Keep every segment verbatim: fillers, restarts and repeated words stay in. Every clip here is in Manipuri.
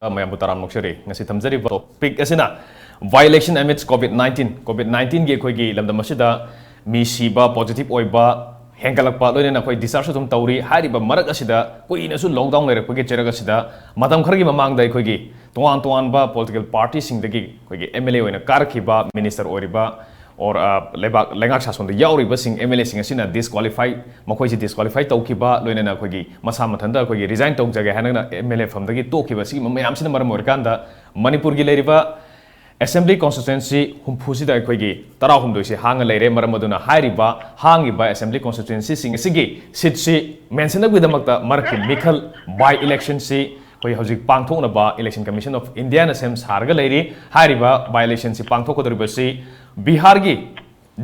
ꯃꯌꯥꯝꯕꯨ ꯇꯔꯥꯝꯅ ꯑꯣꯛꯆꯔꯤ꯫ ꯉꯁꯤ ꯊꯝꯖꯔꯤꯕ topic ꯑꯁꯤꯅ by-election amidst COVID nineteen, COVID nineteenꯒꯤ ꯑꯩꯈꯣꯏꯒꯤ ꯂꯝꯗꯝ ꯑꯁꯤꯗ ꯃꯤ ꯁꯤꯕ, positive ꯑꯣꯏꯕ ꯍꯦꯟꯒꯠꯂꯛꯄ, ꯂꯣꯏꯅꯅ ꯑꯩꯈꯣꯏ discharge ꯑꯗꯨꯝ ꯇꯧꯔꯤ꯫ ꯍꯥꯏꯔꯤꯕ ꯃꯔꯛ ꯑꯁꯤꯗ ꯀꯨꯏꯅꯁꯨ lockdown ꯂꯩꯔꯛꯄꯒꯤ ꯆꯩꯔꯛ ꯑꯁꯤꯗ ꯃꯇꯝ ꯈꯔꯒꯤ ꯃꯃꯥꯡꯗ ꯑꯩꯈꯣꯏꯒꯤ ꯇꯣꯉꯥꯟ ꯇꯣꯉꯥꯟꯕ political partyꯁꯤꯡꯗꯒꯤ ꯑꯩꯈꯣꯏꯒꯤ MLA ꯑꯣꯏꯅ ꯀꯥꯔꯛꯈꯤꯕ, minister ꯑꯣꯏꯔꯤꯕ, or, ꯑ, ꯂꯩꯕꯥꯛ, ꯂꯩꯉꯥꯛ ꯁꯥꯁꯣꯟꯗ ꯌꯥꯎꯔꯤꯕꯁꯤꯡ, MLAꯁꯤꯡ ꯑꯁꯤꯅ disqualify, ꯃꯈꯣꯏꯁꯤ disqualify ꯇꯧꯈꯤꯕ, ꯂꯣꯏꯅꯅ ꯑꯩꯈꯣꯏꯒꯤ ꯃꯁꯥ ꯃꯊꯟꯇ ꯑꯩꯈꯣꯏꯒꯤ resign ꯇꯧꯖꯒꯦ ꯍꯥꯏꯅ MLA ꯐꯝꯗꯒꯤ ꯇꯣꯛꯈꯤꯕ, ꯁꯤꯒꯨꯝꯕ ꯃꯌꯥꯝꯁꯤꯅ ꯃꯔꯝ ꯑꯣꯏꯔꯀꯥꯟꯗ ꯃꯅꯤꯄꯨꯔꯒꯤ ꯂꯩꯔꯤꯕ assembly constituency ꯍꯨꯝꯐꯨꯁꯤꯗ ꯑꯩꯈꯣꯏꯒꯤ ꯇꯔꯥꯍꯨꯝꯗꯣꯏꯁꯤ ꯍꯥꯡꯉ ꯂꯩꯔꯦ꯫ ꯃꯔꯝ ꯑꯗꯨꯅ ꯍꯥꯏꯔꯤꯕ ꯍꯥꯡꯉꯤꯕ assembly constituencyꯁꯤꯡ ꯑꯁꯤꯒꯤ seatꯁꯤ ꯃꯦꯟꯁꯤꯟꯅꯕꯒꯤꯗꯃꯛꯇ ꯃꯔꯛꯀꯤ ꯃꯤꯈꯜ by-electionꯁꯤ ꯑꯩꯈꯣꯏ ꯍꯧꯖꯤꯛ ꯄꯥꯡꯊꯣꯛꯅꯕ Election Commission of Indiaꯅ ꯁꯦꯝ ꯁꯥꯔꯒ ꯂꯩꯔꯤ꯫ ꯍꯥꯏꯔꯤꯕ by-electionꯁꯤ ꯄꯥꯡꯊꯣꯛꯀꯗꯧꯔꯤꯕꯁꯤ ꯕꯤꯍꯥꯔꯒꯤ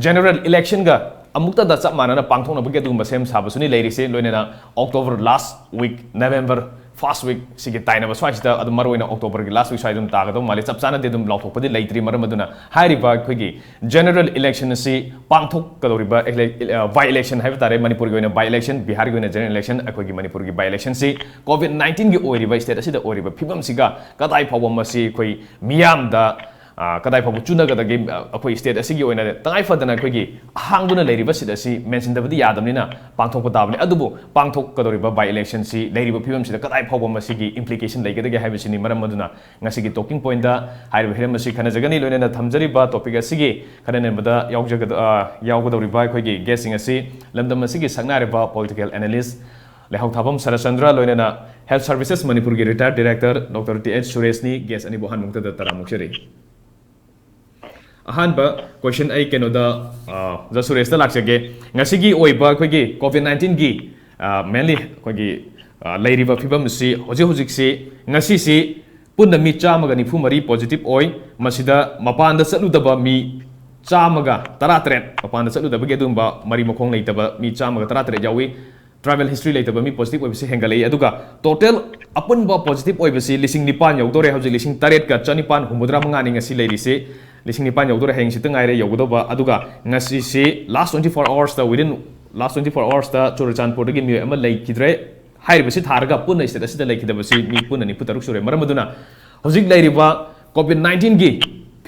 general electionꯒ ꯑꯃꯨꯛꯇꯗ ꯆꯞ ꯃꯥꯟꯅꯅ ꯄꯥꯡꯊꯣꯛꯅꯕꯒꯤ ꯑꯗꯨꯒꯨꯝꯕ ꯁꯦꯝ ꯁꯥꯕꯁꯨꯅꯤ ꯂꯩꯔꯤꯁꯦ꯫ ꯂꯣꯏꯅꯅ October last week, November first week ꯁꯤꯒꯤ ꯇꯥꯏꯅꯕ ꯁ꯭ꯋꯥꯏꯁꯤꯗ, ꯑꯗꯨꯝ ꯃꯔꯨꯑꯣꯏꯅ Octoberꯒꯤ last week ꯁ꯭ꯋꯥꯏ ꯑꯗꯨꯝ ꯇꯥꯒꯗꯧ ꯃꯥꯜꯂꯤ꯫ ꯆꯞ ꯆꯥꯅꯗꯤ ꯑꯗꯨꯝ ꯂꯥꯎꯊꯣꯛꯄꯗꯤ ꯂꯩꯇ꯭ꯔꯤ꯫ ꯃꯔꯝ ꯑꯗꯨꯅ ꯍꯥꯏꯔꯤꯕ ꯑꯩꯈꯣꯏꯒꯤ general election ꯑꯁꯤ ꯄꯥꯡꯊꯣꯛꯀꯗꯧꯔꯤꯕ ele-, ꯑ, by-election ꯍꯥꯏꯕ ꯇꯥꯔꯦ, ꯃꯅꯤꯄꯨꯔꯒꯤ ꯑꯣꯏꯅ by-election, ꯕꯤꯍꯥꯔꯒꯤ ꯑꯣꯏꯅ general election, ꯑꯩꯈꯣꯏꯒꯤ ꯃꯅꯤꯄꯨꯔꯒꯤ by-electionꯁꯤ COVID nineteenꯒꯤ ꯑꯣꯏꯔꯤꯕ state ꯑꯁꯤꯗ ꯑꯣꯏꯔꯤꯕ ꯐꯤꯕꯝꯁꯤꯒ ꯀꯗꯥꯏ ꯐꯥꯎꯕ ꯃꯁꯤ ꯑꯩꯈꯣꯏ ꯃꯤꯌꯥꯝꯗ, ꯑ, ꯀꯗꯥꯏ ꯐꯥꯎꯕ ꯆꯨꯅꯒꯗꯒꯦ, ꯑ, ꯑꯩꯈꯣꯏ state ꯑꯁꯤꯒꯤ ꯑꯣꯏꯅ ꯇꯉꯥꯏ ꯐꯗꯅ ꯑꯩꯈꯣꯏꯒꯤ ꯑꯍꯥꯡꯗꯨꯅ ꯂꯩꯔꯤꯕ seat ꯑꯁꯤ ꯃꯦꯟꯁꯤꯟꯗꯕꯗꯤ ꯌꯥꯗꯕꯅꯤꯅ ꯄꯥꯡꯊꯣꯛꯄ ꯇꯥꯕꯅꯤ꯫ ꯑꯗꯨꯕꯨ ꯄꯥꯡꯊꯣꯛꯀꯗꯧꯔꯤꯕ by-electionꯁꯤ ꯂꯩꯔꯤꯕ ꯐꯤꯕꯝꯁꯤꯗ ꯀꯗꯥꯏ ꯐꯥꯎꯕ ꯃꯁꯤꯒꯤ implication ꯂꯩꯒꯗꯒꯦ ꯍꯥꯏꯕꯁꯤꯅꯤ꯫ ꯃꯔꯝ ꯑꯗꯨꯅ ꯉꯁꯤꯒꯤ talking pointꯇ ꯍꯥꯏꯔꯤꯕ ꯍꯤꯔꯝ ꯑꯁꯤ ꯈꯟꯅꯖꯒꯅꯤ꯫ ꯂꯣꯏꯅꯅ ꯊꯝꯖꯔꯤꯕ topic ꯑꯁꯤꯒꯤ ꯈꯟꯅ ꯅꯩꯅꯕꯗ ꯌꯥꯎꯖꯒꯗ-, ꯑ, ꯌꯥꯎꯒꯗꯧꯔꯤꯕ ꯑꯩꯈꯣꯏꯒꯤ guestꯁꯤꯡ ꯑꯁꯤ ꯂꯝꯗꯝ ꯑꯁꯤꯒꯤ ꯁꯛꯅꯥꯏꯔꯕ political analyst ꯂꯩꯍꯥꯎꯊꯥꯕꯝ ꯁꯔꯠꯆꯟꯗ꯭ꯔ, ꯂꯣꯏꯅꯅ Health Services ꯃꯅꯤꯄꯨꯔꯒꯤ retired director Doctor T H ꯁꯨꯔꯦꯁꯅꯤ꯫ Guest ꯑꯅꯤꯕꯨ ꯑꯍꯥꯟꯕ ꯃꯛꯇꯗ ꯇꯔꯥꯝꯅ ꯑꯣꯛꯆꯔꯤ꯫ ꯑꯍꯥꯟꯕ question ꯑꯩ ꯀꯩꯅꯣꯗ, ꯑ, ꯑꯣꯖꯥ ꯁꯨꯔꯦꯁꯇ ꯂꯥꯛꯆꯒꯦ꯫ ꯉꯁꯤꯒꯤ ꯑꯣꯏꯕ ꯑꯩꯈꯣꯏꯒꯤ COVID nineteenꯒꯤ, ꯑ, mainly ꯑꯩꯈꯣꯏꯒꯤ, ꯑ, ꯂꯩꯔꯤꯕ ꯐꯤꯕꯝ ꯑꯁꯤ ꯍꯧꯖꯤꯛ ꯍꯧꯖꯤꯛꯁꯤ, ꯉꯁꯤꯁꯤ ꯄꯨꯟꯅ ꯃꯤ ꯆꯥꯝꯃꯒ ꯅꯤꯐꯨ ꯃꯔꯤ positive ꯑꯣꯏ꯫ ꯃꯁꯤꯗ ꯃꯄꯥꯟꯗ ꯆꯠꯂꯨꯗꯕ ꯃꯤ ꯆꯥꯝꯃꯒ ꯇꯔꯥꯇꯔꯦꯠ, ꯃꯄꯥꯟꯗ ꯆꯠꯂꯨꯗꯕꯒꯤ ꯑꯗꯨꯒꯨꯝꯕ ꯃꯔꯤ ꯃꯈꯣꯡ ꯂꯩꯇꯕ ꯃꯤ ꯆꯥꯝꯃꯒ ꯇꯔꯥꯇꯔꯦꯠ ꯌꯥꯎꯏ꯫ Travel history ꯂꯩꯇꯕ ꯃꯤ positive ꯑꯣꯏꯕꯁꯤ ꯍꯦꯟꯒꯠꯂꯛꯏ꯫ ꯑꯗꯨꯒ total ꯑꯄꯨꯟꯕ positive ꯑꯣꯏꯕꯁꯤ ꯂꯤꯁꯤꯡ ꯅꯤꯄꯥꯟ ꯌꯧꯗꯣꯔꯦ꯫ ꯍꯧꯖꯤꯛ ꯂꯤꯁꯤꯡ ꯇꯔꯦꯠꯀ ꯆꯅꯤꯄꯥꯟ ꯍꯨꯝꯐꯨꯇꯔꯥ ꯃꯉꯥꯅꯤ ꯉꯁꯤ ꯂꯩꯔꯤꯁꯤ꯫ ꯂꯤꯁꯤꯡ ꯅꯤꯄꯥꯟ ꯌꯧꯗꯣꯔꯦ, ꯍꯌꯦꯡꯁꯤꯇ ꯉꯥꯏꯔꯦ ꯌꯧꯒꯗꯧꯕ꯫ ꯑꯗꯨꯒ ꯉꯁꯤꯁꯤ last twenty four hoursꯇ, within last twenty four hoursꯇ ꯆꯨꯔꯆꯥꯟꯄꯨꯔꯗꯒꯤ ꯃꯤꯑꯣꯏ ꯑꯃ ꯂꯩꯈꯤꯗ꯭ꯔꯦ꯫ ꯍꯥꯏꯔꯤꯕꯁꯤ ꯊꯥꯔꯒ ꯄꯨꯟꯅ state ꯑꯁꯤꯗ ꯂꯩꯈꯤꯗꯕꯁꯤ ꯃꯤ ꯄꯨꯟꯅ ꯅꯤꯐꯨ ꯇꯔꯨꯛ ꯁꯨꯔꯦ꯫ ꯃꯔꯝ ꯑꯗꯨꯅ ꯍꯧꯖꯤꯛ ꯂꯩꯔꯤꯕ COVID nineteenꯒꯤ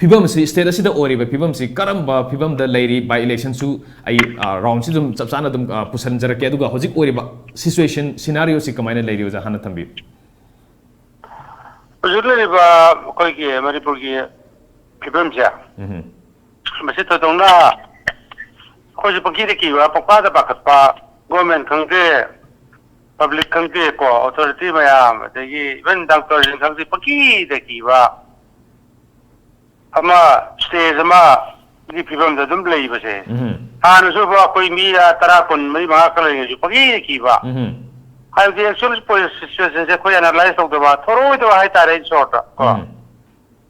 ꯐꯤꯕꯝꯁꯤ, state ꯑꯁꯤꯗ ꯑꯣꯏꯔꯤꯕ ꯐꯤꯕꯝꯁꯤ ꯀꯔꯝꯕ ꯐꯤꯕꯝꯗ ꯂꯩꯔꯤ? By electionꯁꯨ ꯑꯩ, ꯑ, roundꯁꯤ ꯑꯗꯨꯝ ꯆꯞ ꯆꯥꯅ ꯑꯗꯨꯝ, ꯑ, ꯄꯨꯁꯤꯟꯖꯔꯛꯀꯦ꯫ ꯑꯗꯨꯒ ꯍꯧꯖꯤꯛ ꯑꯣꯏꯔꯤꯕ situation, scenarioꯁꯤ ꯀꯃꯥꯏꯅ ꯂꯩꯔꯤ, ꯑꯣꯖꯥ, ꯍꯥꯟꯅ ꯊꯝꯕꯤꯌꯨ꯫ ꯍꯧꯖꯤꯛ ꯂꯩꯔꯤꯕ ꯑꯩꯈꯣꯏꯒꯤ ꯃꯅꯤꯄꯨꯔꯒꯤ ꯐꯤꯕꯝꯁꯦ, ꯎꯝ꯫ ꯃꯁꯤ ꯊꯣꯏꯗꯣꯛꯅ ꯑꯩꯈꯣꯏꯁꯨ ꯄꯪꯀꯤꯗ ꯀꯤꯕ, ꯄꯪꯄꯥꯗ ꯄꯥꯈꯠꯄ, government ꯈꯪꯗꯦ, public ꯈꯪꯗꯦ ꯀꯣ, authority ꯃꯌꯥꯝ, ꯑꯗꯒꯤ even doctorꯁꯤꯡ ꯈꯪꯗꯦ, ꯄꯪꯀꯤꯗ ꯀꯤꯕ ꯑꯃ, stage ꯑꯃꯒꯤ ꯐꯤꯕꯝꯗ ꯑꯗꯨꯝ ꯂꯩꯕꯁꯦ꯫ ꯎꯝ꯫ ꯍꯥꯟꯅꯁꯨ ꯑꯩꯈꯣꯏ ꯃꯤ ꯇꯔꯥ, ꯀꯨꯟ, ꯃꯔꯤ, ꯃꯉꯥ ꯈꯛ ꯂꯩꯔꯤꯉꯩꯁꯨ ꯄꯪꯀꯤꯗ ꯀꯤꯕ꯫ ꯎꯝ꯫ ꯍꯥꯏꯕꯗꯤ actual situationꯁꯦ ꯑꯩꯈꯣꯏ analyze ꯇꯧꯗꯕ, ꯊꯣꯔꯣꯏꯗꯕ ꯍꯥꯏꯇꯥꯔꯦ, in short ꯀꯣ꯫ ꯎꯝ꯫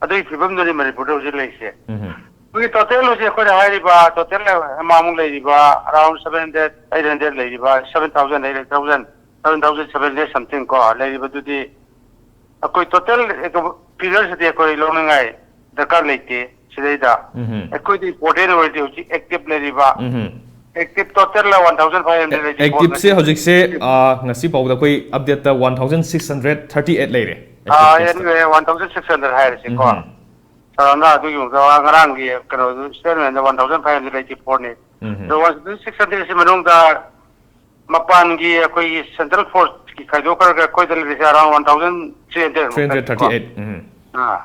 ꯑꯗꯨꯒꯤ ꯐꯤꯕꯝꯗꯨꯅꯤ ꯃꯅꯤꯄꯨꯔꯗ ꯍꯧꯖꯤꯛ ꯂꯩꯔꯤꯁꯦ꯫ ꯎꯝ꯫ ꯑꯩꯈꯣꯏꯒꯤ total ꯍꯧꯖꯤꯛ ꯑꯩꯈꯣꯏꯅ ꯍꯥꯏꯔꯤꯕ total amount ꯂꯩꯔꯤꯕ around seven hundred, eight hundred ꯂꯩꯔꯤꯕ, seven thousand, eight thousand, seven thousand seven hundred something ꯀꯣ ꯂꯩꯔꯤꯕꯗꯨꯗꯤ, ꯑꯩꯈꯣꯏ total figureꯁꯤꯗꯤ ꯑꯩꯈꯣꯏ ꯂꯧꯅꯤꯡꯉꯥꯏ ꯗꯔꯀꯥꯔ ꯂꯩꯇꯦ꯫ ꯁꯤꯗꯩꯗ ꯎꯝ꯫ ꯑꯩꯈꯣꯏꯗꯤ important ꯑꯣꯏꯔꯤꯗꯤ ꯍꯧꯖꯤꯛ active ꯂꯩꯔꯤꯕ, ꯎꯝ꯫ Active totalꯗ one thousand five hundred eighty four activeꯁꯦ ꯂꯩꯔꯤ꯫ ꯍꯧꯖꯤꯛꯁꯦ, ꯑ, ꯉꯁꯤ ꯐꯥꯎꯕꯗ ꯑꯩꯈꯣꯏ updateꯇ one thousand six hundred thirty eight ꯂꯩꯔꯦ, ꯑ, active status꯫ Anyway, one thousand six hundred ꯍꯥꯏꯔꯁꯤꯀꯣ꯫ ꯎꯝ꯫ ꯆꯥꯎꯔꯥꯛꯅ ꯑꯗꯨꯒꯤ ꯃꯊꯛꯇ ꯉꯔꯥꯡꯒꯤ ꯀꯩꯅꯣꯗꯨ statementꯗ one thousand five hundred eighty fourꯅꯤ꯫ ꯎꯝ꯫ ꯑꯗꯣ one thousand six hundredꯁꯤ ꯃꯅꯨꯡꯗ ꯃꯄꯥꯟꯒꯤ ꯑꯩꯈꯣꯏꯒꯤ central forceꯀꯤ ꯈꯥꯏꯗꯣꯛꯈ꯭ꯔꯒ ꯑꯩꯈꯣꯏꯗ ꯂꯩꯔꯤꯁꯦ around one thousand three hundred ꯃꯨꯛꯇꯅꯤꯀꯣ꯫ Three hundred thirty eight, ꯎꯝ꯫ ꯑꯥ꯫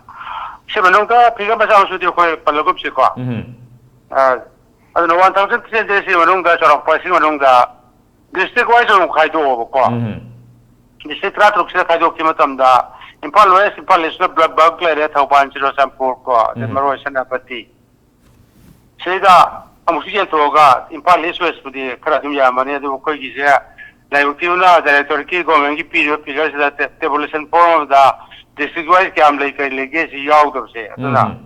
ꯁꯤ ꯃꯅꯨꯡꯗ figure ꯃꯆꯥ ꯃꯁꯨꯗꯤ ꯑꯩꯈꯣꯏ ꯄꯜꯂꯒꯨꯝꯁꯤꯀꯣ꯫ ꯎꯝ꯫ ꯑꯥ, ꯑꯗꯨꯅ one thousand three hundredꯁꯤ ꯃꯅꯨꯡꯗ ꯆꯥꯎꯔꯥꯛꯄ ꯁꯤ ꯃꯅꯨꯡꯗ district wise ꯑꯃꯨꯛ ꯈꯥꯏꯗꯣꯛꯑꯣꯕꯀꯣ꯫ ꯎꯝ꯫ District ꯇꯔꯥꯇꯔꯨꯛꯁꯤꯗ ꯈꯥꯏꯗꯣꯛꯈꯤꯕ ꯃꯇꯝꯗ Imphal West, Imphal Eastꯅ block, block ꯂꯩꯔꯦ, ꯊꯧꯕꯥꯜ, ꯆꯨꯔꯆꯥꯟꯄꯨꯔ ꯀꯣ, ꯑꯗꯩ ꯎꯝ꯫ ꯃꯔꯨ ꯑꯣꯏ ꯁꯦꯅꯥꯄꯇꯤ꯫ ꯁꯤꯗ ꯑꯃꯨꯛꯁꯨ ꯌꯦꯟꯊꯣꯛꯑꯒ ꯏꯝꯐꯥꯜ East Westꯄꯨꯗꯤ ꯈꯔ ꯑꯗꯨꯝ ꯌꯥꯝꯃꯅꯤ, ꯑꯗꯨꯕꯨ ꯑꯩꯈꯣꯏꯒꯤꯁꯦ ꯂꯥꯏꯕꯛ ꯊꯤꯕꯅ directorateꯀꯤ governmentꯀꯤ ꯄꯤꯔꯤꯕ figureꯁꯤꯗ ꯇꯦ-, tabulation form ꯑꯃꯗ district wise ꯀꯌꯥꯝ ꯂꯩ, ꯀꯔꯤ ꯂꯩꯒꯦ ꯁꯤ ꯌꯥꯎꯗꯕꯁꯦ꯫ ꯑꯗꯨꯅ ꯎꯝ꯫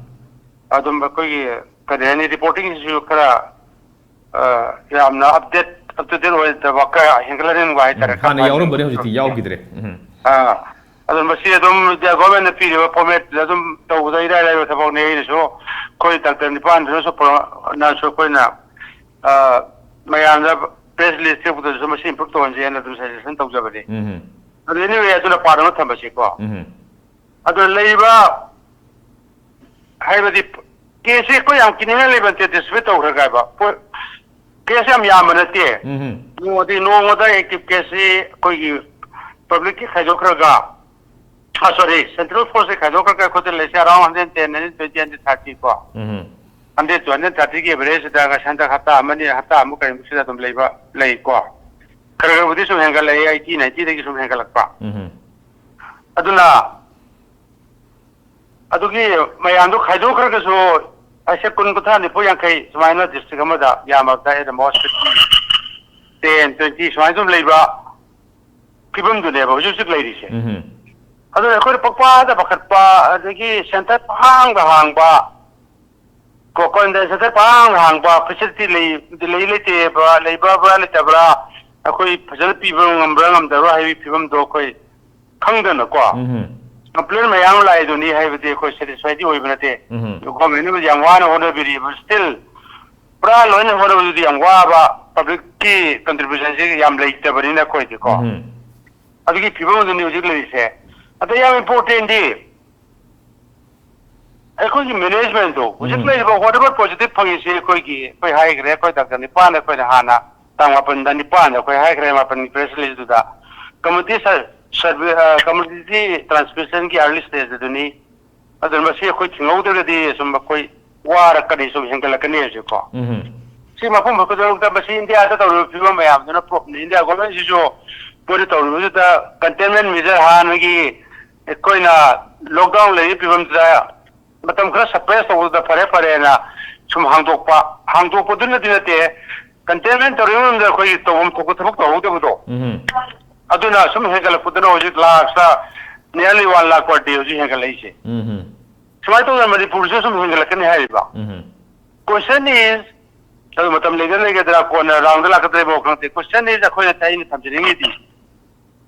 ꯑꯗꯨꯝ ꯑꯩꯈꯣꯏꯒꯤ, ꯀꯔꯤ ꯍꯥꯏꯅꯤ, reportingꯁꯤꯁꯨ ꯈꯔ, ꯑ, ꯌꯥꯝꯅ update, up to date ꯑꯣꯏꯗꯕ ꯈꯔ ꯍꯦꯟꯒꯠꯂꯛꯅꯤꯡꯕ ꯍꯥꯏꯇꯥꯔꯦ, ꯎꯝ, ꯈꯔ ꯍꯥꯟꯅ ꯐꯍꯟꯅꯤꯡꯕ ꯌꯥꯎꯔꯝꯕꯅꯦ, ꯍꯧꯖꯤꯛꯇꯤ ꯈꯔ꯫ ꯌꯥꯎꯈꯤꯗ꯭ꯔꯦ꯫ ꯎꯝ꯫ ꯑ, ꯑꯗꯨ ꯃꯁꯤ ꯑꯗꯨꯝ governmentꯅ ꯄꯤꯔꯤꯕ formatꯇ ꯑꯗꯨꯝ ꯇꯧꯕꯗ ꯏꯔꯥꯏ ꯂꯥꯏꯕ ꯊꯕꯛꯅꯤ꯫ ꯑꯩꯅꯁꯨ, ꯑꯩꯈꯣꯏ doctor ꯅꯤꯄꯥꯟꯗꯨꯅꯁꯨ ꯄꯨꯔꯛ-, ꯅꯁꯨ ꯑꯩꯈꯣꯏꯅ, ꯑ, ꯃꯌꯥꯝꯗ press release ꯊꯣꯛꯄꯗꯁꯨ ꯃꯁꯤ improve ꯇꯧꯍꯟꯁꯦꯅ ꯑꯗꯨꯝ suggestion ꯇꯧꯖꯕꯅꯤ꯫ ꯎꯝ ꯑꯗꯨ anyway ꯑꯗꯨꯅ part ꯑꯃ ꯊꯝꯕꯁꯤꯀꯣ꯫ ꯎꯝ ꯑꯗꯨꯅ ꯂꯩꯔꯤꯕ ꯍꯥꯏꯕꯗꯤ case ꯁꯤ ꯑꯩꯈꯣꯏ ꯌꯥꯝ ꯀꯤꯅꯤꯡꯉꯥꯏ ꯂꯩꯕ ꯅꯠꯇꯦ, distribute ꯇꯧꯈ꯭ꯔꯒ ꯍꯥꯏꯕ꯫ ꯄꯣ-, case ꯌꯥꯝ ꯌꯥꯝꯕ ꯅꯠꯇꯦ꯫ ꯎꯝ ꯅꯣꯡꯃꯗꯤ ꯅꯣꯡꯃꯗ active case ꯁꯤ ꯑꯩꯈꯣꯏꯒꯤ public ꯀꯤ ꯈꯥꯏꯗꯣꯛꯈ꯭ꯔꯒ, ꯑ, sorry, central force ꯁꯤ ꯈꯥꯏꯗꯣꯛꯈ꯭ꯔꯒ ꯑꯩꯈꯣꯏꯗ ꯂꯩꯁꯦ around hundred ten, hundred twenty, hundred thirty ꯀꯣ꯫ ꯎꯝ Hundred to hundred thirty ꯒꯤ average ꯁꯤꯗ ꯉꯁꯤ ꯍꯟꯗꯛ ꯍꯞꯇꯥ ꯑꯃꯅꯤ, ꯍꯞꯇꯥ ꯑꯃ ꯀꯔꯤꯃꯨꯛ ꯁꯤꯗ ꯑꯗꯨꯝ ꯂꯩꯕ ꯂꯩꯀꯣ꯫ ꯈꯔ ꯈꯔꯕꯨꯗꯤ ꯁꯨꯝ ꯍꯦꯟꯒꯠꯂꯛꯑꯦ, eighty, ninety ꯗꯒꯤ ꯁꯨꯝ ꯍꯦꯟꯒꯠꯂꯛꯄ꯫ ꯎꯝ ꯑꯗꯨꯅ ꯑꯗꯨꯒꯤ ꯃꯌꯥꯝꯗꯣ ꯈꯥꯏꯗꯣꯛꯈ꯭ꯔꯒꯁꯨ ꯑꯩꯁꯦ ꯀꯨꯟ, ꯀꯨꯟꯊ꯭ꯔꯥ, ꯅꯤꯐꯨ, ꯌꯥꯡꯈꯩ ꯁꯨꯃꯥꯏꯅ district ꯑꯃꯗ ꯌꯥꯝꯃꯕꯗ at the most fifty, ten, twenty ꯁꯨꯃꯥꯏꯅ ꯑꯗꯨꯝ ꯂꯩꯕ ꯐꯤꯕꯝꯗꯨꯅꯦꯕ ꯍꯧꯖꯤꯛ ꯍꯧꯖꯤꯛ ꯂꯩꯔꯤꯁꯦ꯫ ꯎꯝ ꯑꯗꯨꯅ ꯑꯩꯈꯣꯏꯅ ꯄꯛꯄꯥꯗ ꯄꯥꯈꯠꯄ, ꯑꯗꯒꯤ centre ꯄꯍꯥꯡꯗ ꯍꯥꯡꯕ, ꯀꯣ, quarantine centre ꯄꯍꯥꯡꯗ ꯍꯥꯡꯕ, facility ꯂꯩ, ꯂꯩ ꯂꯩꯇꯦꯕ, ꯂꯩꯕ꯭ꯔꯥ ꯂꯩꯇꯕ꯭ꯔꯥ, ꯑꯩꯈꯣꯏ ꯐꯖꯅ ꯄꯤꯕ ꯉꯝꯕ꯭ꯔꯥ ꯉꯝꯗꯕ꯭ꯔꯥ ꯍꯥꯏꯕꯒꯤ ꯐꯤꯕꯝꯗꯣ ꯑꯩꯈꯣꯏ ꯈꯪꯗꯅꯀꯣ꯫ ꯎꯝ Complain ꯃꯌꯥꯝ ꯑꯃ ꯂꯥꯛꯏꯗꯨꯅꯤ, ꯍꯥꯏꯕꯗꯤ ꯑꯩꯈꯣꯏ satisfy ꯗꯤ ꯑꯣꯏꯕ ꯅꯠꯇꯦ꯫ ꯎꯝ Government ꯅꯕꯨꯗꯤ ꯌꯥꯝ ꯋꯥꯅ ꯍꯣꯠꯅꯕꯤꯔꯤ, but still ꯄꯨꯔꯥ ꯂꯣꯏꯅ ꯍꯣꯠꯅꯕꯗꯨꯗꯤ ꯌꯥꯝ ꯋꯥꯕ, public ꯀꯤ contribution ꯁꯤ ꯌꯥꯝ ꯂꯩꯇꯕꯅꯤꯅ ꯑꯩꯈꯣꯏꯗꯤꯀꯣ꯫ ꯎꯝ ꯑꯗꯨꯒꯤ ꯐꯤꯕꯝ ꯑꯗꯨꯅꯤ ꯍꯧꯖꯤꯛ ꯂꯩꯔꯤꯁꯦ꯫ ꯑꯗ ꯌꯥꯝ important ꯗꯤ ꯑꯩꯈꯣꯏꯒꯤ management ꯇꯣ, ꯍꯧꯖꯤꯛ ꯎꯝ꯫ ꯂꯩꯔꯤꯕ whatever positive ꯐꯪꯉꯤꯁꯤ ꯑꯩꯈꯣꯏꯒꯤ, ꯑꯩꯈꯣꯏ ꯍꯥꯏꯈ꯭ꯔꯦ, ꯑꯩꯈꯣꯏ doctor ꯅꯤꯄꯥꯟ ꯑꯩꯈꯣꯏꯅ ꯍꯥꯟꯅ ꯇꯥꯡ ꯃꯥꯄꯟꯗ, ꯅꯤꯄꯥꯟꯗ ꯑꯩꯈꯣꯏ ꯍꯥꯏꯈ꯭ꯔꯦ, ꯃꯥꯄꯟꯒꯤ press release ꯇꯨꯗ꯫ Community ꯁꯔ-, ꯁꯔꯚꯦ, ꯑ, community transmission ꯒꯤ early stage ꯑꯗꯨꯅꯤ꯫ ꯑꯗꯨꯅ ꯃꯁꯤ ꯑꯩꯈꯣꯏ ꯊꯤꯡꯍꯧꯗ꯭ꯔꯒꯗꯤ ꯁꯨꯝ ꯑꯩꯈꯣꯏ ꯋꯥꯔꯛꯀꯅꯤ, ꯁꯨꯝ ꯍꯦꯟꯒꯠꯂꯛꯀꯅꯤ ꯍꯧꯖꯤꯛꯀꯣ꯫ ꯎꯝ ꯁꯤ ꯃꯐꯝ ꯈꯨꯗꯤꯡꯃꯛꯇ ꯃꯁꯤ ꯏꯟꯗꯤꯌꯥꯗ ꯇꯧꯔꯤꯕ ꯐꯤꯕꯝ ꯃꯌꯥꯝꯗꯨꯅ proof ꯅꯤ꯫ ꯏꯟꯗꯤꯌꯥ government ꯁꯤꯁꯨ ꯃꯣꯏꯅ ꯇꯧꯔꯤꯕꯁꯤꯗ containment measure ꯍꯥꯟꯅꯒꯤ ꯑꯩꯈꯣꯏꯅ lockdown ꯂꯩꯔꯤꯕ ꯐꯤꯕꯝꯁꯤꯗ ꯃꯇꯝ ꯈꯔ suppress ꯇꯧꯕꯗ ꯐꯔꯦ ꯐꯔꯦꯅ ꯁꯨꯝ ꯍꯥꯡꯗꯣꯛꯄ, ꯍꯥꯡꯗꯣꯛꯄꯗꯨꯅꯗꯤ ꯅꯠꯇꯦ, containment ꯇꯧꯔꯤꯕ ꯃꯇꯝꯗ ꯑꯩꯈꯣꯏꯒꯤ ꯇꯧꯐꯝ ꯊꯣꯛꯄ ꯊꯕꯛ ꯇꯧꯍꯧꯗꯕꯗꯣ, ꯎꯝ ꯑꯗꯨꯅ ꯁꯨꯝ ꯍꯦꯟꯒꯠꯂꯛꯄꯗꯨꯅ ꯍꯧꯖꯤꯛ ꯂꯥꯈꯇ nearly one lakh per day ꯍꯧꯖꯤꯛ ꯍꯦꯟꯒꯠꯂꯛꯏꯁꯦ꯫ ꯎꯝ ꯁꯨꯃꯥꯏꯅ ꯇꯧꯗꯅ ꯃꯅꯤꯄꯨꯔꯁꯨ ꯁꯨꯝ ꯍꯦꯟꯒꯠꯂꯛꯀꯅꯤ ꯍꯥꯏꯔꯤꯕ꯫ ꯎꯝ Question is, ꯑꯗꯨ ꯃꯇꯝ ꯂꯩꯒꯗ꯭ꯔꯥ ꯂꯩꯒꯗ꯭ꯔꯥ, ꯀꯣꯟꯅ round ꯂꯥꯛꯀꯗ꯭ꯔꯥ ꯈꯪꯗꯦ꯫ Question is, ꯑꯩꯈꯣꯏꯅ, ꯑꯩꯅ ꯊꯝꯖꯅꯤꯡꯉꯤꯗꯤ,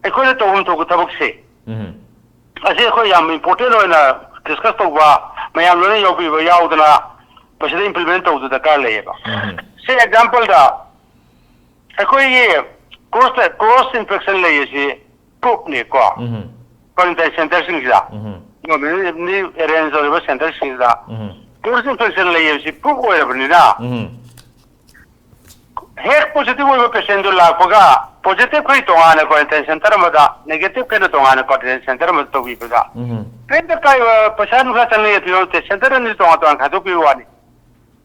ꯑꯩꯈꯣꯏꯅ ꯇꯧꯐꯝ ꯊꯣꯛꯄ ꯊꯕꯛꯁꯦ, ꯎꯝ ꯑꯁꯤ ꯑꯩꯈꯣꯏ ꯌꯥꯝ important ꯑꯣꯏꯅ discuss ꯇꯧꯕ, ꯃꯌꯥꯝ ꯂꯣꯏꯅ ꯌꯥꯎꯕꯤꯕ ꯌꯥꯎꯗꯅ ꯃꯁꯤꯗ implement ꯇꯧꯕꯗ ꯗꯔꯀꯥꯔ ꯂꯩꯌꯦꯕ꯫ ꯎꯝ ꯁꯤ example ꯗ, ꯑꯩꯈꯣꯏꯒꯤ ꯀ꯭ꯔꯣꯁ ꯀ꯭ꯔꯣꯁ ꯏꯟꯐꯦꯛꯁꯟ ꯂꯩ ꯑꯁꯤ ꯄ꯭ꯔꯨꯐꯅꯤꯀꯣ꯫ ꯎꯝ ꯀ꯭ꯋꯥꯔꯦꯟꯇꯥꯏꯟ ꯁꯦꯟꯇꯔꯁꯤꯡꯁꯤꯗ ꯎꯝ ꯒꯣꯔꯃꯦꯟꯅ ꯑꯦꯔꯦꯟꯖ ꯇꯧꯔꯤꯕ ꯁꯦꯟꯇꯔꯁꯤꯡꯁꯤꯗ ꯎꯝ ꯀ꯭ꯔꯣꯁ ꯏꯟꯐꯦꯛꯁꯟ ꯂꯩ ꯍꯥꯏꯕꯁꯤ ꯄ꯭ꯔꯨꯐ ꯑꯣꯏꯔꯕꯅꯤꯅ ꯎꯝ ꯍꯦꯛ ꯄꯣꯖꯤꯇꯤꯚ ꯑꯣꯏꯕ ꯄꯦꯁꯦꯟꯗꯨ ꯂꯥꯛꯄꯒ ꯄꯣꯖꯤꯇꯤꯚ ꯈꯩ ꯇꯣꯉꯥꯟꯅ ꯀ꯭ꯋꯥꯔꯦꯟꯇꯥꯏꯟ ꯁꯦꯟꯇꯔ ꯑꯃꯗ, ꯅꯦꯒꯦꯇꯤꯚ ꯈꯩꯅ ꯇꯣꯉꯥꯟꯅ ꯀ꯭ꯋꯥꯔꯦꯟꯇꯥꯏꯟ ꯁꯦꯟꯇꯔ ꯑꯃꯗ ꯇꯧꯕꯤꯕꯗ ꯎꯝ ꯀꯔꯤꯝꯇ ꯀꯥꯏꯕ ꯄꯩꯁꯥ ꯅꯨꯡꯁꯥ ꯆꯪꯅꯤꯡꯉꯥꯏ ꯐꯤꯕꯝ ꯅꯠꯇꯦ꯫ ꯁꯦꯟꯇꯔ ꯑꯅꯤ ꯇꯣꯉꯥꯟ ꯇꯣꯉꯥꯟ ꯈꯥꯏꯗꯣꯛꯄꯤꯕ ꯋꯥꯅꯤ꯫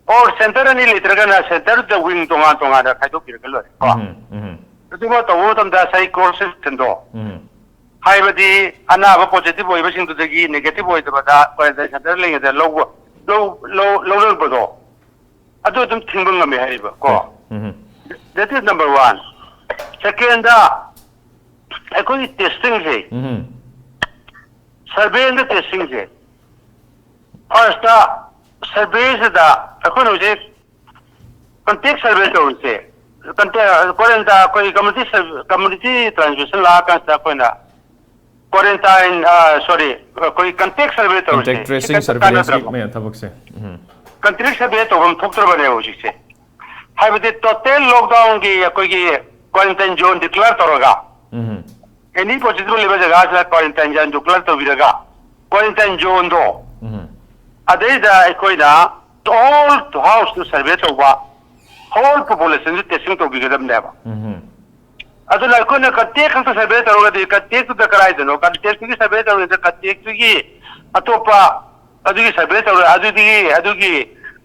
ꯑꯣꯔ ꯁꯦꯟꯇꯔ ꯑꯅꯤ ꯂꯩꯇ꯭ꯔꯒꯅ ꯁꯦꯟꯇꯔꯗ ꯋꯤꯡ ꯇꯣꯉꯥꯟ ꯇꯣꯉꯥꯟꯅ ꯈꯥꯏꯗꯣꯛꯄꯤꯔꯒ ꯂꯣꯏꯔꯦ ꯀꯣ꯫ ꯎꯝ ꯎꯝ ꯑꯗꯨꯒ ꯇꯧꯕ ꯃꯇꯝꯗ ꯉꯁꯥꯏ ꯀ꯭ꯔꯣꯁ ꯁꯦꯛꯁꯟꯗꯣ, ꯎꯝ ꯍꯥꯏꯕꯗꯤ ꯑꯅꯥꯕ ꯄꯣꯖꯤꯇꯤꯚ ꯑꯣꯏꯕꯁꯤꯡꯗꯨꯗꯒꯤ ꯅꯦꯒꯦꯇꯤꯚ ꯑꯣꯏꯗꯕꯗ ꯀ꯭ꯋꯥꯔꯦꯟꯇꯥꯏꯟ ꯁꯦꯟꯇꯔ ꯂꯩꯉꯩꯗ ꯂꯧꯕ ꯂꯧ- ꯂꯧ- ꯂꯧꯔꯛꯄꯗꯣ ꯑꯗꯨ ꯑꯗꯨꯝ ꯊꯤꯡꯕ ꯉꯝꯃꯦ ꯍꯥꯏꯔꯤꯕ ꯀꯣ꯫ ꯎꯝ That is number one. Second, ꯑꯩꯈꯣꯏꯒꯤ ꯇꯦꯁꯇꯤꯡꯁꯦ, ꯎꯝ ꯁꯔꯚꯦ ꯑꯦꯟ ꯇꯦꯁꯇꯤꯡꯁꯦ, ꯐꯥꯔꯁꯇ ꯁꯔꯚꯦꯁꯤꯗ ꯑꯩꯈꯣꯏꯅ ꯍꯧꯖꯤꯛ ꯀꯟꯇꯦꯛ ꯁꯔꯚꯦ ꯇꯧꯔꯤꯁꯦ, ꯀꯟꯇꯦꯛ ꯀ꯭ꯋꯥꯔꯦꯟꯇꯥꯏꯟ, ꯑꯩꯈꯣꯏ ꯀꯝꯃꯨꯅꯤꯇꯤ ꯀꯝꯃꯨꯅꯤꯇꯤ ꯇ꯭ꯔꯥꯟꯁꯃꯤꯁꯟ ꯂꯥꯛꯑꯀꯥꯟꯁꯤꯗ ꯑꯩꯈꯣꯏꯅ ꯀ꯭ꯋꯥꯔꯦꯟꯇꯥꯏꯟ, ꯁꯣꯔꯤ, ꯑꯩꯈꯣꯏ ꯀꯟꯇꯦꯛ ꯁꯔꯚꯦ ꯇꯧꯔꯤꯁꯦ ꯀꯟꯇꯦꯛ ꯇ꯭ꯔꯦꯁꯤꯡ ꯁꯤ ꯀꯩꯝꯇ ꯁꯔꯚꯦꯂꯦꯟꯁꯀꯤ ꯀꯥꯟꯅꯗ꯭ꯔꯕ? ꯃꯌꯥꯝ ꯊꯕꯛꯁꯦ ꯎꯝ ꯀꯟꯇꯦꯛ ꯁꯔꯚꯦ ꯇꯧꯐꯝ ꯊꯣꯛꯇ꯭ꯔꯕꯅꯦꯕ ꯍꯧꯖꯤꯛꯁꯦ꯫ ꯍꯥꯏꯕꯗꯤ ꯇꯣꯇꯦꯜ ꯂꯣꯛꯗꯥꯎꯟꯒꯤ ꯑꯩꯈꯣꯏꯒꯤ ꯀ꯭ꯋꯥꯔꯦꯟꯇꯥꯏꯟ ꯖꯣꯟ ꯗꯤꯀ꯭ꯂꯦꯌꯔ ꯇꯧꯔꯒ ꯎꯝ ꯑꯦꯅꯤ ꯄꯣꯖꯤꯇꯤꯚ ꯂꯩꯕ ꯖꯒꯥꯁꯤꯗ ꯀ꯭ꯋꯥꯔꯦꯟꯇꯥꯏꯟ ꯖꯣꯟ ꯗꯤꯀ꯭ꯂꯦꯌꯔ ꯇꯧꯕꯤꯔꯒ ꯀ꯭ꯋꯥꯔꯦꯟꯇꯥꯏꯟ ꯖꯣꯟꯗꯣ ꯎꯝ ꯑꯗꯩꯗ ꯑꯩꯈꯣꯏꯅ ꯑꯣꯜ ꯍꯥꯎꯁꯇꯨ ꯁꯔꯚꯦ ꯇꯧꯕ, ꯍꯣꯜ ꯄꯣꯄꯨꯂꯦꯁꯟꯁꯨ ꯇꯦꯁꯇꯤꯡ ꯇꯧꯕꯤꯒꯗꯕꯅꯦꯕ꯫ ꯎꯝ ꯑꯗꯨꯅ ꯑꯩꯈꯣꯏꯅ ꯀꯟꯇꯦꯛ ꯈꯛꯇ ꯁꯔꯚꯦ ꯇꯧꯔꯒꯗꯤ ꯀꯟꯇꯦꯛꯇꯨꯗ ꯀꯗꯥꯏꯗꯅꯣ, ꯀꯟꯇꯦꯛꯇꯨꯒꯤ ꯁꯔꯚꯦ ꯇꯧꯔꯤꯗ ꯀꯟꯇꯦꯛꯇꯨꯒꯤ ꯑꯇꯣꯞꯄ ꯑꯗꯨꯒꯤ ꯁꯔꯚꯦ ꯇꯧꯔ ꯑꯗꯨꯗꯤ ꯑꯗꯨꯒꯤ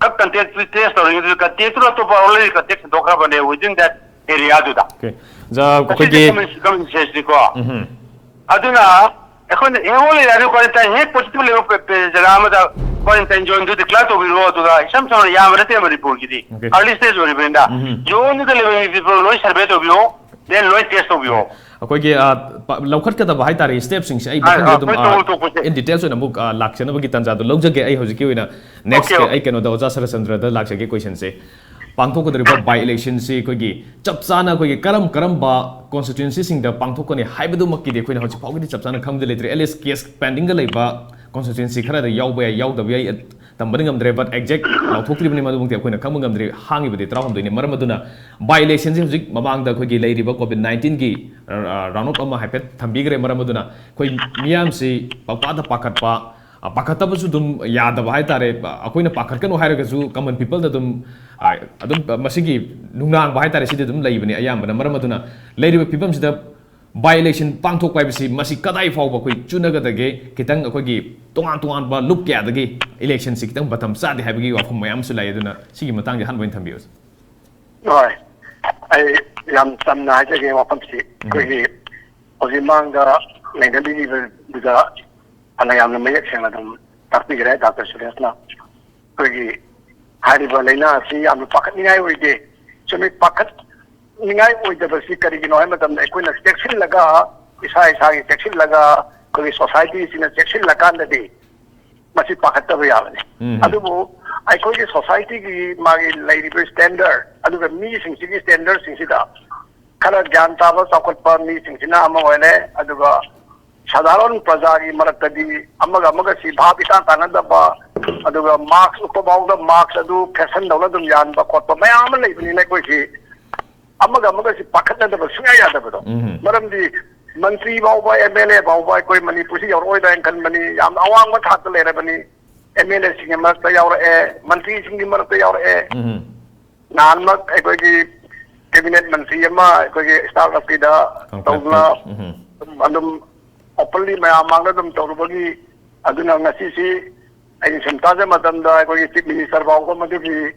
ꯈꯛ ꯀꯟꯇꯦꯛꯇꯨ ꯇꯦꯁ ꯇꯧꯔꯤꯉꯩꯗꯨꯗ ꯀꯟꯇꯦꯛꯇꯨꯅ ꯑꯇꯣꯞꯄ ꯑꯣꯜꯔꯦꯗꯤ ꯀꯟꯇꯦꯛ ꯁꯟꯗꯣꯛꯈ꯭ꯔꯕꯅꯦ ꯋꯤꯗꯤꯟ ꯗꯦꯠ ꯑꯦꯔꯤꯌꯥꯗꯨꯗ꯫ ꯑꯣꯀꯦ ꯑꯣꯖꯥ ꯑꯩꯈꯣꯏꯒꯤ ꯀꯃꯟ ꯁꯦꯟꯁꯅꯤꯀꯣ꯫ ꯎꯝ ꯑꯗꯨꯅ ꯑꯩꯈꯣꯏꯅ ꯍꯦꯛ ꯑꯣꯜ ꯑꯦꯔꯤꯌꯥꯗ ꯀ꯭ꯋꯥꯔꯦꯟꯇꯥꯏꯟ ꯍꯦꯛ ꯄꯣꯖꯤꯇꯤꯚ ꯂꯩꯕ ꯄꯦ- ꯄꯦ- ꯖꯒꯥ ꯑꯃꯗ ꯀ꯭ꯋꯥꯔꯦꯟꯇꯥꯏꯟ ꯖꯣꯟꯗꯨ ꯗꯤꯀ꯭ꯂꯦꯌꯔ ꯇꯧꯕꯤꯔꯣ꯫ ꯑꯗꯨꯒ ꯏꯁꯝ ꯁꯝꯅ ꯌꯥꯝꯕ ꯅꯠꯇꯦ ꯃꯅꯤꯄꯨꯔꯒꯤꯗꯤ ꯑꯣꯀꯦ꯫ ꯑꯥꯔꯂꯤ ꯁ꯭ꯇꯦꯖ ꯑꯣꯏꯔꯤꯕꯅꯤꯅ ꯎꯝ ꯖꯣꯟꯗꯨꯗ ꯂꯩꯕ ꯄꯤꯄꯜ ꯂꯣꯏ ꯁꯔꯚꯦ ꯇꯧꯕꯤꯌꯣ, ꯗꯦꯟ ꯂꯣꯏ ꯇꯦꯁ ꯇꯧꯕꯤꯌꯣ꯫ ꯑꯩꯈꯣꯏꯒꯤ ꯑ, ꯄ- ꯂꯧꯈꯠꯀꯗꯕ ꯍꯥꯏꯇꯥꯔꯦ ꯁ꯭ꯇꯦꯞꯁꯤꯡꯁꯦ ꯑꯩ ꯑ, ꯃꯊꯪꯗ ꯑ, ꯑꯗꯨꯝ ꯑꯩꯈꯣꯏ ꯇꯧꯕ ꯊꯣꯛꯄꯁꯦ꯫ ꯏꯟ ꯗꯤꯇꯦꯜꯁ ꯑꯣꯏꯅ ꯑꯃꯨꯛ ꯑ, ꯂꯥꯛꯆꯅꯕꯒꯤ ꯇꯥꯟꯖꯥꯗꯣ ꯂꯧꯖꯒꯦ꯫ ꯑꯩ ꯍꯧꯖꯤꯛꯀꯤ ꯑꯣꯏꯅ ꯅꯦꯛꯁ ꯑꯣꯀꯦ꯫ ꯑꯩ ꯀꯩꯅꯣꯗ ꯑꯣꯖꯥ ꯁꯔꯆꯟꯗ꯭ꯔꯗ ꯂꯥꯛꯆꯒꯦ꯫ ꯀꯣꯏꯁꯟꯁꯦ ꯄꯥꯡꯊꯣꯛꯀꯗꯧꯔꯤꯕ ꯕꯥꯏ ꯏꯂꯦꯛꯁꯟꯁꯤ ꯑꯩꯈꯣꯏꯒꯤ ꯆꯞ ꯆꯥꯅ ꯑꯩꯈꯣꯏꯒꯤ ꯀꯔꯝ ꯀꯔꯝꯕ ꯀꯣꯟꯁꯇꯤꯇ꯭ꯋꯦꯟꯁꯤꯁꯤꯡꯗ ꯄꯥꯡꯊꯣꯛꯀꯅꯤ ꯍꯥꯏꯕꯗꯨꯃꯛꯀꯤꯗꯤ ꯑꯩꯈꯣꯏꯅ ꯍꯧꯖꯤꯛ ꯐꯥꯎꯒꯤꯗꯤ ꯆꯞ ꯆꯥꯅ ꯈꯪꯕꯗꯤ ꯂꯩꯇ꯭ꯔꯤ꯫ ꯑꯦꯠꯂꯤꯁ ꯀꯦꯁ ꯄꯦꯟꯗꯤꯡꯒ ꯂꯩꯕ ꯀꯣꯟꯁꯇꯤꯇ꯭ꯋꯦꯟꯁꯤ ꯈꯔꯗ ꯌꯥꯎꯕ ꯌꯥꯏ, ꯌꯥꯎꯗꯕ ꯌꯥꯏ꯫ ꯇꯝꯕꯗꯤ ꯉꯝꯗ꯭ꯔꯦ, but exact ꯂꯥꯎꯊꯣꯛꯇ꯭ꯔꯤꯕꯅꯤ, ꯃꯗꯨꯃꯛꯇꯤ ꯑꯩꯈꯣꯏꯅ ꯈꯪꯕ ꯉꯝꯗ꯭ꯔꯤ꯫ ꯍꯥꯡꯉꯤꯕꯗꯤ ꯇꯔꯥꯍꯨꯝꯗꯣꯏꯅꯤ꯫ ꯃꯔꯝ ꯑꯗꯨꯅ by electionꯁꯦ ꯍꯧꯖꯤꯛ ꯃꯃꯥꯡꯗ ꯑꯩꯈꯣꯏꯒꯤ ꯂꯩꯔꯤꯕ COVID nineteenꯒꯤ round off ꯑꯃ ꯍꯥꯏꯐꯦꯠ ꯊꯝꯕꯤꯈ꯭ꯔꯦ꯫ ꯃꯔꯝ ꯑꯗꯨꯅ ꯑꯩꯈꯣꯏ ꯃꯤꯌꯥꯝꯁꯤ ꯄꯪꯄꯥꯗ ꯄꯥꯈꯠꯄ, ꯑ, ꯄꯥꯈꯠꯇꯕꯁꯨ ꯑꯗꯨꯝ ꯌꯥꯗꯕ ꯍꯥꯏꯇꯥꯔꯦ꯫ ꯑ, ꯑꯩꯈꯣꯏꯅ ꯄꯥꯈꯠꯀꯅꯨ ꯍꯥꯏꯔꯒꯁꯨ common peopleꯗ ꯑꯗꯨꯝ, ꯑ, ꯑꯗꯨꯝ ꯃꯁꯤꯒꯤ ꯅꯨꯡꯅꯥꯡꯕ ꯍꯥꯏꯇꯥꯔꯦ, ꯁꯤꯗꯤ ꯑꯗꯨꯝ ꯂꯩꯕꯅꯤ ꯑꯌꯥꯝꯕꯅ꯫ ꯃꯔꯝ ꯑꯗꯨꯅ ꯂꯩꯔꯤꯕ ꯐꯤꯕꯝꯁꯤꯗ by election ꯄꯥꯡꯊꯣꯛꯄ ꯍꯥꯏꯕꯁꯤ ꯃꯁꯤ ꯀꯗꯥꯏ ꯐꯥꯎꯕ ꯑꯩꯈꯣꯏ ꯆꯨꯅꯒꯗꯒꯦ? ꯈꯤꯇꯪ ꯑꯩꯈꯣꯏꯒꯤ ꯇꯣꯉꯥꯟ ꯇꯣꯉꯥꯟꯕ ꯂꯨꯞ ꯀꯌꯥꯗꯒꯤ electionꯁꯤ ꯈꯤꯇꯪ ꯃꯇꯝ ꯆꯥꯗꯦ ꯍꯥꯏꯕꯒꯤ ꯋꯥꯐꯝ ꯃꯌꯥꯝ ꯑꯃꯁꯨ ꯂꯩ꯫ ꯑꯗꯨꯅ ꯁꯤꯒꯤ ꯃꯇꯥꯡꯁꯦ ꯑꯍꯥꯟꯕ ꯑꯣꯏꯅ ꯊꯝꯕꯤꯌꯨ꯫ ꯍꯣꯏ, ꯑꯩ ꯌꯥꯝ ꯆꯝꯅ ꯍꯥꯏꯖꯒꯦ ꯋꯥꯐꯝꯁꯤ꯫ ꯑꯩꯈꯣꯏꯒꯤ ꯍꯧꯖꯤꯛ ꯃꯥꯡꯗ ꯅꯩꯅꯕꯤꯔꯤꯕꯗꯨꯗ ꯐꯅ ꯌꯥꯝꯅ ꯃꯌꯦꯛ ꯁꯦꯡꯅ ꯑꯗꯨꯝ ꯇꯥꯛꯄꯤꯈ꯭ꯔꯦ ꯗꯥꯛꯇꯔ ꯁꯨꯔꯦꯁꯅ꯫ ꯑꯩꯈꯣꯏꯒꯤ ꯍꯥꯏꯔꯤꯕ ꯂꯥꯏꯅꯥ ꯑꯁꯤ ꯌꯥꯝꯅ ꯄꯥꯈꯠꯅꯤꯡꯉꯥꯏ ꯑꯣꯏꯗꯦ꯫ ꯆꯨꯝꯃꯤ, ꯄꯥꯈꯠꯅꯤꯡꯉꯥꯏ ꯑꯣꯏꯗꯕꯁꯤ ꯀꯔꯤꯒꯤꯅꯣ ꯍꯥꯏꯕ ꯃꯇꯝꯗ ꯑꯩꯈꯣꯏꯅ ꯆꯦꯛꯁꯤꯜꯂꯒ, ꯏꯁꯥ ꯏꯁꯥꯒꯤ ꯆꯦꯛꯁꯤꯜꯂꯒ, ꯑꯩꯈꯣꯏꯒꯤ societyꯁꯤꯅ ꯆꯦꯛꯁꯤꯜꯂꯀꯥꯟꯗꯗꯤ ꯃꯁꯤ ꯄꯥꯈꯠꯇꯕ ꯌꯥꯕꯅꯤ꯫ ꯎꯝ꯫ ꯑꯗꯨꯕꯨ ꯑꯩꯈꯣꯏꯒꯤ societyꯒꯤ ꯃꯥꯒꯤ ꯂꯩꯔꯤꯕ standard, ꯑꯗꯨꯒ ꯃꯤꯁꯤꯡꯁꯤꯒꯤ standardꯁꯤꯡꯁꯤꯗ ꯈꯔ ꯒ꯭ꯌꯥꯟ ꯇꯥꯕ, ꯆꯥꯎꯈꯠꯄ ꯃꯤꯁꯤꯡꯁꯤꯅ ꯑꯃ ꯑꯣꯏꯔꯦ, ꯑꯗꯨꯒ ꯁꯥꯙꯥꯔꯟ ꯄ꯭ꯔꯖꯥꯒꯤ ꯃꯔꯛꯇꯗꯤ ꯑꯃꯒ ꯑꯃꯒ ꯁꯤ ꯚꯥꯞ ꯏꯇꯥ ꯇꯥꯅꯗꯕ, ꯑꯗꯨꯒ mask ꯎꯞꯄ ꯐꯥꯎꯗ mask ꯑꯗꯨ fashionꯗꯧꯅ ꯑꯗꯨꯝ ꯌꯥꯟꯕ ꯈꯣꯠꯄ ꯃꯌꯥꯝ ꯑꯃ ꯂꯩꯕꯅꯤꯅ ꯑꯩꯈꯣꯏꯁꯤ ꯑꯃꯒ ꯑꯃꯒ ꯁꯤ ꯄꯥꯈꯠꯅꯗꯕ ꯁꯨꯡꯌꯥ ꯌꯥꯗꯕꯗꯣ꯫ ꯎꯝ꯫ ꯃꯔꯝꯗꯤ ꯃꯟꯇ꯭ꯔꯤ ꯐꯥꯎꯕ, MLA ꯐꯥꯎꯕ ꯑꯩꯈꯣꯏ ꯃꯅꯤꯄꯨꯔꯁꯤ ꯌꯧꯔꯛꯑꯣꯏꯗ꯭ꯔꯥ ꯍꯥꯏꯅ ꯈꯟꯕꯅꯤ꯫ ꯌꯥꯝꯅ ꯑꯋꯥꯡꯕ ꯊꯥꯛꯇ ꯂꯩꯔꯕꯅꯤ꯫ MLAꯁꯤꯡꯒꯤ ꯃꯔꯛꯇ ꯌꯥꯎꯔꯛꯑꯦ, ꯃꯟꯇ꯭ꯔꯤꯁꯤꯡꯒꯤ ꯃꯔꯛꯇ ꯌꯥꯎꯔꯛꯑꯦ꯫ ꯎꯝ꯫ ꯅꯍꯥꯟꯃꯛ ꯑꯩꯈꯣꯏꯒꯤ cabinet ꯃꯟꯇ꯭ꯔꯤ ꯑꯃ ꯑꯩꯈꯣꯏꯒꯤ startupꯀꯤꯗ ꯀꯪꯀ꯭ꯔꯥꯠꯀꯤ꯫ ꯇꯧꯗꯨꯅ ꯎꯝ꯫ ꯑꯗꯨꯝ openly ꯃꯌꯥꯝ ꯃꯥꯡꯗ ꯑꯗꯨꯝ ꯇꯧꯔꯨꯕꯒꯤ, ꯑꯗꯨꯅ ꯉꯁꯤꯁꯤ ꯑꯩꯅ ꯁꯨꯝ ꯇꯥꯖ ꯃꯇꯝꯗ ꯑꯩꯈꯣꯏꯒꯤ chief minister ꯐꯥꯎꯕ ꯃꯗꯨꯒꯤ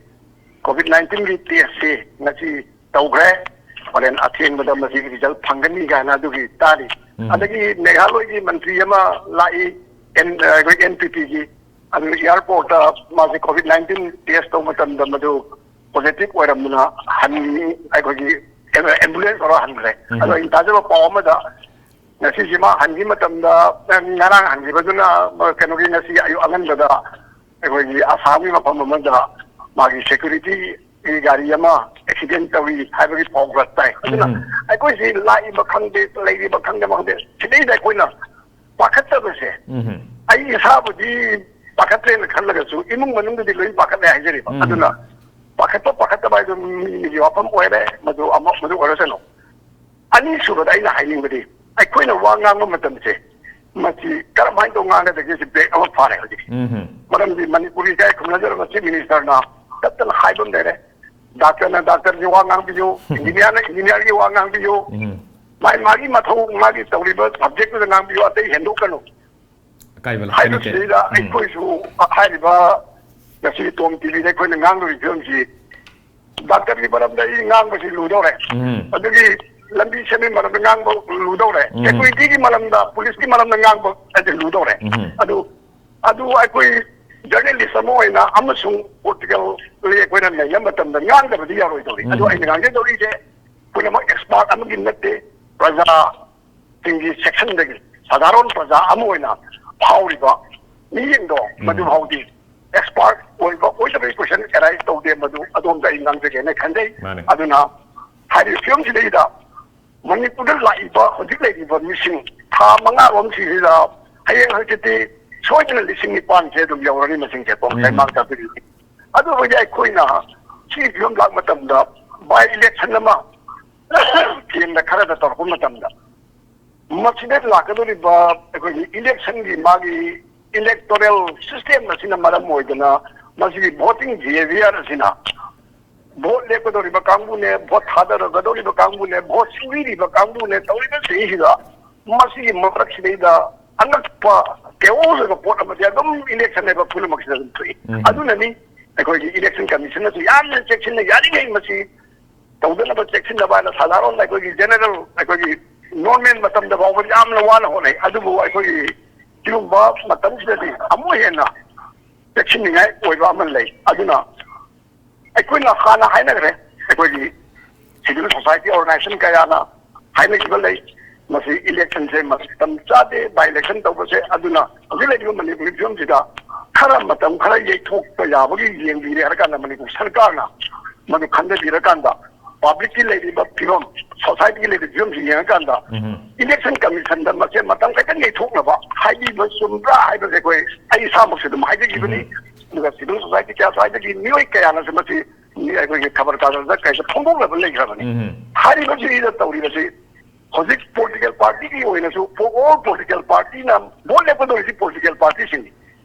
COVID nineteenꯒꯤ testꯁꯤ ꯉꯁꯤ ꯇꯧꯈ꯭ꯔꯦ꯫ ꯍꯣꯔꯦꯟ ꯑꯊꯦꯡꯕꯗ ꯃꯁꯤꯒꯤ result ꯐꯪꯒꯅꯤ ꯀꯥꯏꯅ ꯑꯗꯨꯒꯤ ꯇꯥꯔꯤ꯫ ꯎꯝ꯫ ꯑꯗꯒꯤ ꯃꯦꯘꯥꯂꯣꯏꯒꯤ ꯃꯟꯇ꯭ꯔꯤ ꯑꯃ ꯂꯥꯛꯏ, ꯑꯦꯟ-, ꯑꯩꯈꯣꯏ NPPꯒꯤ, ꯑꯗꯨ airportꯇ ꯃꯥꯁꯦ COVID nineteen test ꯇꯧꯕ ꯃꯇꯝꯗ ꯃꯗꯨ positive ꯑꯣꯏꯔꯝꯗꯅ ꯍꯟ-, ꯑꯩꯈꯣꯏꯒꯤ ambulance ꯇꯧꯔ ꯍꯟꯈ꯭ꯔꯦ꯫ ꯎꯝ꯫ ꯑꯗꯣ ꯑꯩꯅ ꯇꯥꯖꯕ ꯄꯥꯎ ꯑꯃꯗ ꯉꯁꯤꯁꯤ ꯃꯥ ꯍꯟꯈꯤꯕ ꯃꯇꯝꯗ, ꯉꯔꯥꯡ ꯍꯟꯈꯤꯕꯗꯨꯅ ꯀꯩꯅꯣꯒꯤ ꯉꯁꯤ ꯑꯌꯨꯛ ꯑꯉꯟꯕꯗ ꯑꯩꯈꯣꯏꯒꯤ ꯑꯁꯥꯝꯒꯤ ꯃꯐꯝ ꯑꯃꯗ ꯃꯥꯒꯤ securityꯒꯤ ꯒꯥꯔꯤ ꯑꯃ accident ꯇꯧꯏ ꯍꯥꯏꯕꯒꯤ ꯄꯥꯎ ꯈꯔ ꯇꯥꯏ꯫ ꯑꯗꯨꯅ ꯎꯝ꯫ ꯑꯩꯈꯣꯏꯁꯤ ꯂꯥꯛꯏꯕ ꯈꯪꯗꯦ, ꯂꯩꯔꯤꯕ ꯈꯪꯗꯦ, ꯈꯪꯗꯦ, ꯁꯤꯗꯩꯗ ꯑꯩꯈꯣꯏꯅ ꯄꯥꯈꯠꯇꯕꯁꯦ, ꯎꯝ꯫ ꯑꯩ ꯏꯁꯥꯕꯨꯗꯤ ꯄꯥꯈꯠꯇ꯭ꯔꯦꯅ ꯈꯜꯂꯒꯁꯨ ꯏꯃꯨꯡ ꯃꯅꯨꯡꯗꯗꯤ ꯂꯣꯏ ꯄꯥꯈꯠꯂꯦ ꯍꯥꯏꯖꯔꯤꯕ꯫ ꯎꯝ꯫ ꯑꯗꯨꯅ ꯄꯥꯈꯠꯄ ꯄꯥꯈꯠꯇꯕ ꯍꯥꯏꯗꯣ ꯃꯤ ꯃꯤꯒꯤ ꯋꯥꯐꯝ ꯑꯣꯏꯔꯦ, ꯃꯗꯨ ꯑꯃ, ꯃꯗꯨ ꯑꯣꯏꯔꯁꯅꯨ꯫ ꯑꯅꯤꯁꯨꯕꯗ ꯑꯩꯅ ꯍꯥꯏꯅꯤꯡꯕꯗꯤ, ꯑꯩꯈꯣꯏꯅ ꯋꯥ ꯉꯥꯡꯕ ꯃꯇꯝꯁꯦ, ꯃꯁꯤ ꯀꯔꯝꯍꯥꯏꯅ ꯇꯧ ꯉꯥꯡꯒꯗꯒꯦ ꯁꯤ ꯕ꯭ꯔꯦꯛ ꯑꯃ ꯐꯥꯔꯦ ꯍꯧꯖꯤꯛ꯫ ꯎꯝ꯫ ꯃꯔꯝꯗꯤ ꯃꯅꯤꯄꯨꯔꯤ ꯏꯀꯥꯏ ꯈꯨꯝꯅꯖꯔꯕ ꯆꯤꯐ ꯃꯤꯅꯤꯁꯇꯔꯅ ꯇꯠꯇꯅ ꯍꯥꯏꯕ ꯑꯃ ꯂꯩꯔꯦ, "ꯗꯥꯛꯇꯔꯅ ꯗꯥꯛꯇꯔꯒꯤ ꯋꯥ ꯉꯥꯡꯕꯤꯌꯨ, ꯏꯟꯖꯤꯅꯤꯌꯥꯔꯅ ꯏꯟꯖꯤꯅꯤꯌꯥꯔꯒꯤ ꯋꯥ ꯉꯥꯡꯕꯤꯌꯨ, ꯎꯝ꯫ ꯃꯥꯏ ꯃꯥꯒꯤ ꯃꯊꯧ ꯃꯥꯒꯤ ꯇꯧꯔꯤꯕ ꯁꯕꯖꯦꯛꯇꯨꯗ ꯉꯥꯡꯕꯤꯌꯨ, ꯑꯇꯩ ꯍꯦꯟꯗꯣꯛꯀꯅꯨ" ꯑꯀꯥꯏꯕ ꯂꯥꯛꯀꯅꯤ ꯀꯩ-, ꯍꯥꯏꯕꯁꯤꯗꯩꯗ ꯎꯝ꯫ ꯑꯩꯈꯣꯏꯁꯨ ꯍꯥꯏꯔꯤꯕ ꯉꯁꯤ ꯇꯣꯝ ꯇꯤꯚꯤꯗ ꯑꯩꯈꯣꯏꯅ ꯉꯥꯡꯗꯣꯔꯤꯕ ꯐꯤꯕꯝꯁꯤ, ꯗꯥꯛꯇꯔꯒꯤ ꯃꯔꯝꯗ ꯑꯩ ꯉꯥꯡꯕꯁꯤ ꯂꯨꯗꯧꯔꯦ꯫ ꯎꯝ꯫ ꯑꯗꯨꯒꯤ ꯂꯝꯕꯤ ꯁꯦꯝꯕꯒꯤ ꯃꯔꯝꯗ ꯉꯥꯡꯕ ꯂꯨꯗꯧꯔꯦ꯫ ꯎꯝ꯫ ꯁꯦꯀ꯭ꯌꯨꯔꯤꯇꯤꯒꯤ ꯃꯔꯝꯗ, ꯄꯨꯂꯤꯁꯀꯤ ꯃꯔꯝꯗ ꯉꯥꯡꯕ ꯍꯥꯏꯗꯤ ꯂꯨꯗꯧꯔꯦ꯫ ꯎꯝ꯫ ꯑꯗꯨ, ꯑꯗꯨ ꯑꯩꯈꯣꯏ ꯖꯔꯅꯦꯂꯤꯁ ꯑꯃ ꯑꯣꯏꯅ ꯑꯃꯁꯨꯡ ꯄꯣꯂꯤꯇꯤꯀꯦꯜꯂꯤ ꯑꯩꯈꯣꯏꯅ ꯅꯩꯅꯕ ꯃꯇꯝꯗ ꯉꯥꯡꯗꯕꯗꯤ ꯌꯥꯔꯣꯏꯗꯧꯔꯤ꯫ ꯑꯗꯨ ꯎꯝ꯫ ꯑꯩꯅ ꯉꯥꯡꯖꯗꯧꯔꯤꯁꯦ ꯄꯨꯝꯅꯃꯛ ꯑꯦꯛꯁꯄꯥꯔꯠ ꯑꯃꯒꯤ ꯅꯠꯇꯦ, ꯄ꯭ꯔꯖꯥꯁꯤꯡꯒꯤ ꯁꯦꯛꯁꯟꯗꯒꯤ ꯁꯥꯙꯥꯔꯣꯟ ꯄ꯭ꯔꯖꯥ ꯑꯃ ꯑꯣꯏꯅ ꯐꯥꯎꯔꯤꯕ ꯃꯤꯁꯤꯡꯗꯣ ꯎꯝ꯫ ꯃꯗꯨ ꯐꯥꯎꯗꯤ ꯑꯦꯛꯁꯄꯥꯔꯠ ꯑꯣꯏꯕ ꯑꯣꯏꯗꯕꯒꯤ ꯀꯣꯏꯁꯟ ꯑꯦꯔꯥꯏꯁ ꯇꯧꯗꯦ꯫ ꯃꯗꯨ ꯑꯗꯣꯝꯗ ꯑꯩ ꯉꯥꯡꯖꯒꯦꯅ ꯈꯟꯖꯩ꯫ ꯃꯥꯅꯦ꯫ ꯑꯗꯨꯅ ꯍꯥꯏꯔꯤꯕ ꯐꯤꯕꯝꯁꯤꯗꯩꯗ ꯃꯅꯤꯄꯨꯔꯗ ꯂꯥꯛꯏꯕ ꯍꯧꯖꯤꯛ ꯂꯩꯔꯤꯕ ꯃꯤꯁꯤꯡ ꯊꯥ ꯃꯉꯥꯔꯣꯝꯁꯤꯗ ꯍꯌꯦꯡ ꯍꯪꯆꯤꯠꯇꯤ ꯁꯣꯏꯗꯅ ꯂꯤꯁꯤꯡ ꯅꯤꯄꯥꯟꯁꯦ ꯑꯗꯨꯝ ꯌꯧꯔꯅꯤ ꯃꯁꯤꯡꯁꯦ꯫ ꯎꯝ꯫ ꯀꯩꯃꯥꯡ ꯆꯥꯕꯤꯔꯤꯁꯦ꯫ ꯑꯗꯨ ꯑꯣꯏꯔꯗꯤ ꯑꯩꯈꯣꯏꯅ ꯁꯤ ꯐꯤꯕꯝ ꯂꯥꯛꯄ ꯃꯇꯝꯗ ꯕꯥꯏ ꯏꯂꯦꯛꯁꯟ ꯑꯃ ꯀꯦꯟꯗ꯭ꯔ ꯈꯔꯗ ꯇꯧꯔꯛꯄ ꯃꯇꯝꯗ ꯃꯁꯤꯗ ꯂꯥꯛꯀꯗꯧꯔꯤꯕ ꯑꯩꯈꯣꯏꯒꯤ ꯏꯂꯦꯛꯁꯟꯒꯤ ꯃꯥꯒꯤ ꯏꯂꯦꯛꯇꯣꯔꯦꯜ ꯁꯤꯁꯇꯦꯝ ꯑꯁꯤꯅ ꯃꯔꯝ ꯑꯣꯏꯗꯅ ꯃꯁꯤꯒꯤ ꯚꯣꯇꯤꯡ ꯕꯤꯍꯦꯕꯤꯌꯔ ꯑꯁꯤꯅ ꯚꯣꯠ ꯂꯦꯞꯀꯗꯧꯔꯤꯕ ꯀꯥꯡꯕꯨꯅꯦ, ꯚꯣꯠ ꯊꯥꯗꯔꯒꯗꯧꯔꯤꯕ ꯀꯥꯡꯕꯨꯅꯦ, ꯚꯣꯠ ꯁꯨꯕꯤꯔꯤꯕ ꯀꯥꯡꯕꯨꯅꯦ, ꯇꯧꯔꯤꯕꯁꯤꯡꯁꯤꯗ ꯃꯁꯤꯒꯤ ꯃꯔꯛꯁꯤꯗꯩꯗ ꯑꯉꯛꯄ ꯀꯦꯑꯣꯁ ꯑꯣꯏꯕ ꯄꯣꯠ ꯑꯃꯗꯤ ꯑꯗꯨꯝ ꯏꯂꯦꯛꯁꯟ ꯍꯥꯏꯕ ꯐꯤꯕꯝ ꯑꯁꯤꯗ ꯑꯗꯨꯝ ꯊꯣꯛꯏ꯫ ꯎꯝ꯫ ꯑꯗꯨꯅꯅꯤ ꯑꯩꯈꯣꯏꯒꯤ ꯏꯂꯦꯛꯁꯟ ꯀꯃꯤꯁꯟꯅꯁꯨ ꯌꯥꯝꯅ ꯆꯦꯛꯁꯤꯟꯅ ꯌꯥꯔꯤꯉꯩ ꯃꯁꯤ ꯇꯧꯗꯅꯕ ꯆꯦꯛꯁꯤꯟꯅꯕ ꯍꯥꯏꯅ ꯁꯥꯙꯥꯔꯣꯟ ꯑꯩꯈꯣꯏꯒꯤ ꯖꯦꯅꯦꯔꯦꯜ ꯑꯩꯈꯣꯏꯒꯤ ꯅꯣꯔꯃꯦꯜ ꯃꯇꯝꯗ ꯐꯥꯎꯕ ꯌꯥꯝꯅ ꯋꯥꯅ ꯍꯣꯠꯅꯩ꯫ ꯑꯗꯨꯕꯨ ꯑꯩꯈꯣꯏꯒꯤ ꯁꯤꯒꯨꯝꯕ ꯃꯇꯝꯁꯤꯗꯗꯤ ꯑꯃꯨꯛ ꯍꯦꯟꯅ ꯆꯦꯛꯁꯤꯟꯅꯤꯡꯉꯥꯏ ꯑꯣꯏꯕ ꯑꯃ ꯂꯩ꯫ ꯑꯗꯨꯅ ꯑꯩꯈꯣꯏꯅ ꯍꯥꯟꯅ ꯍꯥꯏꯅꯈ꯭ꯔꯦ, ꯑꯩꯈꯣꯏꯒꯤ ꯁꯤꯚꯤꯜ ꯁꯣꯁꯥꯏꯇꯤ ꯑꯣꯔꯒꯅꯥꯏꯖꯦꯁꯟ ꯀꯌꯥꯅ ꯍꯥꯏꯅꯈꯤꯕ ꯂꯩ꯫ ꯃꯁꯤ ꯏꯂꯦꯛꯁꯟꯁꯦ ꯃꯇꯝ ꯆꯥꯗꯦ, ꯕꯥꯏ ꯏꯂꯦꯛꯁꯟ ꯇꯧꯕꯁꯦ꯫ ꯑꯗꯨꯅ ꯍꯧꯖꯤꯛ ꯂꯩꯔꯤꯕ ꯃꯅꯤꯄꯨꯔꯒꯤ ꯐꯤꯕꯝꯁꯤꯗ ꯈꯔ ꯃꯇꯝ ꯈꯔ ꯌꯩꯊꯣꯛꯄ ꯌꯥꯕꯒꯤ ꯌꯦꯡꯕꯤꯔꯦ ꯍꯥꯏꯔ ꯀꯥꯟꯗ ꯃꯅꯤꯄꯨꯔ ꯁꯔꯀꯥꯔꯅ ꯃꯗꯨ ꯈꯟꯊꯕꯤꯔꯀꯥꯟꯗ ꯄꯕ꯭ꯂꯤꯛꯀꯤ ꯂꯩꯔꯤꯕ ꯐꯤꯕꯝ, ꯁꯣꯁꯥꯏꯇꯤꯒꯤ ꯂꯩꯔꯤꯕ ꯐꯤꯕꯝꯁꯤ ꯌꯦꯡꯉꯀꯥꯟꯗ, ꯎꯝ꯫ ꯏꯂꯦꯛꯁꯟ ꯀꯃꯤꯁꯟꯗ ꯃꯁꯦ ꯃꯇꯝ ꯈꯛꯇꯪ ꯌꯩꯊꯣꯛꯅꯕ ꯍꯥꯏꯕꯤꯕ ꯆꯨꯝꯕ꯭ꯔꯥ ꯍꯥꯏꯕꯁꯦ ꯑꯩꯈꯣꯏ, ꯑꯩ ꯏꯁꯥꯃꯛꯁꯨ ꯑꯗꯨꯝ ꯍꯥꯏꯖꯈꯤꯕꯅꯤ꯫ ꯎꯝ꯫ ꯑꯗꯨꯒ ꯁꯤꯚꯤꯜ ꯁꯣꯁꯥꯏꯇꯤ ꯀꯌꯥ, ꯁ꯭ꯋꯥꯏꯗꯒꯤ ꯃꯤꯑꯣꯏ ꯀꯌꯥꯅꯁꯨ ꯃꯁꯤ ꯑꯩꯈꯣꯏꯒꯤ ꯈꯕꯔ ꯀꯥꯒꯖꯗ ꯀꯩꯗ ꯐꯣꯡꯗꯣꯛꯅꯕ ꯂꯩꯈ꯭ꯔꯕꯅꯤ꯫ ꯎꯝ꯫ ꯍꯥꯏꯔꯤꯕꯁꯤꯗ ꯇꯧꯔꯤꯕꯁꯤ ꯍꯧꯖꯤꯛ ꯄꯣꯂꯤꯇꯤꯀꯦꯜ ꯄꯥꯔꯇꯤꯒꯤ ꯑꯣꯏꯅꯁꯨ, ꯑꯣꯜ ꯄꯣꯂꯤꯇꯤꯀꯦꯜ ꯄꯥꯔꯇꯤꯅ ꯚꯣꯠ ꯂꯦꯞꯀꯗꯧꯔꯤꯁꯤ ꯄꯣꯂꯤꯇꯤꯀꯦꯜ ꯄꯥꯔꯇꯤꯁꯤꯡꯅꯤ꯫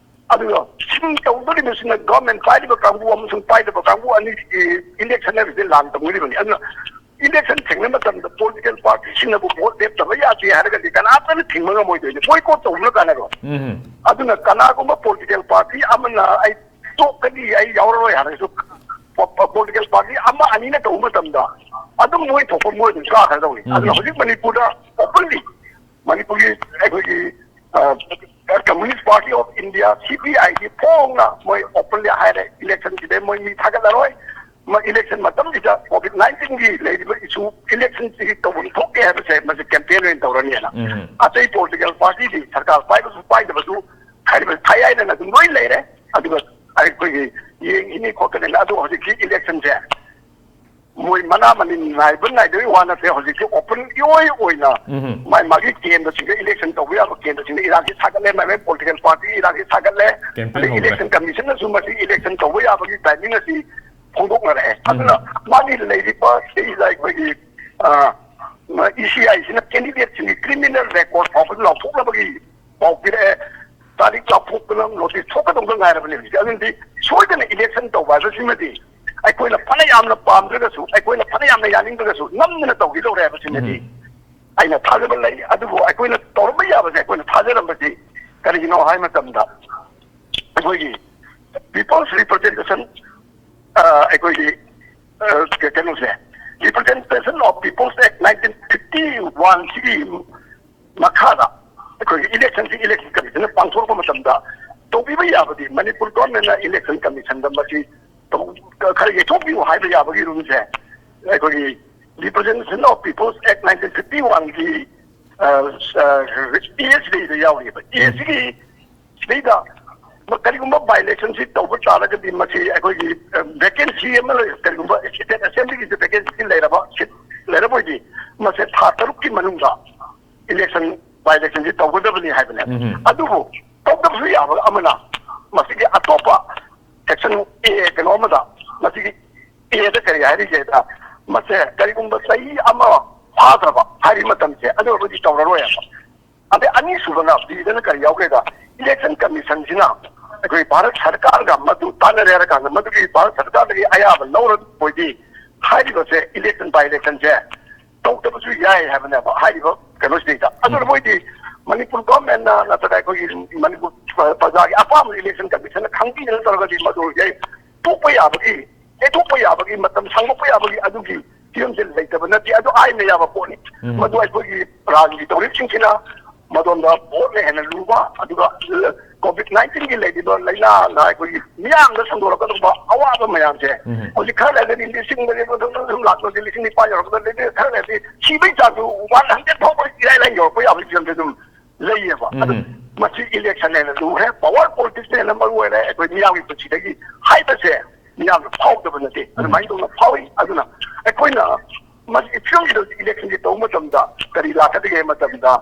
ꯑꯗꯨꯒ ꯁꯤꯟ ꯇꯧꯗꯣꯔꯤꯕꯁꯤꯅ ꯒꯚꯔꯟꯃꯦꯟ ꯄꯥꯏꯔꯤꯕ ꯀꯥꯡꯕꯨ ꯑꯃꯁꯨꯡ ꯄꯥꯏꯗꯕ ꯀꯥꯡꯕꯨ ꯑꯅꯤꯒꯤ ꯏꯂꯦꯛꯁꯟ ꯍꯥꯏꯕꯁꯤ ꯂꯥꯟ ꯇꯧꯅꯔꯤꯕꯅꯤ꯫ ꯑꯗꯨꯅ ꯏꯂꯦꯛꯁꯟ ꯊꯦꯡꯅꯕ ꯃꯇꯝꯗ ꯄꯣꯂꯤꯇꯤꯀꯦꯜ ꯄꯥꯔꯇꯤꯁꯤꯡꯅꯕꯨ ꯚꯣꯠ ꯂꯦꯞꯇꯕ ꯌꯥꯗꯦ ꯍꯥꯏꯔꯒꯗꯤ ꯀꯅꯥꯝꯇꯅ ꯊꯤꯡꯕ ꯉꯝꯃꯣꯏꯗꯣꯏꯅꯤ꯫ ꯕꯣꯏꯀꯣꯠ ꯇꯧꯕꯅ ꯀꯥꯟꯅꯔꯣꯏ꯫ ꯎꯝ꯫ ꯑꯗꯨꯅ ꯀꯅꯥꯒꯨꯝꯕ ꯄꯣꯂꯤꯇꯤꯀꯦꯜ ꯄꯥꯔꯇꯤ ꯑꯃꯅ "ꯑꯩ ꯇꯣꯛꯀꯅꯤ, ꯑꯩ ꯌꯥꯎꯔꯔꯣꯏ" ꯍꯥꯏꯔꯒꯁꯨ, ꯄꯣ-, ꯄꯣ-, ꯄꯣꯂꯤꯇꯤꯀꯦꯜ ꯄꯥꯔꯇꯤ ꯑꯃ ꯑꯅꯤꯅ ꯇꯧꯕ ꯃꯇꯝꯗ ꯑꯗꯨꯝ ꯃꯣꯏ ꯊꯣꯛꯄ ꯃꯣꯏ ꯑꯗꯨꯝ ꯀꯥꯈ꯭ꯔꯗꯧꯅꯤ꯫ ꯎꯝ꯫ ꯑꯗꯨꯅ ꯍꯧꯖꯤꯛ ꯃꯅꯤꯄꯨꯔꯗ ꯑꯣꯄꯟꯂꯤ ꯃꯅꯤꯄꯨꯔꯒꯤ ꯑꯩꯈꯣꯏꯒꯤ, ꯑ, Communist Party of India, C P I ꯗꯤ ꯐꯣꯡꯅ ꯃꯣꯏ ꯑꯣꯄꯟꯂꯤ ꯍꯥꯏꯔꯦ, ꯏꯂꯦꯛꯁꯟꯁꯤꯗ ꯃꯣꯏ ꯃꯤ ꯊꯥꯒꯠꯂꯔꯣꯏ꯫ ꯃ-, ꯏꯂꯦꯛꯁꯟ ꯃꯇꯝꯁꯤꯗ ꯀꯣꯚꯤꯗ ꯅꯥꯏꯟꯇꯤꯟꯒꯤ ꯂꯩꯔꯤꯕ ꯏꯁꯨ, ꯏꯂꯦꯛꯁꯟꯁꯤ ꯇꯧꯐꯝ ꯊꯣꯛꯇꯦ ꯍꯥꯏꯕꯁꯦ ꯃꯁꯤ ꯀꯦꯝꯄꯦꯟ ꯑꯣꯏꯅ ꯇꯧꯔꯅꯤꯅ꯫ ꯎꯝ꯫ ꯑꯇꯩ ꯄꯣꯂꯤꯇꯤꯀꯦꯜ ꯄꯥꯔꯇꯤꯗꯤ ꯁꯔꯀꯥꯔ ꯄꯥꯏꯕꯁꯨ ꯄꯥꯏꯗꯕꯁꯨ ꯍꯥꯏꯔꯤꯕ ꯊꯥꯏ ꯍꯥꯏꯗꯅ ꯑꯗꯨꯝ ꯂꯣꯏ ꯂꯩꯔꯦ꯫ ꯑꯗꯨꯒ ꯑꯩꯈꯣꯏꯒꯤ ꯌꯦꯡꯈꯤꯅꯤ ꯈꯣꯠꯀꯅꯤꯅ꯫ ꯑꯗꯨ ꯍꯧꯖꯤꯛꯀꯤ ꯏꯂꯦꯛꯁꯟꯁꯦ ꯃꯣꯏ ꯃꯅꯥ ꯃꯅꯤꯟ ꯅꯥꯏꯕ ꯅꯥꯏꯗꯕꯒꯤ ꯋꯥ ꯅꯠꯇꯦ꯫ ꯍꯧꯖꯤꯛꯁꯤ ꯑꯣꯄꯟ ꯏꯑꯣꯏ ꯑꯣꯏꯅ ꯎꯝ꯫ ꯃꯥꯏ ꯃꯥꯒꯤ ꯀꯦꯟꯗ꯭ꯔꯁꯤꯡꯗ ꯏꯂꯦꯛꯁꯟ ꯇꯧꯕ ꯌꯥꯕ ꯀꯦꯟꯗ꯭ꯔꯁꯤꯡꯗ ꯏꯔꯥꯡꯁꯤ ꯁꯥꯒꯠꯂꯦ, ꯃꯥꯏ ꯃꯥꯏ ꯄꯣꯂꯤꯇꯤꯀꯦꯜ ꯄꯥꯔꯇꯤ ꯏꯔꯥꯡꯁꯤ ꯁꯥꯒꯠꯂꯦ꯫ ꯀꯦꯝꯄꯦꯟ ꯑꯗꯩ ꯍꯧꯈ꯭ꯔꯦ꯫ ꯏꯂꯦꯛꯁꯟ ꯀꯃꯤꯁꯟꯅꯁꯨ ꯃꯁꯤ ꯏꯂꯦꯛꯁꯟ ꯇꯧꯕ ꯌꯥꯕꯒꯤ ꯇꯥꯏꯃꯤꯡ ꯑꯁꯤ ꯐꯣꯡꯗꯣꯛꯅꯔꯛꯑꯦ꯫ ꯎꯝ꯫ ꯑꯗꯨꯅ ꯃꯥꯒꯤ ꯂꯩꯔꯤꯕ ꯁꯤꯗꯩꯁꯤꯗ ꯑꯩꯈꯣꯏꯒꯤ, ꯑ, ꯃ-, E C I ꯁꯤꯅ ꯀꯦꯟꯗꯤꯗꯦꯠꯁꯤꯡꯒꯤ ꯀ꯭ꯔꯤꯃꯤꯅꯦꯜ ꯔꯦꯀꯣꯔꯗ ꯐꯥꯎꯕ ꯂꯥꯎꯊꯣꯛꯅꯕꯒꯤ ꯄꯥꯎ ꯄꯤꯔꯛꯑꯦ꯫ ꯇꯥꯔꯤꯛ ꯂꯥꯎꯊꯣꯛꯇꯅ ꯅꯣꯇꯤꯁ ꯊꯣꯛꯀꯗꯧꯗ ꯉꯥꯏꯔꯕꯅꯦ ꯍꯧꯖꯤꯛ꯫ ꯑꯗꯨꯅꯗꯤ ꯁꯣꯏꯗꯅ ꯏꯂꯦꯛꯁꯟ ꯇꯧꯕ ꯍꯥꯏꯕꯁꯤꯃꯗꯤ ꯑꯩꯈꯣꯏꯅ ꯐꯅ ꯌꯥꯝꯅ ꯄꯥꯝꯗ꯭ꯔꯒꯁꯨ, ꯑꯩꯈꯣꯏꯅ ꯐꯅ ꯌꯥꯝꯅ ꯌꯥꯅꯤꯡꯗ꯭ꯔꯒꯁꯨ ꯅꯝꯗꯅ ꯇꯧꯈꯤꯗꯧꯔꯦ ꯍꯥꯏꯕꯁꯤꯃꯗꯤ ꯎꯝ꯫ ꯑꯩꯅ ꯊꯥꯖꯕ ꯂꯩ꯫ ꯑꯗꯨꯕꯨ ꯑꯩꯈꯣꯏꯅ ꯇꯧꯔꯝꯕ ꯌꯥꯕꯁꯦ ꯑꯩꯈꯣꯏꯅ ꯊꯥꯖꯔꯝꯕꯁꯤ ꯀꯔꯤꯒꯤꯅꯣ ꯍꯥꯏ ꯃꯇꯝꯗ, ꯑꯩꯈꯣꯏꯒꯤ People's Representation, ꯑ, ꯑꯩꯈꯣꯏꯒꯤ, ꯑ, ꯀ-, ꯀꯩꯅꯣꯁꯦ, Representation of People's Act nineteen fifty one ꯁꯤꯒꯤ ꯃꯈꯥꯗ ꯑꯩꯈꯣꯏꯒꯤ ꯏꯂꯦꯛꯁꯟꯁꯤ ꯏꯂꯦꯛꯁꯟ ꯀꯃꯤꯁꯟꯅ ꯄꯥꯡꯊꯣꯔꯛꯄ ꯃꯇꯝꯗ ꯇꯧꯕꯤꯕ ꯌꯥꯕꯗꯤ, ꯃꯅꯤꯄꯨꯔ ꯒꯣꯔꯃꯦꯟꯅ ꯏꯂꯦꯛꯁꯟ ꯀꯃꯤꯁꯟꯗ ꯃꯁꯤ ꯇꯧ-, ꯈꯔ ꯌꯩꯊꯣꯛꯄꯤꯌꯨ ꯍꯥꯏꯕ ꯌꯥꯕꯒꯤ ꯔꯨꯜꯁꯦ ꯑꯩꯈꯣꯏꯒꯤ Representation of People's Act nineteen fifty one ꯒꯤ, ꯑ, ꯑ, A ꯁꯤꯗꯩꯗ ꯌꯥꯎꯔꯤꯕ꯫ A ꯁꯤꯒꯤ ꯁꯤꯗꯩꯗ ꯀꯔꯤꯒꯨꯝꯕ by election ꯁꯤ ꯇꯧꯕ ꯇꯥꯔꯒꯗꯤ ꯃꯁꯤ ꯑꯩꯈꯣꯏꯒꯤ vacancy ꯑꯃ ꯂꯩ꯫ ꯀꯔꯤꯒꯨꯝꯕ state assembly ꯒꯤꯁꯨ vacancy ꯂꯩꯔꯕ seat ꯂꯩꯔꯕ ꯑꯣꯏꯗꯤ ꯃꯁꯦ ꯊꯥ ꯇꯔꯨꯛꯀꯤ ꯃꯅꯨꯡꯗ election, by election ꯁꯤ ꯇꯧꯒꯗꯕꯅꯤ ꯍꯥꯏꯕꯅꯦ꯫ ꯑꯗꯨꯕꯨ ꯇꯧꯗꯕꯁꯨ ꯌꯥꯕ ꯑꯃꯅ ꯃꯁꯤꯒꯤ ꯑꯇꯣꯞꯄ section A ꯀꯩꯅꯣ ꯑꯃꯗ ꯃꯁꯤꯒꯤ A ꯗ ꯀꯔꯤ ꯍꯥꯏꯔꯤꯒꯦꯗ, ꯃꯁꯦ ꯀꯔꯤꯒꯨꯝꯕ ꯆꯍꯤ ꯑꯃ ꯐꯥꯗ꯭ꯔꯕ ꯍꯥꯏꯔꯤ ꯃꯇꯝꯁꯦ, ꯑꯗꯨ ꯑꯣꯏꯔꯒꯗꯤ ꯇꯧꯔꯔꯣꯏ ꯍꯥꯏꯕ꯫ ꯑꯗꯩ ꯑꯅꯤꯁꯨꯕꯅ B ꯗꯅ ꯀꯔꯤ ꯌꯥꯎꯒꯦꯗ, election commission ꯁꯤꯅ ꯑꯩꯈꯣꯏ ꯚꯥꯔꯠ ꯁꯔꯀꯥꯔꯒ ꯃꯗꯨ ꯇꯥꯟꯅꯔꯦ ꯍꯥꯏꯔ ꯀꯥꯟꯗ ꯃꯗꯨꯒꯤ ꯚꯥꯔꯠ ꯁꯔꯀꯥꯔꯗꯒꯤ ꯑꯌꯥꯕ ꯂꯧꯔꯕ ꯑꯣꯏꯗꯤ ꯍꯥꯏꯔꯤꯕꯁꯦ election, by election ꯁꯦ ꯇꯧꯗꯕꯁꯨ ꯌꯥꯏ ꯍꯥꯏꯕꯅꯦꯕ ꯍꯥꯏꯔꯤꯕ ꯀꯩꯅꯣꯁꯤꯗꯩꯗ꯫ ꯑꯗꯨꯅ ꯃꯣꯏꯗꯤ ꯃꯅꯤꯄꯨꯔ government ꯅ ꯅꯠꯇ꯭ꯔꯒ ꯑꯩꯈꯣꯏꯒꯤ ꯃꯅꯤꯄꯨꯔ ꯄ꯭ꯔꯖꯥꯒꯤ ꯑꯄꯥꯝꯕ election commission ꯅ ꯈꯪꯕꯤꯗꯅ ꯇꯧꯔꯒꯗꯤ ꯃꯗꯨ ꯌꯥꯏ, ꯇꯣꯛꯄ ꯌꯥꯕꯒꯤ, ꯌꯩꯊꯣꯛꯄ ꯌꯥꯕꯒꯤ, ꯃꯇꯝ ꯁꯥꯡꯗꯣꯛꯄ ꯌꯥꯕꯒꯤ ꯑꯗꯨꯒꯤ ꯐꯤꯕꯝꯁꯦ ꯂꯩꯇꯕ ꯅꯠꯇꯦ꯫ ꯑꯗꯨ ꯍꯥꯏꯅ ꯌꯥꯕ ꯄꯣꯠꯅꯤ꯫ ꯃꯗꯨ ꯑꯩꯈꯣꯏꯒꯤ ꯔꯥꯖꯅꯤꯇꯤ ꯇꯧꯔꯤꯕꯁꯤꯡꯁꯤꯅ ꯃꯗꯣꯝꯗ vote ꯅ ꯍꯦꯟꯅ ꯂꯨꯕ, ꯑꯗꯨꯒ COVID nineteen ꯒꯤ ꯂꯩꯔꯤꯕ ꯂꯥꯏꯅꯥꯅ ꯑꯩꯈꯣꯏꯒꯤ ꯃꯤꯌꯥꯝꯗ ꯁꯟꯗꯣꯔꯛꯀꯗꯧꯕ ꯑꯋꯥꯕ ꯃꯌꯥꯝꯁꯦ ꯍꯧꯖꯤꯛ ꯈꯔ ꯂꯩꯔꯒꯗꯤ ꯂꯤꯁꯤꯡ ꯃꯔꯤ ꯁꯨꯝ ꯂꯥꯛꯄꯗꯤ ꯂꯤꯁꯤꯡ ꯅꯤꯄꯥꯟ ꯌꯧꯔꯛꯀꯗꯕ, ꯈꯔ ꯂꯩꯔꯗꯤ ꯁꯤꯕꯒꯤ ꯆꯥꯡꯁꯨ one hundred ꯐꯥꯎꯕ ꯏꯔꯥꯏ ꯂꯥꯏꯅ ꯌꯧꯔꯛꯄ ꯌꯥꯕꯒꯤ ꯐꯤꯕꯝꯁꯦ ꯑꯗꯨꯝ ꯂꯩꯌꯦꯕ꯫ ꯑꯗꯨ ꯃꯁꯤ election ꯍꯦꯟꯅ ꯂꯨꯔꯦ, power politics ꯅ ꯍꯦꯟꯅ ꯃꯔꯨ ꯑꯣꯏꯔꯦ, ꯑꯩꯈꯣꯏ ꯃꯤꯌꯥꯝꯒꯤ ꯄꯨꯟꯁꯤꯗꯒꯤ ꯍꯥꯏꯕꯁꯦ ꯃꯤꯌꯥꯝꯅ ꯐꯥꯎꯗꯕ ꯅꯠꯇꯦ꯫ ꯑꯗꯨꯃꯥꯏꯅ ꯇꯧꯅ ꯐꯥꯎꯏ꯫ ꯑꯗꯨꯅ ꯑꯩꯈꯣꯏꯅ ꯃꯁꯤ ꯐꯤꯕꯝꯁꯤꯗ ꯍꯧꯖꯤꯛ election ꯁꯦ ꯇꯧꯕ ꯃꯇꯝꯗ ꯀꯔꯤ ꯂꯥꯛꯀꯗꯒꯦ ꯍꯥꯏꯕ ꯃꯇꯝꯗ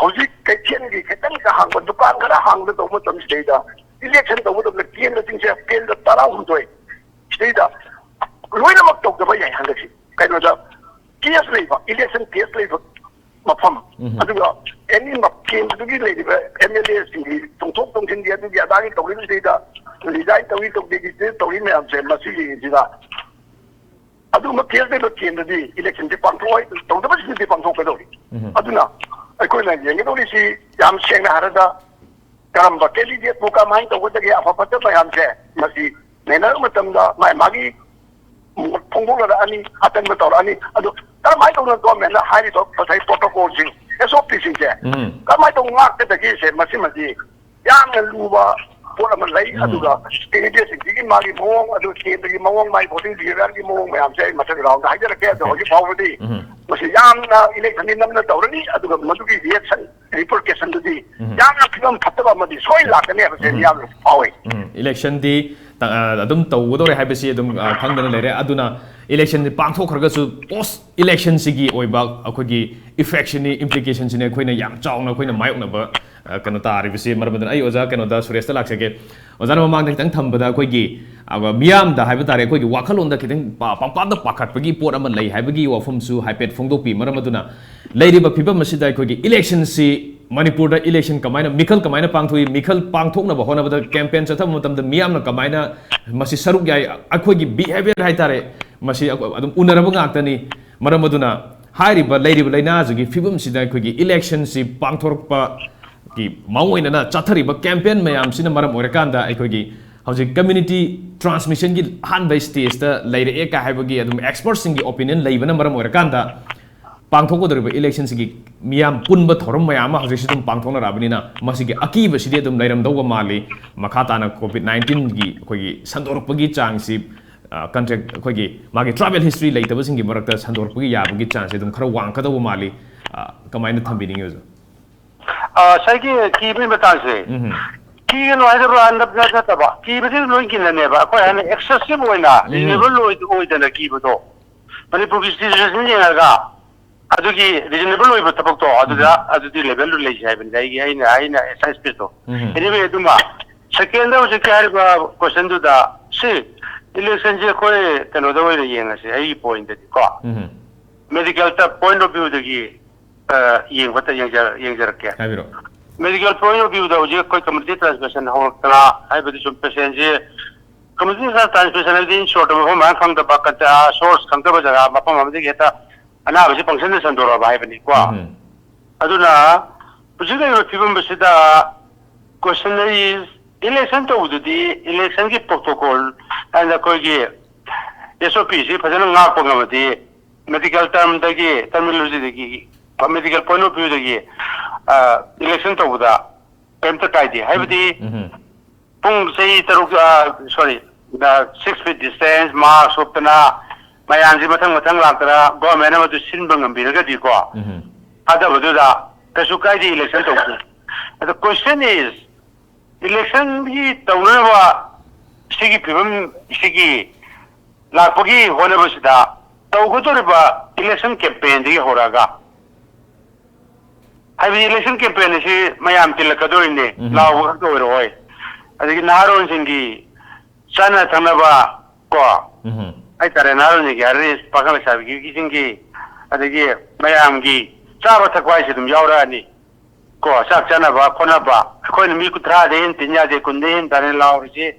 ꯍꯧꯖꯤꯛ ꯀꯩꯊꯦꯜꯒꯤ ꯈꯤꯇꯪ ꯍꯥꯡꯕ ꯗꯨꯀꯥꯟ ꯈꯔ ꯍꯥꯡꯕ ꯇꯧꯕ ꯃꯇꯝꯁꯤꯗꯩꯗ election ꯇꯧꯕ ꯃꯇꯝꯗ ꯀꯦꯟꯗ꯭ꯔꯁꯤꯡꯁꯦ ꯀꯦꯟꯗ꯭ꯔ ꯇꯔꯥꯍꯨꯝꯗꯣꯏ ꯁꯤꯗꯩꯗ ꯂꯣꯏꯅꯃꯛ ꯇꯧꯗꯕ ꯌꯥꯏ ꯍꯟꯗꯛꯁꯤ꯫ ꯀꯩꯅꯣꯗ case ꯂꯩꯕ, election case ꯂꯩꯕ ꯃꯐꯝ, ꯑꯗꯨꯒ any ꯃ-, ꯀꯦꯟꯗ꯭ꯔꯗꯨꯒꯤ ꯂꯩꯔꯤꯕ MLA ꯁꯤꯡꯒꯤ ꯆꯣꯡꯊꯣꯛ ꯆꯣꯡꯁꯤꯟꯒꯤ ꯑꯗꯨꯒꯤ ꯑꯗꯥꯒꯤ ꯇꯧꯔꯤꯕꯁꯤꯗ resign ꯇꯧꯔꯤ ꯇꯧꯗꯦꯒꯤ ꯇꯧꯔꯤ ꯃꯌꯥꯝꯁꯦ ꯃꯁꯤꯒꯤꯁꯤꯗ ꯑꯗꯨꯒꯨꯝꯕ case ꯂꯩꯕ ꯀꯦꯟꯗ꯭ꯔꯗꯤ election ꯁꯦ ꯄꯥꯡꯊꯣꯛꯑꯣꯏ, ꯇꯧꯗꯕꯁꯤꯡꯗꯨꯗꯤ ꯄꯥꯡꯊꯣꯛꯀꯗꯧꯔꯤ꯫ ꯑꯗꯨꯅ ꯑꯩꯈꯣꯏꯅ ꯌꯦꯡꯒꯗꯧꯔꯤꯁꯤ ꯌꯥꯝ ꯁꯦꯡꯅ ꯍꯥꯏꯔꯒ ꯀꯔꯝꯕ candidate ꯄꯨ ꯀꯔꯝꯍꯥꯏꯅ ꯇꯧꯒꯗꯒꯦ, ꯑꯐ ꯐꯠꯇ ꯃꯌꯥꯝꯁꯦ ꯃꯁꯤ ꯅꯩꯅꯔꯕ ꯃꯇꯝꯗ ꯃꯥꯒꯤ ꯃꯥꯒꯤ ꯃꯣꯠ ꯐꯣꯡꯗꯣꯛꯅꯔꯛꯑꯅꯤ, ꯑꯀꯟꯕ ꯇꯧꯔꯛꯑꯅꯤ꯫ ꯑꯗꯨ ꯀꯔꯝꯍꯥꯏꯅ ꯇꯧꯅ government ꯅ ꯍꯥꯏꯔꯤꯕ ꯉꯁꯥꯏ protocol ꯁꯤꯡ, SOP ꯁꯤꯡꯁꯦ ꯎꯝ꯫ ꯀꯔꯝꯍꯥꯏꯅ ꯇꯧꯅ ꯉꯥꯛꯀꯗꯒꯦꯁꯦ ꯃꯁꯤꯃꯗꯤ ꯌꯥꯝꯅ ꯂꯨꯕ ꯄꯣꯠ ꯑꯃ ꯂꯩ꯫ ꯎꯝ꯫ ꯑꯗꯨꯒ ꯀꯦꯟꯗꯤꯗꯦꯠꯁꯤꯡꯁꯤꯒꯤ ꯃꯥꯒꯤ ꯃꯑꯣꯡ, ꯑꯗꯨ ꯁꯦꯝꯕꯒꯤ ꯃꯑꯣꯡ, ꯃꯥꯒꯤ ꯚꯣꯇꯤꯡ ꯕꯤꯍꯦꯕꯤꯌꯔꯒꯤ ꯃꯑꯣꯡ ꯃꯌꯥꯝꯁꯦ ꯑꯩ ꯃꯊꯪ ꯔꯥꯎꯟꯗ ꯍꯥꯏꯖꯔꯛꯀꯦ꯫ ꯑꯗꯣ ꯍꯧꯖꯤꯛ ꯐꯥꯎꯕꯗꯤ ꯎꯝ꯫ ꯃꯁꯤ ꯌꯥꯝꯅ ꯏꯂꯦꯛꯁꯟꯗꯤ ꯅꯝꯅ ꯇꯧꯔꯅꯤ, ꯑꯗꯨꯒ ꯃꯗꯨꯒꯤ ꯔꯤꯑꯦꯛꯁꯟ, ꯔꯤꯄ꯭ꯔꯣꯀꯦꯁꯟꯗꯨꯗꯤ ꯎꯝ꯫ ꯌꯥꯝꯅ ꯐꯤꯕꯝ ꯐꯠꯇꯕ ꯑꯃꯗꯤ ꯁꯣꯏ ꯂꯥꯛꯀꯅꯤ ꯍꯥꯏꯕꯁꯦ ꯎꯝ꯫ ꯌꯥꯝꯅ ꯐꯥꯎꯏ꯫ ꯎꯝ, ꯏꯂꯦꯛꯁꯟꯗꯤ ꯇ-, ꯑ, ꯑꯗꯨꯝ ꯇꯧꯒꯗꯧꯔꯦ ꯍꯥꯏꯕꯁꯤ ꯑꯗꯨꯝ, ꯑ, ꯈꯪꯗꯅ ꯂꯩꯔꯦ꯫ ꯑꯗꯨꯅ ꯏꯂꯦꯛꯁꯟꯁꯤ ꯄꯥꯡꯊꯣꯛꯈ꯭ꯔꯒꯁꯨ ꯄꯣꯁ ꯏꯂꯦꯛꯁꯟꯁꯤꯒꯤ ꯑꯣꯏꯕ ꯑꯩꯈꯣꯏꯒꯤ ꯏꯐꯦꯛꯁꯤꯅꯤ, ꯏꯝꯄ꯭ꯂꯤꯀꯦꯁꯟꯁꯤꯅꯤ ꯑꯩꯈꯣꯏꯅ ꯌꯥꯝ ꯆꯥꯎꯅ ꯑꯩꯈꯣꯏꯅ ꯃꯥꯌꯣꯛꯅꯕ, ꯑ, ꯀꯩꯅꯣ ꯇꯥꯔꯤꯕꯁꯤ꯫ ꯃꯔꯝ ꯑꯗꯨꯅ ꯑꯩ ꯑꯣꯖꯥ ꯀꯩꯅꯣꯗ ꯁꯨꯔꯦꯁꯇ ꯂꯥꯛꯆꯒꯦ꯫ ꯑꯣꯖꯥꯅ ꯃꯃꯥꯡꯗ ꯈꯤꯇꯪ ꯊꯝꯕꯗ ꯑꯩꯈꯣꯏꯒꯤ, ꯑ, ꯃꯤꯌꯥꯝꯗ ꯍꯥꯏꯕ ꯇꯥꯔꯦ, ꯑꯩꯈꯣꯏꯒꯤ ꯋꯥꯈꯜꯂꯣꯟꯗ ꯈꯤꯇꯪ ꯄꯥ-, ꯄꯪꯄꯥꯗ ꯄꯥꯈꯠꯄꯒꯤ ꯄꯣꯠ ꯑꯃ ꯂꯩ ꯍꯥꯏꯕꯒꯤ ꯋꯥꯐꯝꯁꯨ ꯍꯥꯏꯐꯦꯠ ꯐꯣꯡꯗꯣꯛꯄꯤ꯫ ꯃꯔꯝ ꯑꯗꯨꯅ ꯂꯩꯔꯤꯕ ꯐꯤꯕꯝ ꯑꯁꯤꯗ ꯑꯩꯈꯣꯏꯒꯤ ꯏꯂꯦꯛꯁꯟꯁꯤ, ꯃꯅꯤꯄꯨꯔꯗ ꯏꯂꯦꯛꯁꯟ ꯀꯃꯥꯏꯅ, ꯃꯤꯈꯜ ꯀꯃꯥꯏꯅ ꯄꯥꯡꯊꯣꯛꯏ, ꯃꯤꯈꯜ ꯄꯥꯡꯊꯣꯛꯅꯕ ꯍꯣꯠꯅꯕꯗ ꯀꯦꯝꯄꯦꯟ ꯆꯠꯊꯕ ꯃꯇꯝꯗ ꯃꯤꯌꯥꯝꯅ ꯀꯃꯥꯏꯅ ꯃꯁꯤ ꯁꯔꯨꯛ ꯌꯥꯏ, ꯑꯩꯈꯣꯏꯒꯤ ꯕꯤꯍꯦꯕꯤꯌꯔ ꯍꯥꯏꯇꯥꯔꯦ, ꯃꯁꯤ ꯑꯗꯨꯝ ꯎꯅꯔꯕ ꯉꯥꯛꯇꯅꯤ꯫ ꯃꯔꯝ ꯑꯗꯨꯅ ꯍꯥꯏꯔꯤꯕ ꯂꯩꯔꯤꯕ ꯂꯥꯏꯅꯥꯁꯤꯒꯤ ꯐꯤꯕꯝꯁꯤꯗ ꯑꯩꯈꯣꯏꯒꯤ ꯏꯂꯦꯛꯁꯟꯁꯤ ꯄꯥꯡꯊꯣꯔꯛꯄꯒꯤ ꯃꯑꯣꯡ ꯑꯣꯏꯅꯅ ꯆꯠꯊꯔꯤꯕ ꯀꯦꯝꯄꯦꯟ ꯃꯌꯥꯝꯁꯤꯅ ꯃꯔꯝ ꯑꯣꯏꯔꯀꯥꯟꯗ ꯑꯩꯈꯣꯏꯒꯤ ꯍꯧꯖꯤꯛ ꯀꯝꯃ꯭ꯌꯨꯅꯤꯇꯤ ꯇ꯭ꯔꯥꯟꯁꯃꯤꯁꯟꯒꯤ ꯑꯍꯥꯟꯕ ꯁ꯭ꯇꯦꯖꯇ ꯂꯩꯔꯛꯑꯦ ꯀꯥꯏ ꯍꯥꯏꯕꯒꯤ ꯑꯗꯨꯝ ꯑꯦꯛꯁꯄꯔꯠꯁꯤꯡꯒꯤ ꯑꯣꯄꯤꯅꯤꯌꯟ ꯂꯩꯕꯅ ꯃꯔꯝ ꯑꯣꯏꯔꯀꯥꯟꯗ ꯄꯥꯡꯊꯣꯛꯀꯗꯧꯔꯤꯕ ꯏꯂꯦꯛꯁꯟꯁꯤꯒꯤ ꯃꯤꯌꯥꯝ ꯄꯨꯟꯕ ꯊꯧꯔꯝ ꯃꯌꯥꯝ ꯑꯃ ꯍꯧꯖꯤꯛꯁꯨ ꯑꯗꯨꯝ ꯄꯥꯡꯊꯣꯛꯅꯔꯛꯑꯕꯅꯤꯅ ꯃꯁꯤꯒꯤ ꯑꯀꯤꯕꯁꯤꯗꯤ ꯑꯗꯨꯝ ꯂꯩꯔꯝꯗꯧꯕ ꯃꯥꯜꯂꯤ꯫ ꯃꯈꯥ ꯇꯥꯅ ꯀꯣꯚꯤꯗ ꯅꯥꯏꯟꯇꯤꯟꯒꯤ ꯑꯩꯈꯣꯏꯒꯤ ꯁꯟꯗꯣꯔꯛꯄꯒꯤ ꯆꯥꯡꯁꯤ, ꯑ, ꯀꯟꯇ꯭ꯔꯦꯛ ꯑꯩꯈꯣꯏꯒꯤ ꯃꯥꯒꯤ ꯇ꯭ꯔꯥꯏꯕꯦꯜ ꯍꯤꯁꯇ꯭ꯔꯤ ꯂꯩꯇꯕꯁꯤꯡꯒꯤ ꯃꯔꯛꯇ ꯁꯟꯗꯣꯔꯛꯄꯒꯤ ꯌꯥꯕꯒꯤ ꯆꯥꯡꯁꯦ ꯑꯗꯨꯝ ꯈꯔ ꯋꯥꯡꯒꯗꯧꯕ ꯃꯥꯜꯂꯤ꯫ ꯑ, ꯀꯃꯥꯏꯅ ꯊꯝꯕꯤꯅꯤꯡꯉꯤ ꯑꯣꯖꯥ? ꯑ, ꯉꯁꯥꯏꯒꯤ ꯀꯤꯕꯒꯤ ꯃꯇꯥꯡꯁꯦ, ꯎꯝ꯫ ꯀꯤꯒꯅꯨ ꯍꯥꯏꯗꯕ꯭ꯔꯥ ꯅꯠ-, ꯅꯠꯇꯕ, ꯀꯤꯕꯗꯤ ꯂꯣꯏ ꯀꯤꯅꯅꯦꯕ꯫ ꯑꯩꯈꯣꯏ ꯍꯥꯏꯅ ꯑꯦꯛꯁꯦꯁꯤꯚ ꯑꯣꯏꯅ, ꯎꯝ꯫ ꯔꯤꯖꯅꯦꯕꯜ ꯑꯣꯏ-, ꯑꯣꯏꯗꯅ ꯀꯤꯕꯗꯣ, ꯃꯅꯤꯄꯨꯔꯒꯤ ꯁꯤꯆꯨꯋꯦꯁꯟ ꯌꯦꯡꯉꯒ ꯑꯗꯨꯒꯤ ꯔꯤꯖꯅꯦꯕꯜ ꯑꯣꯏꯕ ꯊꯕꯛꯇꯣ ꯑꯗꯨꯗ, ꯎꯝ꯫ ꯑꯗꯨꯗꯤ ꯂꯦꯚꯦꯜꯗꯨ ꯂꯩꯁꯦ ꯍꯥꯏꯕꯅꯤꯗ ꯑꯩꯒꯤ, ꯑꯩꯅ, ꯑꯩꯅ ꯑꯦꯛꯁꯔꯁꯥꯏꯁ ꯄꯤꯔꯤꯗꯣ꯫ ꯎꯝ꯫ Anyway, ꯑꯗꯨꯃ ꯁꯦꯀꯦꯟꯗ ꯍꯧꯖꯤꯛꯀꯤ ꯍꯥꯏꯔꯤꯕ ꯀꯣꯏꯁꯟꯗꯨꯗ, ꯁꯤ ꯏꯂꯦꯛꯁꯟꯁꯦ ꯑꯩꯈꯣꯏ ꯀꯩꯅꯣꯗ ꯑꯣꯏꯅ ꯌꯦꯡꯉꯁꯦ, ꯑꯩꯒꯤ ꯄꯣꯏꯟꯗꯗꯤꯀꯣ꯫ ꯎꯝ꯫ ꯃꯦꯗꯤꯀꯦꯜ ꯄꯣꯏꯟ ꯑꯣꯐ ꯚ꯭ꯌꯨꯗꯒꯤ ꯑ, ꯌꯦꯡꯕ ꯌꯦꯡꯖ-, ꯌꯦꯡꯖꯔꯛꯀꯦ꯫ ꯍꯥꯏꯕꯤꯔꯛꯑꯣ꯫ ꯃꯦꯗꯤꯀꯦꯜ ꯄꯣꯏꯟ ꯑꯣꯐ ꯚ꯭ꯌꯨꯗ ꯍꯧꯖꯤꯛ ꯑꯩꯈꯣꯏ ꯀꯝꯃ꯭ꯌꯨꯅꯤꯇꯤ ꯇ꯭ꯔꯥꯟꯁꯃꯤꯁꯟ ꯍꯧꯔꯛꯇꯅ, ꯍꯥꯏꯕꯗꯤ ꯁꯨꯝ ꯄꯦꯁꯦꯟꯁꯤ ꯀꯝꯃ꯭ꯌꯨꯅꯤꯇꯤ ꯇ꯭ꯔꯥꯟꯁꯃꯤꯁꯟ ꯍꯥꯏꯕꯗꯤ ꯏꯟ ꯁꯣꯔꯠ ꯃꯐꯝ ꯃꯔꯥꯡ ꯈꯪꯗꯕ, ꯀꯟꯇ-, ꯑ, ꯁꯣꯔꯁ ꯈꯪꯗꯕ ꯖꯒꯥ ꯃꯐꯝ ꯑꯃꯗꯒꯤ ꯍꯦꯛꯇ ꯑꯅꯥꯕꯁꯤ ꯄꯪꯁꯟꯗ ꯁꯟꯗꯣꯔꯛꯑꯕ ꯍꯥꯏꯕꯅꯤꯀꯣ꯫ ꯎꯝ꯫ ꯑꯗꯨꯅ ꯍꯧꯖꯤꯛ ꯂꯩꯔꯤꯕ ꯐꯤꯕꯝ ꯑꯁꯤꯗ ꯀꯣꯏꯁꯟ ꯑꯩ, ꯏꯂꯦꯛꯁꯟ ꯇꯧꯕꯗꯨꯗꯤ ꯏꯂꯦꯛꯁꯟꯒꯤ ꯄ꯭ꯔꯣꯇꯣꯀꯣꯜ ꯍꯥꯏꯅ ꯑꯩꯈꯣꯏꯒꯤ ꯑꯦꯁ ꯑꯣ ꯄꯤ ꯁꯤ ꯐꯖꯅ ꯉꯥꯛꯄ ꯉꯝꯃꯗꯤ ꯃꯦꯗꯤꯀꯦꯜ ꯇꯔꯝꯗꯒꯤ, ꯇꯔꯃꯤꯅꯣꯂꯣꯖꯤꯗꯒꯤ, ꯃꯦꯗꯤꯀꯦꯜ ꯄꯣꯏꯟ ꯑꯣꯐ ꯚ꯭ꯌꯨꯗꯒꯤ, ꯑ, ꯏꯂꯦꯛꯁꯟ ꯇꯧꯕꯗ ꯀꯔꯤꯝꯇ ꯀꯥꯏꯗꯦ꯫ ꯍꯥꯏꯕꯗꯤ ꯎꯝ꯫ ꯄꯨꯡ ꯆꯍꯤ ꯇꯔꯨꯛ, ꯑ, sorry, ꯗ six feet distance, mask ꯎꯞꯇꯅ, ꯃꯌꯥꯝꯁꯤ ꯃꯊꯪ ꯃꯊꯪ ꯂꯥꯛꯇꯅ government ꯑꯃꯗꯨ ꯁꯤꯟꯕ ꯉꯝꯕꯤꯔꯒꯗꯤꯀꯣ, ꯎꯝ꯫ ꯊꯥꯗꯕꯗꯨꯗ ꯀꯩꯁꯨ ꯀꯥꯏꯗꯦ, election ꯇꯧꯕꯗ꯫ ꯑꯗꯣ question is, electionꯒꯤ ꯇꯧꯅꯅꯕ ꯁꯤꯒꯤ ꯐꯤꯕꯝ, ꯁꯤꯒꯤ ꯂꯥꯛꯄꯒꯤ ꯍꯣꯠꯅꯕꯁꯤꯗ ꯇꯧꯒꯗꯧꯔꯤꯕ election campaignꯗꯒꯤ ꯍꯧꯔꯛꯑꯒ, ꯍꯥꯏꯕꯗꯤ election campaign ꯑꯁꯤ ꯃꯌꯥꯝ ꯇꯤꯜꯂꯛꯀꯗꯧꯔꯤꯅꯦ, ꯎꯝ꯫ ꯂꯥꯎꯕ ꯈꯛꯇ ꯑꯣꯏꯔꯛꯑꯣꯏ꯫ ꯑꯗꯒꯤ ꯅꯍꯥꯔꯣꯜꯁꯤꯡꯒꯤ ꯆꯥꯅ ꯊꯛꯅꯕ ꯀꯣ, ꯎꯝ꯫ ꯍꯥꯏꯇꯥꯔꯦ, ꯅꯍꯥꯔꯣꯜꯁꯤꯡꯒꯤ ꯍꯥꯏꯔꯗꯤ ꯄꯥꯈꯪ ꯂꯩꯁꯥꯕꯤꯒꯤꯁꯤꯡꯒꯤ, ꯑꯗꯒꯤ ꯃꯌꯥꯝꯒꯤ ꯆꯥꯕ ꯊꯛꯄ ꯍꯥꯏꯁꯦ ꯑꯗꯨꯝ ꯌꯥꯎꯔꯛꯑꯅꯤ ꯀꯣ, ꯆꯥꯛ ꯆꯥꯅꯕ ꯈꯣꯠꯅꯕ꯫ ꯑꯩꯈꯣꯏꯅ ꯃꯤ ꯇꯔꯥꯗꯩ ꯍꯦꯟꯅ ꯇꯤꯟ ꯌꯥꯗꯦ, ꯀꯨꯟꯗꯩ ꯍꯦꯟꯅ ꯇꯥꯅꯤ ꯂꯥꯎꯔꯤꯁꯦ꯫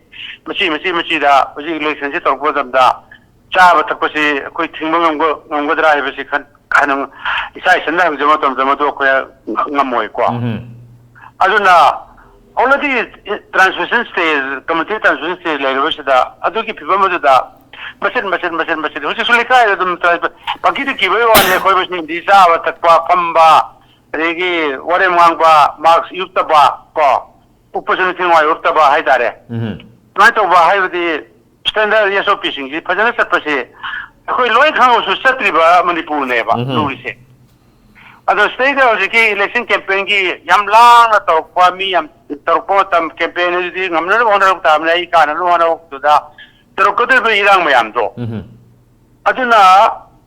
ꯃꯁꯤ, ꯃꯁꯤ, ꯃꯁꯤꯗ ꯍꯧꯖꯤꯛ electionꯁꯦ ꯇꯧꯔꯛꯄ ꯃꯇꯝꯗ ꯆꯥꯕ ꯊꯛꯄꯁꯤ ꯑꯩꯈꯣꯏ ꯊꯤꯡꯕ ꯉꯝꯒ-, ꯉꯝꯒꯗ꯭ꯔꯥ ꯍꯥꯏꯕꯁꯤ ꯈꯟ-, ꯈꯟ-, ꯏꯁꯥ ꯏꯊꯟꯗ ꯍꯪꯖꯕ ꯃꯇꯝꯗ ꯃꯗꯨ ꯑꯩꯈꯣꯏ ꯉꯝꯃꯣꯏꯀꯣ꯫ ꯎꯝ꯫ ꯑꯗꯨꯅ already transition stage, community transition stage ꯂꯩꯔꯤꯕꯁꯤꯗ ꯑꯗꯨꯒꯤ ꯐꯤꯕꯝ ꯑꯗꯨꯗ ꯃꯆꯤꯠ, ꯃꯆꯤꯠ, ꯃꯆꯤꯠ, ꯃꯆꯤꯠ ꯍꯧꯖꯤꯛꯁꯨ ꯂꯩꯀꯥꯏꯗ ꯑꯗꯨꯝ ꯇ-, ꯄꯪꯀꯤꯗ ꯀꯤꯕꯒꯤ ꯋꯥꯅꯤ꯫ ꯑꯩꯈꯣꯏ ꯃꯁꯤꯡꯗꯤ ꯆꯥꯕ ꯊꯛꯄ, ꯐꯝꯕ, ꯑꯗꯒꯤ ꯋꯥꯔꯦꯝ ꯉꯥꯡꯕ, mask ꯎꯞꯇꯕ ꯀꯣ, ꯎꯞꯄꯁꯨ ꯅꯤꯡꯊꯤ ꯅꯨꯡꯉꯥꯏ ꯎꯞꯇꯕ ꯍꯥꯏꯇꯥꯔꯦ꯫ ꯎꯝ꯫ ꯁꯨꯃꯥꯏꯅ ꯇꯧꯕ ꯍꯥꯏꯕꯗꯤ standard S O Pꯁꯤꯡꯁꯤ ꯐꯖꯅ ꯆꯠꯄꯁꯦ ꯑꯩꯈꯣꯏ ꯂꯣꯏ ꯈꯪꯉꯁꯨ ꯆꯠꯇ꯭ꯔꯤꯕ ꯃꯅꯤꯄꯨꯔꯅꯦꯕ ꯎꯝ꯫ ꯂꯨꯔꯤꯁꯦ꯫ ꯑꯗꯣ ꯁꯤꯗꯩꯗ ꯍꯧꯖꯤꯛꯀꯤ election campaignꯒꯤ ꯌꯥꯝ ꯂꯥꯡꯅ ꯇꯧꯔꯛꯄ, ꯃꯤ ꯌꯥꯝ ꯇꯧꯔꯛꯄ ꯃꯇꯝ, campaign ꯑꯗꯨꯗꯤ ꯉꯝꯅꯅꯕ ꯍꯣꯠꯅꯔꯛ ꯇꯥꯕꯅꯤ, ꯑꯩ ꯀꯥꯟꯅꯅꯕ ꯍꯣꯠꯅꯔꯛꯄꯗꯨꯗ ꯇꯧꯔꯛꯀꯗꯧꯔꯤꯕ ꯏꯔꯥꯡ ꯃꯌꯥꯝꯗꯣ꯫ ꯎꯝ꯫ ꯑꯗꯨꯅ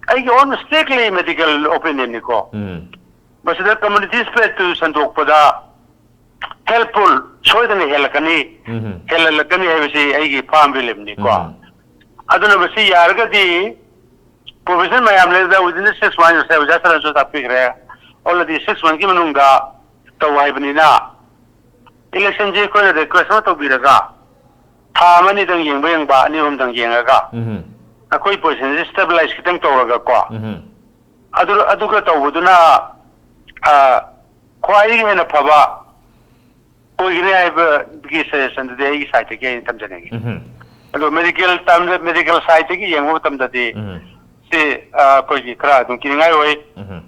ꯑꯩꯒꯤ own strictly medical opinionꯅꯤꯀꯣ꯫ ꯎꯝ꯫ ꯃꯁꯤꯗ community spreadꯇꯨ ꯁꯟꯗꯣꯛꯄꯗ helpful ꯁꯣꯏꯗꯅ ꯍꯦꯜꯂꯛꯀꯅꯤ, ꯎꯝ꯫ ꯍꯦꯜꯍꯜꯂꯛꯀꯅꯤ ꯍꯥꯏꯕꯁꯤ ꯑꯩꯒꯤ firm beliefꯅꯤꯀꯣ꯫ ꯎꯝ꯫ ꯑꯗꯨꯅ ꯃꯁꯤ ꯌꯥꯔꯒꯗꯤ professional ꯃꯌꯥꯝ ꯂꯩꯔꯗ within the six months, ꯉꯁꯥꯏ ꯑꯣꯖꯥ ꯁꯔꯅꯁꯨ ꯇꯥꯛꯄꯤꯈ꯭ꯔꯦ, already six monthsꯀꯤ ꯃꯅꯨꯡꯗ ꯇꯧ ꯍꯥꯏꯕꯅꯤꯅ, electionꯁꯤ ꯑꯩꯈꯣꯏꯅ request ꯑꯃ ꯇꯧꯕꯤꯔꯒ, ꯊꯥ ꯑꯃ ꯑꯅꯤꯗꯪ ꯌꯦꯡꯕ ꯌꯦꯡꯕ, ꯑꯅꯤ ꯑꯍꯨꯝꯗꯪ ꯌꯦꯡꯉꯒ, ꯎꯝ꯫ ꯑꯩꯈꯣꯏ positionꯁꯤ stabilize ꯈꯤꯇꯪ ꯇꯧꯔꯒꯀꯣ, ꯎꯝ꯫ ꯑꯗꯨ, ꯑꯗꯨꯒ ꯇꯧꯕꯗꯨꯅ, ꯑ, ꯈ꯭ꯋꯥꯏꯗꯒꯤ ꯍꯦꯟꯅ ꯐꯕ ꯑꯣꯏꯒꯅꯤ ꯍꯥꯏꯕꯒꯤ suggestionꯗꯨꯗꯤ ꯑꯩꯒꯤ sideꯇꯒꯤ ꯑꯩꯅ ꯊꯝꯖꯅꯤꯡꯉꯤ꯫ ꯎꯝ꯫ ꯑꯗꯣ medical term, medical sideꯇꯒꯤ ꯌꯦꯡꯕ ꯃꯇꯝꯗꯗꯤ ꯎꯝ꯫ ꯁꯤ, ꯑ, ꯑꯩꯈꯣꯏꯒꯤ ꯈꯔ ꯑꯗꯨꯝ ꯀꯤꯅꯤꯡꯉꯥꯏ ꯑꯣꯏ꯫ ꯎꯝ꯫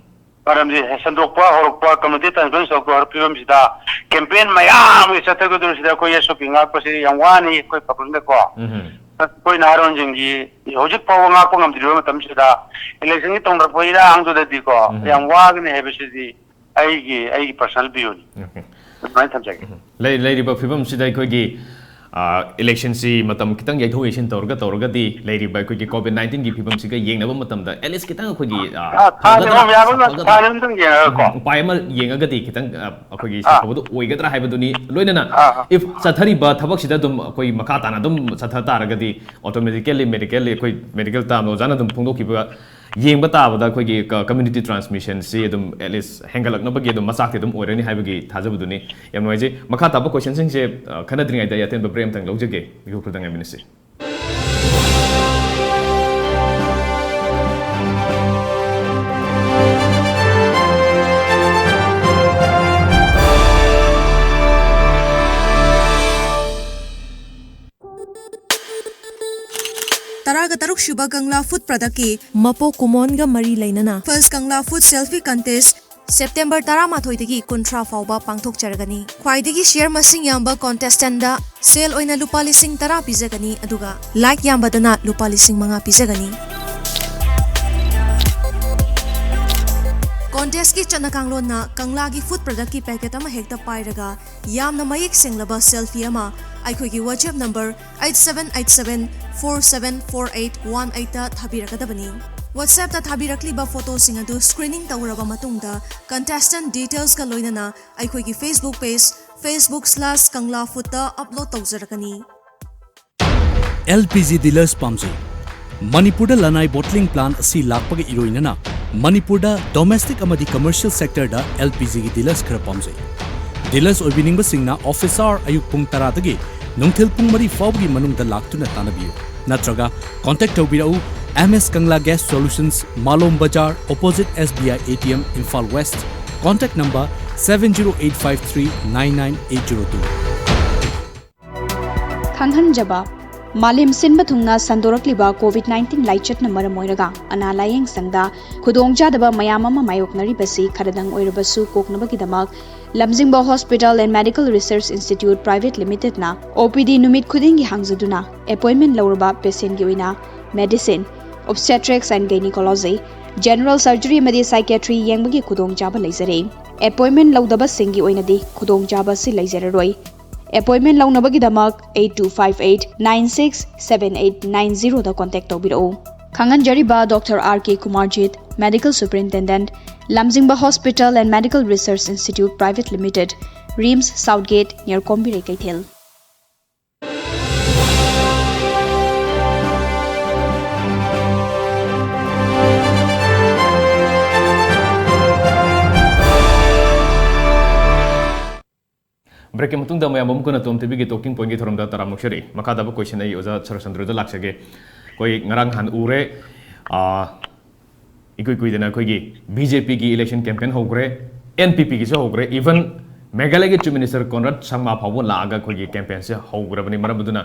ꯃꯔꯝꯗꯤ ꯁꯟꯗꯣꯛꯄ ꯍꯧꯔꯛꯄ, community transmission ꯁꯟꯗꯣꯛꯄ ꯍꯧꯔꯛꯄ ꯐꯤꯕꯝꯁꯤꯗ campaign ꯃꯌꯥꯝ ꯑꯃ ꯆꯠꯊꯒꯗꯧꯔꯤꯁꯤꯗ ꯑꯩꯈꯣꯏ S O P ꯉꯥꯛꯄꯁꯤ ꯌꯥꯝ ꯋꯥꯅꯤ ꯑꯩꯈꯣꯏ ꯄꯥꯕ꯭ꯂꯤꯛꯅꯀꯣ꯫ ꯎꯝ꯫ ꯑꯩꯈꯣꯏ ꯅꯍꯥꯔꯣꯟꯁꯤꯡꯒꯤ ꯍꯧꯖꯤꯛ ꯐꯥꯎꯕ ꯉꯥꯛꯄ ꯉꯝꯗ꯭ꯔꯤꯕ ꯃꯇꯝꯁꯤꯗ election ꯒꯤ ꯇꯧꯅꯔꯛꯄ ꯏꯔꯥꯡꯗꯨꯗꯗꯤꯀꯣ ꯎꯝ꯫ ꯌꯥꯝ ꯋꯥꯒꯅꯤ ꯍꯥꯏꯕꯁꯤꯗꯤ ꯑꯩꯒꯤ, ꯑꯩꯒꯤ personal view ꯅꯤ꯫ Okay. ꯑꯗꯨꯃꯥꯏꯅ ꯊꯝꯖꯒꯦ꯫ ꯂꯩ-, ꯂꯩꯔꯤꯕ ꯐꯤꯕꯝꯁꯤꯗ ꯑꯩꯈꯣꯏꯒꯤ, ꯑ, election ꯁꯤ ꯃꯇꯝ ꯈꯤꯇꯪ ꯌꯩꯊꯣꯛ ꯌꯩꯁꯤꯟ ꯇꯧꯔꯒ ꯇꯧꯔꯒꯗꯤ ꯂꯩꯔꯤꯕ ꯑꯩꯈꯣꯏꯒꯤ COVID nineteen ꯒꯤ ꯐꯤꯕꯝꯁꯤꯒ ꯌꯦꯡꯅꯕ ꯃꯇꯝꯗ at least ꯈꯤꯇꯪ ꯑꯩꯈꯣꯏꯒꯤ, ꯑ, ꯑ, ꯊꯥ ꯐꯒꯗ꯭ꯔꯥ? ꯑꯅꯤ ꯑꯍꯨꯝ ꯌꯥꯕ ꯐꯒꯗ꯭ꯔꯥ? ꯊꯥ ꯑꯅꯤ ꯑꯍꯨꯝ ꯌꯦꯡꯉꯒꯀꯣ꯫ ꯎꯝ, ꯎꯄꯥꯏ ꯑꯃ ꯌꯦꯡꯉꯒꯗꯤ ꯈꯤꯇꯪ, ꯑ, ꯑꯩꯈꯣꯏꯒꯤ ꯑꯥ꯫ ꯑꯐꯕꯗꯣ ꯑꯣꯏꯒꯗ꯭ꯔꯥ ꯍꯥꯏꯕꯗꯨꯅꯤ꯫ ꯂꯣꯏꯅꯅ ꯑꯥ, ꯑꯥ꯫ if ꯆꯠꯊꯔꯤꯕ ꯊꯕꯛꯁꯤꯗ ꯑꯗꯨꯝ ꯑꯩꯈꯣꯏ ꯃꯈꯥ ꯇꯥꯅ ꯑꯗꯨꯝ ꯆꯠꯊ ꯇꯥꯔꯒꯗꯤ automatically, medically, ꯑꯩꯈꯣꯏ medical term ꯑꯣꯖꯥꯅ ꯑꯗꯨꯝ ꯐꯣꯡꯗꯣꯛꯈꯤꯕ ꯌꯦꯡꯕ ꯇꯥꯕꯗ ꯑꯩꯈꯣꯏꯒꯤ ꯀ-, community transmission ꯁꯤ ꯑꯗꯨꯝ at least ꯍꯦꯟꯒꯠꯂꯛꯅꯕꯒꯤ ꯑꯗꯨꯝ ꯃꯆꯥꯛꯇꯤ ꯑꯗꯨꯝ ꯑꯣꯏꯔꯅꯤ ꯍꯥꯏꯕꯒꯤ ꯊꯥꯖꯕꯗꯨꯅꯤ꯫ ꯌꯥꯝ ꯅꯨꯡꯉꯥꯏꯖꯩ꯫ ꯃꯈꯥ ꯇꯥꯕ question ꯁꯤꯡꯁꯦ, ꯑ, ꯈꯟꯅꯗ꯭ꯔꯤꯉꯩꯗ ꯑꯩ ꯑꯇꯦꯟꯕ break ꯑꯃꯇꯪ ꯂꯧꯖꯒꯦ꯫ ꯏꯀꯨ ꯈꯨꯜꯗꯪ ꯉꯥꯏꯃꯤꯟꯅꯁꯤ꯫ ꯇꯔꯥꯒ ꯇꯔꯨꯛ ꯁꯨꯕ ꯀꯪꯂꯥ ꯐꯨꯗ ꯄ꯭ꯔꯗꯛꯀꯤ ꯃꯄꯣꯛ ꯀꯨꯝꯑꯣꯟꯒ ꯃꯔꯤ ꯂꯩꯅꯅ First Kangla Food Selfie Contest September ꯇꯔꯥꯃꯥꯊꯣꯏꯗꯒꯤ ꯀꯨꯟꯊ꯭ꯔꯥ ꯐꯥꯎꯕ ꯄꯥꯡꯊꯣꯛꯆꯔꯒꯅꯤ꯫ ꯈ꯭ꯋꯥꯏꯗꯒꯤ share ꯃꯁꯤꯡ ꯌꯥꯝꯕ contestant ꯗ ꯁꯦꯜ ꯑꯣꯏꯅ ꯂꯨꯄꯥ ꯂꯤꯁꯤꯡ ꯇꯔꯥ ꯄꯤꯖꯒꯅꯤ, ꯑꯗꯨꯒ like ꯌꯥꯝꯕꯗꯅ ꯂꯨꯄꯥ ꯂꯤꯁꯤꯡ ꯃꯉꯥ ꯄꯤꯖꯒꯅꯤ꯫ Contest ꯀꯤ ꯆꯠꯅ ꯀꯥꯡꯂꯣꯟꯅ ꯀꯪꯂꯥꯒꯤ food product ꯀꯤ packet ꯑꯃ ꯍꯦꯛꯇ ꯄꯥꯏꯔꯒ ꯌꯥꯝꯅ ꯃꯌꯦꯛ ꯁꯦꯡꯂꯕ selfie ꯑꯃ ꯑꯩꯈꯣꯏꯒꯤ WhatsApp number eight seven eight seven four seven four eight one eight ꯇ ꯊꯥꯕꯤꯔꯛꯀꯗꯕꯅꯤ꯫ WhatsApp ꯇ ꯊꯥꯕꯤꯔꯛꯂꯤꯕ photo ꯁꯤꯡ ꯑꯗꯨ screening ꯇꯧꯔꯕ ꯃꯇꯨꯡꯗ contestant details ꯀ ꯂꯣꯏꯅꯅ ꯑꯩꯈꯣꯏꯒꯤ Facebook page, facebook slash kangla food ꯇ upload ꯇꯧꯖꯔꯛꯀꯅꯤ꯫ L P G dealers ꯄꯥꯝꯖꯩ꯫ ꯃꯅꯤꯄꯨꯔꯗ ꯂꯅꯥꯏ bottling plant ꯑꯁꯤ ꯂꯥꯛꯄꯒ ꯏꯔꯣꯏꯅꯅ ꯃꯅꯤꯄꯨꯔꯗ domestic ꯑꯃꯗꯤ commercial sector ꯗ L P G ꯒꯤ dealers ꯈꯔ ꯄꯥꯝꯖꯩ꯫ Dealers ꯑꯣꯏꯕꯤꯅꯤꯡꯕꯁꯤꯡꯅ office hour ꯑꯌꯨꯛ ꯄꯨꯡ ꯇꯔꯥꯗꯒꯤ ꯅꯨꯡꯊꯤꯜ ꯄꯨꯡ ꯃꯔꯤ ꯐꯥꯎꯕꯒꯤ ꯃꯅꯨꯡꯗ ꯂꯥꯛꯇꯨꯅ ꯇꯥꯟꯅꯕꯤꯌꯨ, ꯅꯠꯇ꯭ꯔꯒ contact ꯇꯧꯕꯤꯔꯛꯎ, M S Kangla Gas Solutions, ꯃꯥꯂꯣꯝ ꯕꯖꯥꯔ, opposite S B I A T M, Imphal West, contact number seven zero eight five three nine nine eight zero two꯫ ꯈꯪꯍꯟꯖꯕ, ꯃꯥꯂꯦꯝ ꯁꯤꯟꯕ ꯊꯨꯡꯅ ꯁꯟꯗꯣꯔꯛꯂꯤꯕ ꯀꯣꯚꯤꯗ ꯅꯥꯏꯟꯇꯤꯟ ꯂꯥꯏꯆꯠꯅ ꯃꯔꯝ ꯑꯣꯏꯔꯒ ꯑꯅꯥ ꯂꯥꯌꯦꯡ ꯁꯪꯗ ꯈꯨꯗꯣꯡꯆꯥꯗꯕ ꯃꯌꯥꯝ ꯑꯃ ꯃꯥꯌꯣꯛꯅꯔꯤꯕꯁꯤ ꯈꯔꯗꯪ ꯑꯣꯏꯔꯕꯁꯨ ꯀꯣꯛꯅꯕꯒꯤꯗꯃꯛ ꯂꯝꯖꯤꯡꯕ Hospital and Medical Research Institute Private Limited ꯅ OPD ꯅꯨꯃꯤꯠ ꯈꯨꯗꯤꯡꯒꯤ ꯍꯥꯡꯖꯗꯨꯅ appointment ꯂꯧꯔꯕ patient ꯀꯤ ꯑꯣꯏꯅ medicine, obstetrics and gynecology, general surgery ꯑꯃꯗꯤ psychiatry ꯌꯦꯡꯕꯒꯤ ꯈꯨꯗꯣꯡꯆꯥꯕ ꯂꯩꯖꯔꯦ꯫ Appointment ꯂꯧꯗꯕꯁꯤꯡꯒꯤ ꯑꯣꯏꯅꯗꯤ ꯈꯨꯗꯣꯡꯆꯥꯕ ꯑꯁꯤ ꯂꯩꯖꯔꯔꯣꯏ꯫ Appointment ꯂꯧꯅꯕꯒꯤꯗꯃꯛ eight two five eight nine six seven eight nine zero ꯗ contact ꯇꯧꯕꯤꯔꯛꯎ꯫ ꯈꯪꯍꯟꯖꯔꯤꯕ Doctor R K Kumarjit, Medical Superintendent, Lamjingba Hospital and Medical Research Institute Private Limited, RIMS South Gate, near ꯀꯣꯝꯕꯤꯔꯩ ꯀꯩꯊꯦꯜ꯫ Break ꯀꯤ ꯃꯇꯨꯡꯗ ꯃꯌꯥꯝ ꯑꯃꯨꯛ ꯍꯟꯅ ꯇꯣꯝ ꯇꯤꯚꯤꯒꯤ Talking Point ꯀꯤ ꯊꯧꯔꯝꯗ ꯇꯔꯥꯝꯅ ꯑꯣꯛꯆꯔꯤ꯫ ꯃꯈꯥ ꯇꯥꯕ question ꯑꯩ ꯑꯣꯖꯥ ꯁꯔꯆꯟꯗ꯭ꯔꯗ ꯂꯥꯛꯆꯒꯦ꯫ ꯑꯩꯈꯣꯏ ꯉꯔꯥꯡ ꯅꯍꯥꯟ ꯎꯔꯦ, ꯑꯥ, ꯏꯀꯨꯏ ꯀꯨꯏꯗꯅ ꯑꯩꯈꯣꯏꯒꯤ BJP ꯒꯤ election campaign ꯍꯧꯈ꯭ꯔꯦ, NPP ꯒꯤꯁꯨ ꯍꯧꯈ꯭ꯔꯦ, even ꯃꯦꯘꯥꯂꯌꯒꯤ Chief Minister ꯀꯣꯟꯔꯥꯗ ꯁꯪꯃꯥ ꯐꯥꯎꯕ ꯂꯥꯛꯑꯒ ꯑꯩꯈꯣꯏꯒꯤ campaign ꯁꯦ ꯍꯧꯈ꯭ꯔꯕꯅꯤ꯫ ꯃꯔꯝ ꯑꯗꯨꯅ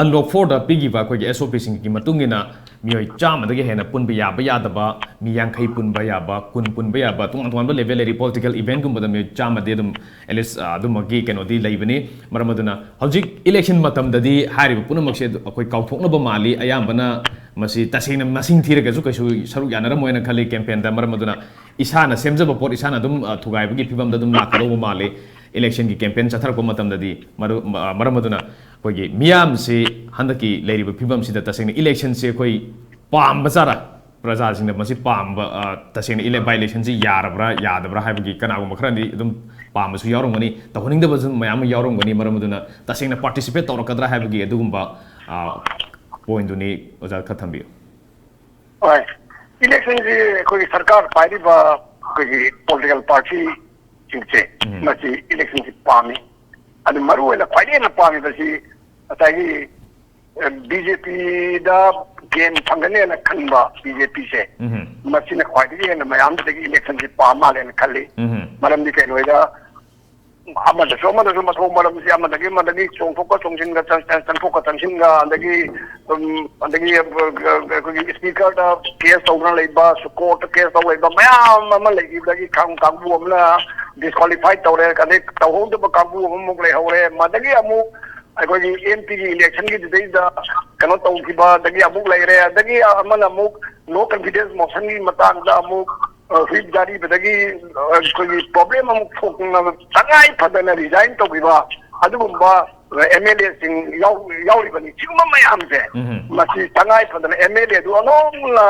unlock four ꯗ ꯄꯤꯈꯤꯕ ꯑꯩꯈꯣꯏꯒꯤ SOP ꯁꯤꯡꯒꯤ ꯃꯇꯨꯡ ꯏꯟꯅ ꯃꯤꯑꯣꯏ ꯆꯥꯝꯃꯗꯒꯤ ꯍꯦꯟꯅ ꯄꯨꯟꯕ ꯌꯥꯕ ꯌꯥꯗꯕ, ꯃꯤ ꯌꯥꯡꯈꯩ ꯄꯨꯟꯕ ꯌꯥꯕ, ꯀꯨꯟ ꯄꯨꯟꯕ ꯌꯥꯕ, ꯇꯣꯉꯥꯟ ꯇꯣꯉꯥꯟꯕ level ꯂꯩꯔꯤ꯫ Political event ꯒꯨꯝꯕꯗ ꯃꯤꯑꯣꯏ ꯆꯥꯝꯃꯗꯤ ꯑꯗꯨꯝ at least, ꯑ, ꯑꯗꯨꯃꯛꯀꯤ ꯀꯩꯅꯣꯗꯤ ꯂꯩꯕꯅꯤ꯫ ꯃꯔꯝ ꯑꯗꯨꯅ ꯍꯧꯖꯤꯛ election ꯃꯇꯝꯗꯗꯤ ꯍꯥꯏꯔꯤꯕ ꯄꯨꯝꯅꯃꯛꯁꯦ ꯑꯗꯨ ꯑꯩꯈꯣꯏ ꯀꯥꯎꯊꯣꯛꯅꯕ ꯃꯥꯜꯂꯤ꯫ ꯑꯌꯥꯝꯕꯅ ꯃꯁꯤ ꯇꯁꯦꯡꯅ ꯃꯁꯤꯡ ꯊꯤꯔꯒꯁꯨ ꯀꯩꯁꯨ ꯁꯔꯨꯛ ꯌꯥꯅꯔꯝꯃꯣꯏꯅ ꯈꯜꯂꯤ campaign ꯗ꯫ ꯃꯔꯝ ꯑꯗꯨꯅ ꯏꯁꯥꯅ ꯁꯦꯝꯖꯕ ꯄꯣꯠ ꯏꯁꯥꯅ ꯑꯗꯨꯝ, ꯑ, ꯊꯨꯒꯥꯏꯕꯒꯤ ꯐꯤꯕꯝꯗ ꯑꯗꯨꯝ ꯂꯥꯛꯀꯗꯧꯕ ꯃꯥꯜꯂꯤ election ꯒꯤ campaign ꯆꯠꯊꯔꯛꯄ ꯃꯇꯝꯗꯗꯤ꯫ ꯃꯔꯨ-, ꯃ-, ꯃꯔꯝ ꯑꯗꯨꯅ ꯑꯩꯈꯣꯏꯒꯤ ꯃꯤꯌꯥꯝꯁꯤ ꯍꯟꯗꯛꯀꯤ ꯂꯩꯔꯤꯕ ꯐꯤꯕꯝꯁꯤꯗ ꯇꯁꯦꯡꯅ election ꯁꯦ ꯑꯩꯈꯣꯏ ꯄꯥꯝꯕ ꯆꯥꯔ ꯄ꯭ꯔꯖꯥꯁꯤꯡꯅ ꯃꯁꯤ ꯄꯥꯝꯕ, ꯑ, ꯇꯁꯦꯡꯅ ꯏꯂꯦ-, by election ꯁꯤ ꯌꯥꯔꯕ꯭ꯔꯥ ꯌꯥꯗꯕ꯭ꯔꯥ ꯍꯥꯏꯕꯒꯤ ꯀꯅꯥꯒꯨꯝꯕ ꯈꯔꯗꯤ ꯑꯗꯨꯝ ꯄꯥꯝꯕꯁꯨ ꯌꯥꯎꯔꯝꯒꯅꯤ, ꯇꯧꯍꯟꯅꯤꯡꯗꯕꯁꯨ ꯃꯌꯥꯝ ꯑꯃ ꯌꯥꯎꯔꯝꯒꯅꯤ꯫ ꯃꯔꯝ ꯑꯗꯨꯅ ꯇꯁꯦꯡꯅ participate ꯇꯧꯔꯛꯀꯗ꯭ꯔꯥ ꯍꯥꯏꯕꯒꯤ ꯑꯗꯨꯒꯨꯝꯕ, ꯑ, point ꯗꯨꯅꯤ ꯑꯣꯖꯥ ꯈꯔ ꯊꯝꯕꯤꯌꯨ꯫ ꯍꯣꯏ, election ꯁꯤ ꯑꯩꯈꯣꯏꯒꯤ ꯁꯔꯀꯥꯔ ꯄꯥꯏꯔꯤꯕ ꯑꯩꯈꯣꯏꯒꯤ political party ꯁꯤꯡꯁꯦ ꯎꯝ꯫ ꯃꯁꯤ election ꯁꯤ ꯄꯥꯝꯃꯤ꯫ ꯑꯗꯨ ꯃꯔꯨ ꯑꯣꯏꯅ ꯈ꯭ꯋꯥꯏꯗꯒꯤ ꯍꯦꯟꯅ ꯄꯥꯝꯃꯤꯕꯁꯤ ꯉꯁꯥꯏꯒꯤ, ꯑ, BJP ꯗ gain ꯐꯪꯒꯅꯦꯅ ꯈꯟꯕ BJP ꯁꯦ ꯎꯝ꯫ ꯃꯁꯤꯅ ꯈ꯭ꯋꯥꯏꯗꯒꯤ ꯍꯦꯟꯅ ꯃꯌꯥꯝꯗꯒꯤ election ꯁꯤ ꯄꯥꯝ ꯃꯥꯜꯂꯦꯅ ꯈꯜꯂꯤ꯫ ꯎꯝ꯫ ꯃꯔꯝꯗꯤ ꯀꯩꯅꯣꯗ ꯑꯃꯗꯁꯨ ꯑꯃꯗꯁꯨ ꯃꯊꯣꯡ ꯃꯔꯝꯁꯤ ꯑꯃꯗꯒꯤ ꯑꯃꯗꯒꯤ ꯆꯣꯡꯊꯣꯛꯀ ꯆꯣꯡꯁꯤꯟꯒ ꯆꯪ- ꯆꯪ- ꯆꯪꯊꯣꯛꯀ ꯆꯪꯁꯤꯟꯒ ꯑꯗꯒꯤ ꯎꯝ, ꯑꯗꯒꯤ ꯑ, ꯑ, ꯑꯩꯈꯣꯏꯒꯤ ꯏꯁꯄꯤꯀꯔꯗ ꯀꯦꯁ ꯇꯧꯗꯅ ꯂꯩꯕ, ꯀꯣꯔꯠꯇ ꯀꯦꯁ ꯇꯧ ꯂꯩꯕ ꯃꯌꯥꯝ ꯑꯃ ꯂꯩꯈꯤꯕꯗꯒꯤ ꯀꯥꯡ- ꯀꯥꯡꯕꯨ ꯑꯃꯅ ꯗꯤꯁꯀ꯭ꯋꯥꯂꯤꯐꯥꯏ ꯇꯧꯔꯦ, ꯑꯗꯩ ꯇꯧꯍꯧꯗꯕ ꯀꯥꯡꯕꯨ ꯑꯃꯃꯨꯛ ꯂꯩꯍꯧꯔꯦ꯫ ꯃꯗꯒꯤ ꯑꯃꯨꯛ ꯑꯩꯈꯣꯏꯒꯤ ꯑꯦꯝ ꯄꯤꯒꯤ ꯏꯂꯦꯛꯁꯟꯒꯤꯗꯨꯗꯩꯗ ꯀꯩꯅꯣ ꯇꯧꯈꯤꯕ, ꯑꯗꯒꯤ ꯑꯃꯨꯛ ꯂꯩꯔꯦ, ꯑꯗꯒꯤ ꯑꯃꯅ ꯑꯃꯨꯛ ꯅꯣ ꯀꯟꯐꯤꯗꯦꯟꯁ ꯃꯣꯁꯟꯒꯤ ꯃꯇꯥꯡꯗ ꯑꯃꯨꯛ ꯍꯨꯏꯞ ꯖꯥꯔꯤꯕꯗꯒꯤ ꯑꯩꯈꯣꯏꯒꯤ ꯄ꯭ꯔꯣꯕ꯭ꯂꯦꯝ ꯑꯃꯨꯛ ꯊꯣꯛꯇꯅ ꯇꯉꯥꯏ ꯐꯗꯅ ꯔꯤꯖꯥꯏꯟ ꯇꯧꯈꯤꯕ ꯑꯗꯨꯒꯨꯝꯕ ꯑꯦꯝ ꯑꯦꯜ ꯑꯦꯁꯤꯡ ꯌꯥꯎꯔꯤꯕꯅꯤ꯫ ꯁꯤꯒꯨꯝꯕ ꯃꯌꯥꯝꯁꯦ ꯎꯝ꯫ ꯃꯁꯤ ꯇꯉꯥꯏ ꯐꯗꯅ ꯑꯦꯝ ꯑꯦꯜ ꯑꯦꯗꯨ ꯑꯣꯟꯊꯣꯛꯅ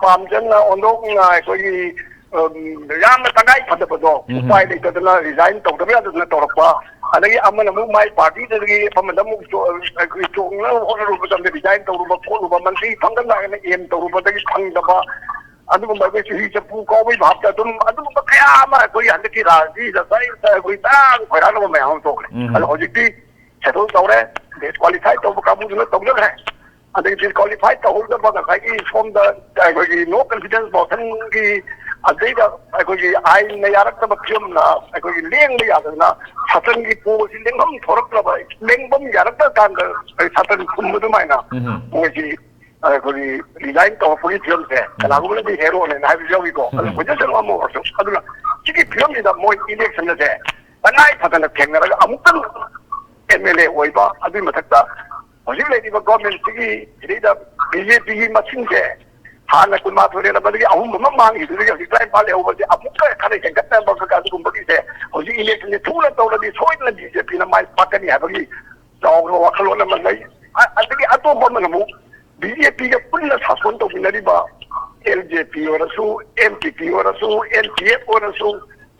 ꯄꯥꯝꯖꯅ ꯑꯣꯟꯊꯣꯛꯅ ꯑꯩꯈꯣꯏꯒꯤ ꯌꯥꯝꯅ ꯇꯉꯥꯏ ꯐꯗꯕꯗꯣ ꯎꯝ꯫ ꯎꯄꯥꯏ ꯂꯩꯇꯗꯅ ꯔꯤꯖꯥꯏꯟ ꯇꯧꯗꯕ ꯌꯥꯗꯗꯅ ꯇꯧꯔꯛꯄ, ꯑꯗꯒꯤ ꯑꯃꯅ ꯑꯃꯨꯛ ꯃꯥꯏ ꯄꯥꯔꯇꯤꯗꯒꯤ ꯑꯃꯗ ꯑꯃꯨꯛ ꯑꯩꯈꯣꯏ ꯆꯣꯡꯅꯕ ꯍꯣꯠꯅꯔꯨꯕ ꯃꯇꯝꯗ ꯔꯤꯖꯥꯏꯟ ꯇꯧꯔꯨꯕ ꯈꯣꯠꯂꯨꯕ, ꯃꯟꯇ꯭ꯔꯤ ꯐꯪꯒꯗ꯭ꯔꯥ ꯍꯥꯏꯅ ꯑꯦꯝ ꯇꯧꯔꯨꯕꯗꯒꯤ ꯐꯪꯗꯕ, ꯑꯗꯨꯒꯨꯝꯕ ꯑꯩꯈꯣꯏ ꯆꯨꯍꯤ ꯆꯐꯨ ꯀꯥꯎꯕꯒꯤ ꯚꯥꯞꯇ ꯑꯗꯨꯝ ꯑꯗꯨꯒꯨꯝꯕ ꯀꯌꯥ ꯑꯃ ꯑꯩꯈꯣꯏꯒꯤ ꯍꯟꯗꯛꯀꯤ ꯔꯥꯖꯅꯤꯇꯤꯗ ꯑꯩꯈꯣꯏ ꯇꯥꯡ ꯈꯣꯏꯔꯥꯡꯅꯕ ꯃꯌꯥꯝ ꯑꯃ ꯊꯣꯛꯈ꯭ꯔꯦ꯫ ꯎꯝ꯫ ꯑꯗꯣ ꯍꯧꯖꯤꯛꯇꯤ ꯁꯦꯇꯜ ꯇꯧꯔꯦ, ꯗꯤꯁꯀ꯭ꯋꯥꯂꯤꯐꯥꯏ ꯇꯧꯕ ꯀꯥꯡꯕꯨꯗꯨꯅ ꯇꯧꯖꯈ꯭ꯔꯦ꯫ ꯑꯗꯒꯤ ꯗꯤꯁꯀ꯭ꯋꯥꯂꯤꯐꯥꯏ ꯇꯧꯍꯧꯗꯕ ꯉꯁꯥꯏꯒꯤ ꯁꯣꯝꯗ ꯑꯩꯈꯣꯏꯒꯤ ꯅꯣ ꯀꯟꯐꯤꯗꯦꯟꯁ ꯃꯣꯁꯟꯒꯤ ꯑꯗꯩꯗ ꯑꯩꯈꯣꯏꯒꯤ ꯑꯥꯏꯟꯅ ꯌꯥꯔꯛꯇꯕ ꯐꯤꯕꯝꯅ ꯑꯩꯈꯣꯏꯒꯤ ꯂꯦꯡꯕ ꯌꯥꯗꯗꯅ ꯁꯥꯁꯟꯒꯤ ꯄꯣꯁꯤ ꯂꯦꯡꯐꯝ ꯊꯣꯔꯛꯇ꯭ꯔꯕ, ꯂꯦꯡꯐꯝ ꯌꯥꯔꯛꯇ꯭ꯔ ꯀꯥꯟꯗ ꯑꯩꯈꯣꯏ ꯁꯥꯁꯟ ꯈꯨꯝꯕ ꯑꯗꯨꯃꯥꯏꯅ ꯎꯝ꯫ ꯃꯣꯏꯁꯤ ꯑꯩꯈꯣꯏꯒꯤ ꯔꯤꯖꯥꯏꯟ ꯇꯧꯔꯛꯄꯒꯤ ꯐꯤꯕꯝꯁꯦ ꯎꯝ꯫ ꯀꯅꯥꯒꯨꯝꯕꯅꯗꯤ ꯍꯦꯔꯣꯅꯦꯅ ꯍꯥꯏꯕꯁꯨ ꯌꯥꯎꯏꯀꯣ꯫ ꯑꯗꯨ ꯎꯝ꯫ ꯄꯣꯖꯤꯁꯟ ꯑꯃ ꯑꯣꯏꯔꯁꯨ꯫ ꯑꯗꯨꯅ ꯁꯤꯒꯤ ꯐꯤꯕꯝꯁꯤꯗ ꯃꯣꯏ ꯏꯂꯦꯛꯁꯟ ꯑꯁꯦ ꯇꯉꯥꯏ ꯐꯗꯅ ꯊꯦꯡꯅꯔꯒ ꯑꯃꯨꯛꯇꯪ ꯑꯦꯝ ꯑꯦꯜ ꯑꯦ ꯑꯣꯏꯕ, ꯑꯗꯨꯒꯤ ꯃꯊꯛꯇ ꯍꯧꯖꯤꯛ ꯂꯩꯔꯤꯕ ꯒꯣꯔꯃꯦꯟꯁꯤꯒꯤ ꯁꯤꯗꯩꯗ ꯕꯤ ꯖꯦ ꯄꯤꯒꯤ ꯃꯁꯤꯡꯁꯦ ꯍꯥꯟꯅ ꯀꯨꯟꯃꯥꯊꯣꯏ ꯂꯩꯔꯝꯕꯗꯒꯤ ꯑꯍꯨꯝ ꯑꯃ ꯃꯥꯡꯈꯤꯕꯗꯒꯤ ꯍꯧꯖꯤꯛ ꯇꯔꯥꯅꯤꯄꯥꯜ ꯂꯩꯍꯧꯕꯁꯦ ꯑꯃꯨꯛꯀ ꯈꯔ ꯍꯦꯟꯒꯠꯅꯕ ꯑꯗꯨꯒꯨꯝꯕꯒꯤꯁꯦ ꯍꯧꯖꯤꯛ ꯏꯂꯦꯛꯁꯟꯁꯦ ꯊꯨꯅ ꯇꯧꯔꯗꯤ ꯁꯣꯏꯗꯅ ꯕꯤ ꯖꯦ ꯄꯤꯅ ꯃꯥꯏ ꯄꯥꯛꯀꯅꯤ ꯍꯥꯏꯕꯒꯤ ꯆꯥꯎꯔꯕ ꯋꯥꯈꯜꯂꯣꯟ ꯑꯃ ꯂꯩ꯫ ꯑ-, ꯑꯗꯒꯤ ꯑꯇꯣꯞꯄ ꯑꯃꯅ ꯑꯃꯨꯛ ꯕꯤ ꯖꯦ ꯄꯤꯒ ꯄꯨꯟꯅ ꯁꯥꯁꯣꯟ ꯇꯧꯃꯤꯟꯅꯔꯤꯕ ꯑꯦꯜ ꯖꯦ ꯄꯤ ꯑꯣꯏꯔꯁꯨ, ꯑꯦꯟ ꯄꯤ ꯄꯤ ꯑꯣꯏꯔꯁꯨ, ꯑꯦꯟ ꯄꯤ ꯑꯦꯐ ꯑꯣꯏꯔꯁꯨ,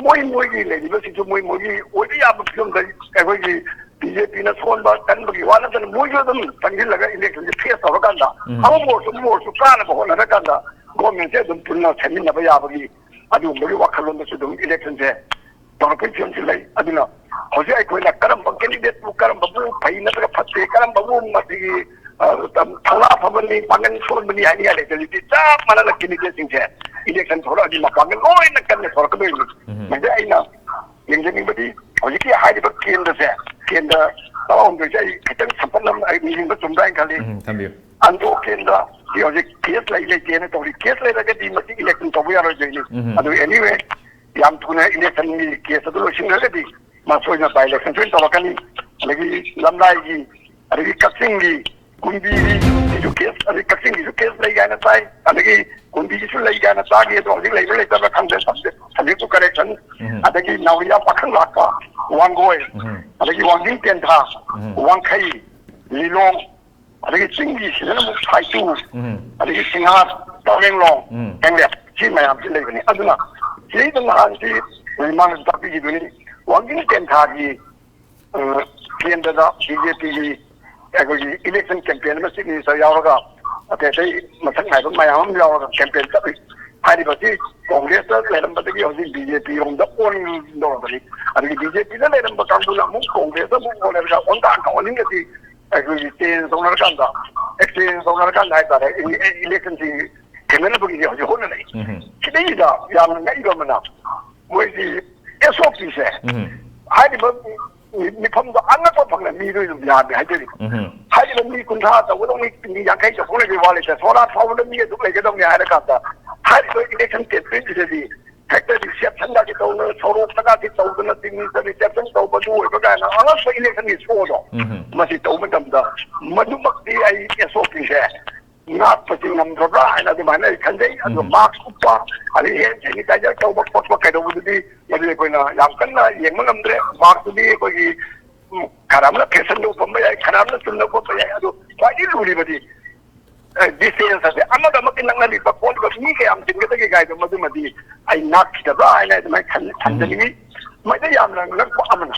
ꯃꯣꯏ ꯃꯣꯏꯒꯤ ꯂꯩꯔꯤꯕꯁꯤꯡꯁꯨ ꯃꯣꯏ ꯃꯣꯏꯒꯤ ꯑꯣꯏꯕ ꯌꯥꯕ ꯐꯤꯕꯝꯗ ꯑꯩꯈꯣꯏꯒꯤ ꯕꯤ ꯖꯦ ꯄꯤꯅ ꯁꯣꯟꯕ ꯀꯟꯕꯒꯤ ꯋꯥ ꯅꯠꯇꯅ ꯃꯣꯏꯁꯨ ꯑꯗꯨꯝ ꯆꯪꯁꯤꯜꯂꯒ ꯏꯂꯦꯛꯁꯟꯁꯦ ꯐꯦꯁ ꯇꯧꯔꯀꯥꯟꯗ ꯎꯝ꯫ ꯑꯃꯕꯨ ꯑꯣꯏꯔꯁꯨ ꯑꯃꯕꯨ ꯑꯣꯏꯔꯁꯨ ꯀꯥꯅꯕ ꯍꯣꯠꯅꯔꯀꯥꯟꯗ ꯒꯣꯔꯃꯦꯟꯁꯦ ꯑꯗꯨꯝ ꯄꯨꯟꯅ ꯁꯦꯝꯃꯤꯟꯅꯕ ꯌꯥꯕꯒꯤ ꯑꯗꯨꯒꯨꯝꯕꯒꯤ ꯋꯥꯈꯜꯂꯣꯟꯗꯁꯨ ꯑꯗꯨꯝ ꯏꯂꯦꯛꯁꯟꯁꯦ ꯇꯧꯔꯛꯄꯒꯤ ꯐꯤꯕꯝꯁꯤ ꯂꯩ꯫ ꯑꯗꯨꯅ ꯍꯧꯖꯤꯛ ꯑꯩꯈꯣꯏꯅ ꯀꯔꯝꯕ ꯀꯦꯟꯗꯤꯗꯦꯠꯄꯨ ꯀꯔꯝꯕꯕꯨ ꯐꯩ ꯅꯠꯇ꯭ꯔꯒ ꯐꯠꯇꯦ, ꯀꯔꯝꯕꯕꯨ ꯃꯁꯤꯒꯤ, ꯑ, ꯊꯧꯅꯥ ꯐꯕꯅꯤ, ꯄꯥꯡꯒꯜ ꯁꯣꯟꯕꯅꯤ ꯍꯥꯏꯅꯤꯡꯉꯥꯏ ꯂꯩꯇꯦ꯫ ꯍꯧꯖꯤꯛꯇꯤ ꯆꯞ ꯃꯥꯟꯅꯅ ꯀꯦꯟꯗꯤꯗꯦꯠꯁꯤꯡꯁꯦ ꯏꯂꯦꯛꯁꯟ ꯊꯣꯛꯂꯛꯑꯗꯤ ꯃꯄꯥꯡꯒꯜ ꯂꯣꯏꯅ ꯀꯟꯅ ꯊꯣꯛꯂꯛꯀꯗꯣꯏꯅꯤ꯫ ꯎꯝ꯫ ꯃꯁꯤ ꯑꯩꯅ ꯌꯦꯡꯖꯅꯤꯡꯕꯗꯤ ꯍꯧꯖꯤꯛꯀꯤ ꯍꯥꯏꯔꯤꯕ ꯀꯦꯟꯗ꯭ꯔꯁꯦ, ꯀꯦꯟꯗ꯭ꯔ ꯇꯔꯥꯍꯨꯝꯗꯣꯏꯁꯦ ꯑꯩ ꯈꯤꯇꯪ ꯁꯝꯂꯞꯅ ꯑꯩ ꯅꯤꯡꯁꯤꯡꯕ ꯆꯨꯝꯕ꯭ꯔꯥ ꯍꯥꯏꯅ ꯈꯜꯂꯤ꯫ ꯎꯝ, ꯊꯝꯕꯤꯌꯨ꯫ ꯑꯟꯗ꯭ꯔꯣ ꯀꯦꯟꯗ꯭ꯔ ꯁꯤ ꯍꯧꯖꯤꯛ ꯀꯦꯁ ꯂꯩ ꯂꯩꯇꯦꯅ ꯇꯧꯔꯤ꯫ ꯀꯦꯁ ꯂꯩꯔꯒꯗꯤ ꯃꯁꯤ ꯏꯂꯦꯛꯁꯟ ꯇꯧꯕ ꯌꯥꯔꯣꯏꯗꯣꯏꯅꯤ꯫ ꯎꯝ꯫ ꯑꯗꯨ anyway, ꯌꯥꯝ ꯊꯨꯅ ꯏꯂꯦꯛꯁꯟꯒꯤ ꯀꯦꯁ ꯑꯗꯨ ꯂꯣꯏꯁꯤꯟꯈ꯭ꯔꯒꯗꯤ ꯃꯁꯣꯏꯅ by election ꯁꯣꯏꯅ ꯇꯧꯔꯛꯀꯅꯤ꯫ ꯑꯗꯒꯤ ꯂꯝꯂꯥꯏꯒꯤ, ꯑꯗꯒꯤ ꯀꯛꯆꯤꯡꯒꯤ, ꯀꯨꯝꯕꯤꯒꯤ ꯁꯤꯁꯨ ꯀꯦꯁ, ꯑꯗꯒꯤ ꯀꯛꯆꯤꯡꯒꯤꯁꯨ ꯀꯦꯁ ꯂꯩ ꯀꯥꯏꯅ ꯇꯥꯏ, ꯑꯗꯒꯤ ꯀꯨꯝꯕꯤꯒꯤꯁꯨ ꯂꯩ ꯀꯥꯏꯅ ꯇꯥꯈꯤ꯫ ꯑꯗꯣ ꯍꯧꯖꯤꯛ ꯂꯩꯕ ꯂꯩꯇꯕ ꯈꯪꯗꯦ, subject to correction꯫ ꯎꯝ꯫ ꯑꯗꯒꯤ ꯅꯥꯎꯔꯤꯌꯥ ꯄꯥꯈꯪ ꯂꯥꯛꯄ, ꯋꯥꯡꯒꯣꯏ, ꯎꯝ꯫ ꯑꯗꯒꯤ ꯋꯥꯡꯖꯤꯡ ꯇꯦꯟꯊꯥ, ꯎꯝ꯫ ꯋꯥꯡꯈꯩ, ꯂꯤꯂꯣꯡ, ꯑꯗꯒꯤ ꯆꯤꯡꯒꯤ ꯁꯤꯗꯅ ꯑꯃꯨꯛ ꯁꯥꯏꯇꯨ, ꯎꯝ꯫ ꯑꯗꯒꯤ ꯁꯤꯡꯍꯥꯔ, ꯇꯃꯦꯡꯂꯣꯡ, ꯎꯝ꯫ ꯍꯦꯝꯂꯦꯠ, ꯁꯤ ꯃꯌꯥꯝꯁꯤ ꯂꯩꯕꯅꯤ꯫ ꯑꯗꯨꯅ ꯁꯤꯗꯩꯗ ꯅꯍꯥꯟꯁꯤ ꯃꯃꯥꯡꯗ ꯇꯥꯛꯄꯤꯈꯤꯗꯨꯅꯤ, ꯋꯥꯡꯖꯤꯡ ꯇꯦꯟꯊꯥꯒꯤ, ꯑ, ꯀꯦꯟꯗ꯭ꯔꯗ ꯕꯤ ꯖꯦ ꯄꯤꯒꯤ ꯑꯩꯈꯣꯏꯒꯤ ꯏꯂꯦꯛꯁꯟ ꯀꯦꯝꯄꯦꯟ ꯑꯃ ꯆꯤꯐ ꯃꯤꯅꯤꯁꯇꯔ ꯌꯥꯎꯔꯒ ꯑꯇꯩ ꯑꯇꯩ ꯃꯁꯛ ꯅꯥꯏꯕ ꯃꯌꯥꯝ ꯑꯃ ꯌꯥꯎꯔꯒ ꯀꯦꯝꯄꯦꯟ ꯆꯠꯂꯤ꯫ ꯍꯥꯏꯔꯤꯕꯁꯤ ꯀꯣꯡꯒ꯭ꯔꯦꯁꯇ ꯂꯩꯔꯝꯕꯗꯒꯤ ꯍꯧꯖꯤꯛ ꯕꯤ ꯖꯦ ꯄꯤ ꯔꯣꯝꯗ ꯑꯣꯟꯗꯧꯔꯕꯅꯤ꯫ ꯑꯗꯒꯤ ꯕꯤ ꯖꯦ ꯄꯤꯗ ꯂꯩꯔꯝꯕ ꯀꯥꯡꯕꯨꯅ ꯑꯃꯨꯛ ꯀꯣꯡꯒ꯭ꯔꯦꯁꯇ ꯑꯃꯨꯛ ꯑꯣꯜꯂꯒ ꯑꯣꯟꯊꯥꯡ ꯑꯣꯟꯅꯤꯡꯒꯗꯤ ꯑꯩꯈꯣꯏꯒꯤ ꯆꯦꯟꯖ ꯇꯧꯅꯔꯀꯥꯟꯗ, ꯑꯦꯛꯁꯆꯦꯟꯖ ꯇꯧꯅꯔꯀꯥꯟꯗ ꯍꯥꯏꯇꯥꯔꯦ, ꯏꯂꯦꯛꯁꯟꯁꯤ ꯊꯦꯡꯅꯅꯕꯒꯤꯗꯤ ꯍꯧꯖꯤꯛ ꯍꯣꯠꯅꯔꯤ꯫ ꯎꯝ꯫ ꯁꯤꯗꯩꯁꯤꯗ ꯌꯥꯝꯅ ꯉꯛꯏꯕ ꯑꯃꯅ ꯃꯣꯏꯒꯤ ꯑꯦꯁ ꯑꯣ ꯄꯤꯁꯦ, ꯎꯝ꯫ ꯍꯥꯏꯔꯤꯕ ꯃꯤꯐꯝꯗꯣ ꯑꯉꯛꯄ ꯐꯪꯅ ꯃꯤꯗꯣ ꯑꯗꯨꯝ ꯌꯥꯝꯃꯦ ꯍꯥꯏꯖꯔꯤꯕ꯫ ꯎꯝ꯫ ꯍꯥꯏꯔꯤꯕ ꯃꯤ ꯀꯨꯟꯊ꯭ꯔꯥ ꯇꯧꯒꯗꯧꯅꯤ, ꯃꯤ ꯌꯥꯡꯈꯩ ꯆꯐꯨ ꯂꯩꯕꯒꯤ ꯋꯥ ꯂꯩꯇꯦ, ꯁꯣꯔꯥꯠ ꯐꯥꯎꯕꯗ ꯃꯤ ꯑꯗꯨꯝ ꯂꯩꯒꯗꯧꯅꯤ ꯍꯥꯏꯔꯀꯥꯟꯗ ꯍꯥꯏꯔꯤꯕ ꯏꯂꯦꯛꯁꯟ ꯀꯦꯝꯄꯦꯟꯁꯤꯗꯗꯤ ꯍꯦꯛꯇ ꯔꯤꯁꯦꯞꯁꯟꯒꯁꯤ ꯇꯧꯗꯅ, ꯁꯣꯔꯣꯛꯇꯒꯁꯤ ꯇꯧꯗꯅ, ꯔꯤꯁꯦꯞꯁꯟ ꯇꯧꯕꯗꯨ ꯑꯣꯏꯕ ꯀꯥꯏꯅ ꯑꯉꯛꯄ ꯏꯂꯦꯛꯁꯟꯒꯤ ꯁꯣꯗꯣ ꯎꯝ꯫ ꯃꯁꯤ ꯇꯧꯕ ꯃꯇꯝꯗ ꯃꯗꯨꯃꯛꯇꯤ ꯑꯩ ꯑꯦꯁ ꯑꯣ ꯄꯤꯁꯦ ꯉꯥꯛꯄꯁꯤ ꯉꯝꯗ꯭ꯔꯕ꯭ꯔꯥ ꯍꯥꯏꯅ ꯑꯗꯨꯃꯥꯏꯅ ꯑꯩ ꯈꯟꯖꯩ꯫ ꯑꯗꯣ ꯎꯝ꯫ ꯃꯥꯛꯁ ꯎꯞꯄ, ꯑꯗꯩ ꯍꯦꯟ ꯁꯦꯅꯤꯇꯥꯏꯖꯔ ꯇꯧꯕ ꯈꯣꯠꯄ ꯀꯩꯗꯧꯕꯗꯨꯗꯤ ꯃꯗꯨ ꯑꯩꯈꯣꯏꯅ ꯌꯥꯝ ꯀꯟꯅ ꯌꯦꯡꯕ ꯉꯝꯗ꯭ꯔꯦ꯫ ꯃꯥꯛꯁꯇꯨꯗꯤ ꯑꯩꯈꯣꯏꯒꯤ, ꯎꯝ, ꯈꯔ ꯑꯃꯅ ꯐꯦꯁꯟꯗ ꯎꯞꯄꯝꯕ ꯌꯥꯏ, ꯈꯔ ꯑꯃꯅ ꯆꯨꯝꯅ ꯎꯞꯄꯝꯕ ꯌꯥꯏ꯫ ꯑꯗꯣ ꯈ꯭ꯋꯥꯏꯗꯒꯤ ꯂꯨꯔꯤꯕꯗꯤ, ꯑꯦ, ꯗꯤꯁꯇꯦꯟꯁ ꯑꯁꯦ ꯑꯃꯒ ꯑꯃꯒ ꯅꯛꯅꯔꯤꯕ ꯈꯣꯠꯂꯤꯕ ꯃꯤ ꯀꯌꯥꯝ ꯆꯤꯟꯒꯗꯒꯦ ꯀꯥꯏꯗꯣ ꯃꯗꯨꯃꯗꯤ ꯑꯩ ꯉꯥꯛꯈꯤꯗꯕ꯭ꯔꯥ ꯍꯥꯏꯅ ꯑꯗꯨꯃꯥꯏꯅ ꯈꯟ-, ꯈꯟꯖꯅꯤꯡꯉꯤ꯫ ꯃꯩꯇꯩ ꯌꯥꯝꯅ ꯉꯛꯄ ꯑꯃꯅ,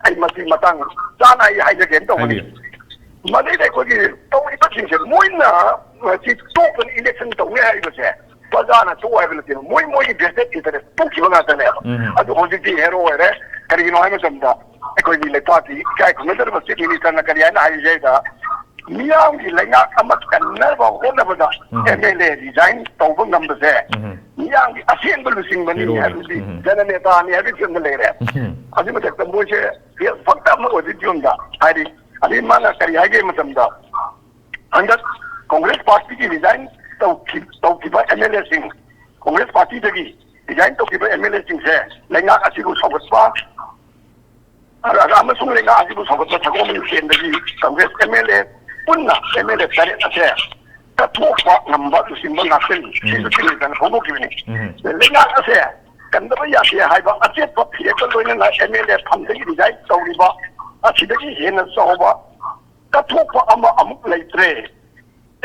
ꯑꯩ ꯃꯁꯤ ꯃꯇꯥꯡ ꯆꯥꯅ ꯑꯩ ꯍꯥꯏꯖꯒꯦꯅ ꯇꯧꯕꯅꯤ꯫ ꯍꯥꯏꯕꯤꯌꯨ꯫ ꯃꯗꯩꯗ ꯑꯩꯈꯣꯏꯒꯤ ꯇꯧꯔꯤꯕꯁꯤꯡꯁꯦ ꯃꯣꯏꯅ ꯁꯤ ꯇꯣꯛꯇꯅ ꯏꯂꯦꯛꯁꯟ ꯇꯧꯅꯤ ꯍꯥꯏꯔꯤꯕꯁꯦ ꯄ꯭ꯔꯖꯥꯅ ꯇꯣꯛꯑꯣ ꯍꯥꯏꯕ ꯅꯠꯇꯦꯕ, ꯃꯣꯏ ꯃꯣꯏꯒꯤ ꯚꯦꯁꯇꯦꯠ ꯏꯟꯇꯔꯦꯁ ꯇꯣꯛꯈꯤꯕ ꯉꯥꯛꯇꯅꯦꯕ꯫ ꯎꯝ꯫ ꯑꯗꯨ ꯍꯧꯖꯤꯛꯇꯤ ꯍꯦꯔꯣ ꯑꯣꯏꯔꯦ꯫ ꯀꯔꯤꯒꯤꯅꯣ ꯍꯥꯏꯕ ꯃꯇꯝꯗ ꯑꯩꯈꯣꯏꯒꯤ ꯂꯩꯄꯥꯛꯀꯤ ꯏꯀꯥꯏ ꯈꯨꯝꯅꯗ꯭ꯔꯕ ꯆꯤꯐ ꯃꯤꯅꯤꯁꯇꯔꯅ ꯀꯔꯤ ꯍꯥꯏꯅ ꯍꯥꯏꯔꯤꯁꯦ ꯍꯥꯏꯗ, ꯃꯤꯌꯥꯝꯒꯤ ꯂꯩꯉꯥꯛ ꯑꯃ ꯀꯟꯅꯕ ꯍꯣꯠꯅꯕꯗ ꯎꯝ꯫ ꯑꯦꯝ ꯑꯦꯜ ꯑꯦ ꯔꯤꯖꯥꯏꯟ ꯇꯧꯕ ꯉꯝꯕꯁꯦ ꯎꯝ꯫ ꯃꯤꯌꯥꯝꯒꯤ ꯑꯁꯦꯡꯕ ꯂꯨꯆꯤꯡꯕꯅꯤ ꯍꯥꯏꯕꯗꯤ ꯖꯅꯅꯦꯇꯥꯅꯤ ꯍꯥꯏꯕꯒꯤ ꯐꯤꯕꯝꯗ ꯂꯩꯔꯦ꯫ ꯑꯗꯨꯒꯤ ꯃꯊꯛꯇ ꯃꯣꯏꯁꯦ ꯐꯦꯜ ꯐꯛꯇ ꯑꯃ ꯑꯣꯏꯕꯒꯤ ꯐꯤꯕꯝꯗ ꯍꯥꯏꯗꯤ, ꯑꯗꯩ ꯃꯥꯅ ꯀꯔꯤ ꯍꯥꯏꯒꯦ ꯃꯇꯝꯗ, ꯍꯟꯗꯛ ꯀꯣꯡꯒ꯭ꯔꯦꯁ ꯄꯥꯔꯇꯤꯒꯤ ꯔꯤꯖꯥꯏꯟ ꯇꯧꯈꯤ-, ꯇꯧꯈꯤꯕ ꯑꯦꯝ ꯑꯦꯜ ꯑꯦꯁꯤꯡ, ꯀꯣꯡꯒ꯭ꯔꯦꯁ ꯄꯥꯔꯇꯤꯗꯒꯤ ꯔꯤꯖꯥꯏꯟ ꯇꯧꯈꯤꯕ ꯑꯦꯝ ꯑꯦꯜ ꯑꯦꯁꯤꯡꯁꯦ ꯂꯩꯉꯥꯛ ꯑꯁꯤꯕꯨ ꯁꯧꯒꯠꯄ, ꯑꯃꯁꯨꯡ ꯂꯩꯉꯥꯛ ꯑꯁꯤꯕꯨ ꯁꯧꯒꯠꯄ ꯁꯒꯣꯜ ꯃꯁꯦꯟꯗꯒꯤ ꯀꯪꯒ꯭ꯔꯦꯁ ꯑꯦꯝ ꯑꯦꯜ ꯑꯦ ꯄꯨꯟꯅ ꯑꯦꯝ ꯑꯦꯜ ꯑꯦ ꯇꯔꯦꯠ ꯑꯁꯦ ꯀꯠꯊꯣꯛꯄ ꯉꯝꯕ ꯂꯨꯆꯤꯡꯕ ꯉꯥꯛꯇꯅꯤ꯫ ꯁꯤꯁꯨ ꯆꯤꯡꯂꯦꯟꯗꯅ ꯐꯣꯡꯗꯣꯛꯈꯤꯕꯅꯤ꯫ ꯂꯩꯉꯥꯛ ꯑꯁꯦ ꯀꯟꯗꯕ ꯌꯥꯗꯦ ꯍꯥꯏꯕ ꯑꯆꯦꯠꯄ ꯐꯤꯔꯦꯞꯀ ꯂꯣꯏꯅꯅ ꯑꯦꯝ ꯑꯦꯜ ꯑꯦ ꯐꯝꯗꯒꯤ ꯔꯤꯖꯥꯏꯟ ꯇꯧꯔꯤꯕ ꯑꯁꯤꯗꯒꯤ ꯍꯦꯟꯅ ꯆꯥꯎꯕ ꯀꯠꯊꯣꯛꯄ ꯑꯃ ꯑꯃꯨꯛ ꯂꯩꯇ꯭ꯔꯦ꯫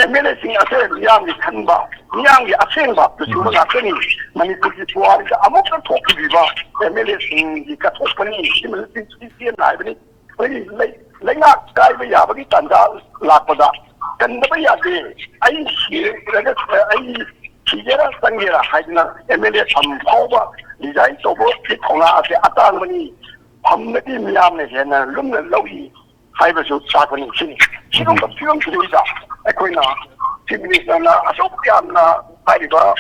ꯑꯦꯝ ꯑꯦꯜ ꯑꯦꯁꯤꯡ ꯑꯁꯦ ꯃꯤꯌꯥꯝꯒꯤ ꯈꯟꯕ, ꯃꯤꯌꯥꯝꯒꯤ ꯑꯁꯦꯡꯕ ꯂꯨꯆꯤꯡꯕ ꯉꯥꯛꯇꯅꯤ꯫ ꯃꯅꯤꯄꯨꯔꯒꯤ ꯄꯨꯋꯥꯔꯤꯗ ꯑꯃꯨꯛꯇ ꯊꯣꯛꯇ꯭ꯔꯤꯕ ꯑꯦꯝ ꯑꯦꯜ ꯑꯦꯁꯤꯡꯒꯤ ꯀꯠꯊꯣꯛꯄꯅꯤ꯫ ꯁꯤꯃ ꯆꯦꯟꯅ ꯍꯥꯏꯕꯅꯤ꯫ ꯑꯩꯈꯣꯏꯒꯤ ꯂꯩ-, ꯂꯩꯉꯥꯛ ꯀꯥꯏꯕ ꯌꯥꯕꯒꯤ ꯇꯥꯟꯖꯥ ꯂꯥꯛꯄꯗ ꯀꯟꯗꯕ ꯌꯥꯗꯦ꯫ ꯑꯩ ꯁꯤꯔꯒ, ꯑꯩ ꯁꯤꯒꯦꯔꯥ ꯆꯪꯒꯦꯔꯥ ꯍꯥꯏꯗꯅ ꯑꯦꯝ ꯑꯦꯜ ꯑꯦ ꯐꯝ ꯐꯥꯎꯕ ꯔꯤꯖꯥꯏꯟ ꯇꯧꯕꯒꯤ ꯊꯧꯅꯥ ꯑꯁꯦ ꯑꯇꯥꯡꯕꯅꯤ꯫ ꯐꯝꯅꯗꯤ ꯃꯤꯌꯥꯝꯅ ꯍꯦꯟꯅ ꯂꯨꯝꯅ ꯂꯧꯏ ꯍꯥꯏꯕꯁꯨ ꯇꯥꯛꯄꯅꯤ꯫ ꯁꯤꯅꯤ꯫ ꯁꯤꯒꯨꯝꯕ ꯐꯤꯕꯝꯁꯤꯗꯩꯗ ꯑꯩꯈꯣꯏꯅ ꯆꯤꯐ ꯃꯤꯅꯤꯁꯇꯔꯅ ꯑꯁꯨꯛ ꯌꯥꯝꯅ ꯍꯥꯏꯔꯤꯕ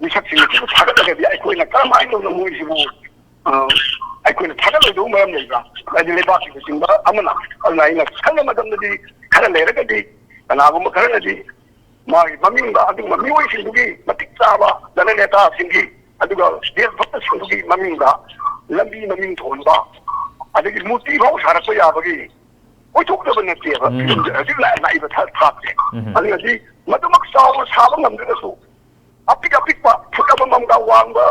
ꯃꯤꯁꯛꯁꯤꯡ ꯑꯁꯤꯕꯨ ꯊꯥꯒꯠꯂꯒꯗꯤ ꯑꯩꯈꯣꯏꯅ ꯀꯔꯝꯍꯥꯏꯅ ꯇꯧꯅ ꯃꯣꯏꯁꯤꯕꯨ, ꯑ, ꯑꯩꯈꯣꯏꯅ ꯊꯥꯒꯠꯂꯣꯏꯗꯧꯕ ꯃꯔꯝ ꯂꯩꯕ꯭ꯔꯥ? ꯍꯥꯏꯗꯤ ꯂꯩꯕꯥꯛꯀꯤ ꯂꯨꯆꯤꯡꯕ ꯑꯃꯅ꯫ ꯑꯗꯨꯅ ꯑꯩꯅ ꯈꯪꯕ ꯃꯇꯝꯗꯗꯤ ꯈꯔ ꯂꯩꯔꯒꯗꯤ ꯀꯅꯥꯒꯨꯝꯕ ꯈꯔꯅꯗꯤ ꯃꯥꯒꯤ ꯃꯃꯤꯡꯗ ꯑꯗꯨꯒꯨꯝꯕ ꯃꯤꯑꯣꯏꯁꯤꯡꯗꯨꯒꯤ ꯃꯇꯤꯛ ꯆꯥꯕ ꯖꯅꯅꯦꯇꯥꯁꯤꯡꯒꯤ, ꯑꯗꯨꯒ ꯗꯦꯁꯚꯛꯇꯁꯤꯡꯗꯨꯒꯤ ꯃꯃꯤꯡꯗ ꯂꯝꯕꯤ ꯃꯃꯤꯡ ꯊꯣꯟꯕ, ꯑꯗꯒꯤ ꯃꯨꯔꯇꯤ ꯐꯥꯎ ꯁꯥꯔꯛꯄ ꯌꯥꯕꯒꯤ ꯑꯣꯏꯊꯣꯛꯇꯕ ꯅꯠꯇꯦꯕ꯫ ꯎꯝ꯫ ꯐꯤꯕꯝꯁꯦ ꯍꯧꯖꯤꯛ ꯂꯥꯛ-, ꯂꯥꯛꯏꯕ ꯊꯥ-, ꯊꯥꯛꯁꯦ꯫ ꯎꯝ꯫ ꯑꯗꯨꯅꯗꯤ ꯃꯗꯨꯃꯛ ꯆꯥꯎꯅ ꯁꯥꯕ ꯉꯝꯗ꯭ꯔꯒꯁꯨ, ꯑꯄꯤꯛ ꯑꯄꯤꯛꯄ ꯐꯨꯠ ꯑꯃꯃꯝꯒ ꯋꯥꯡꯕ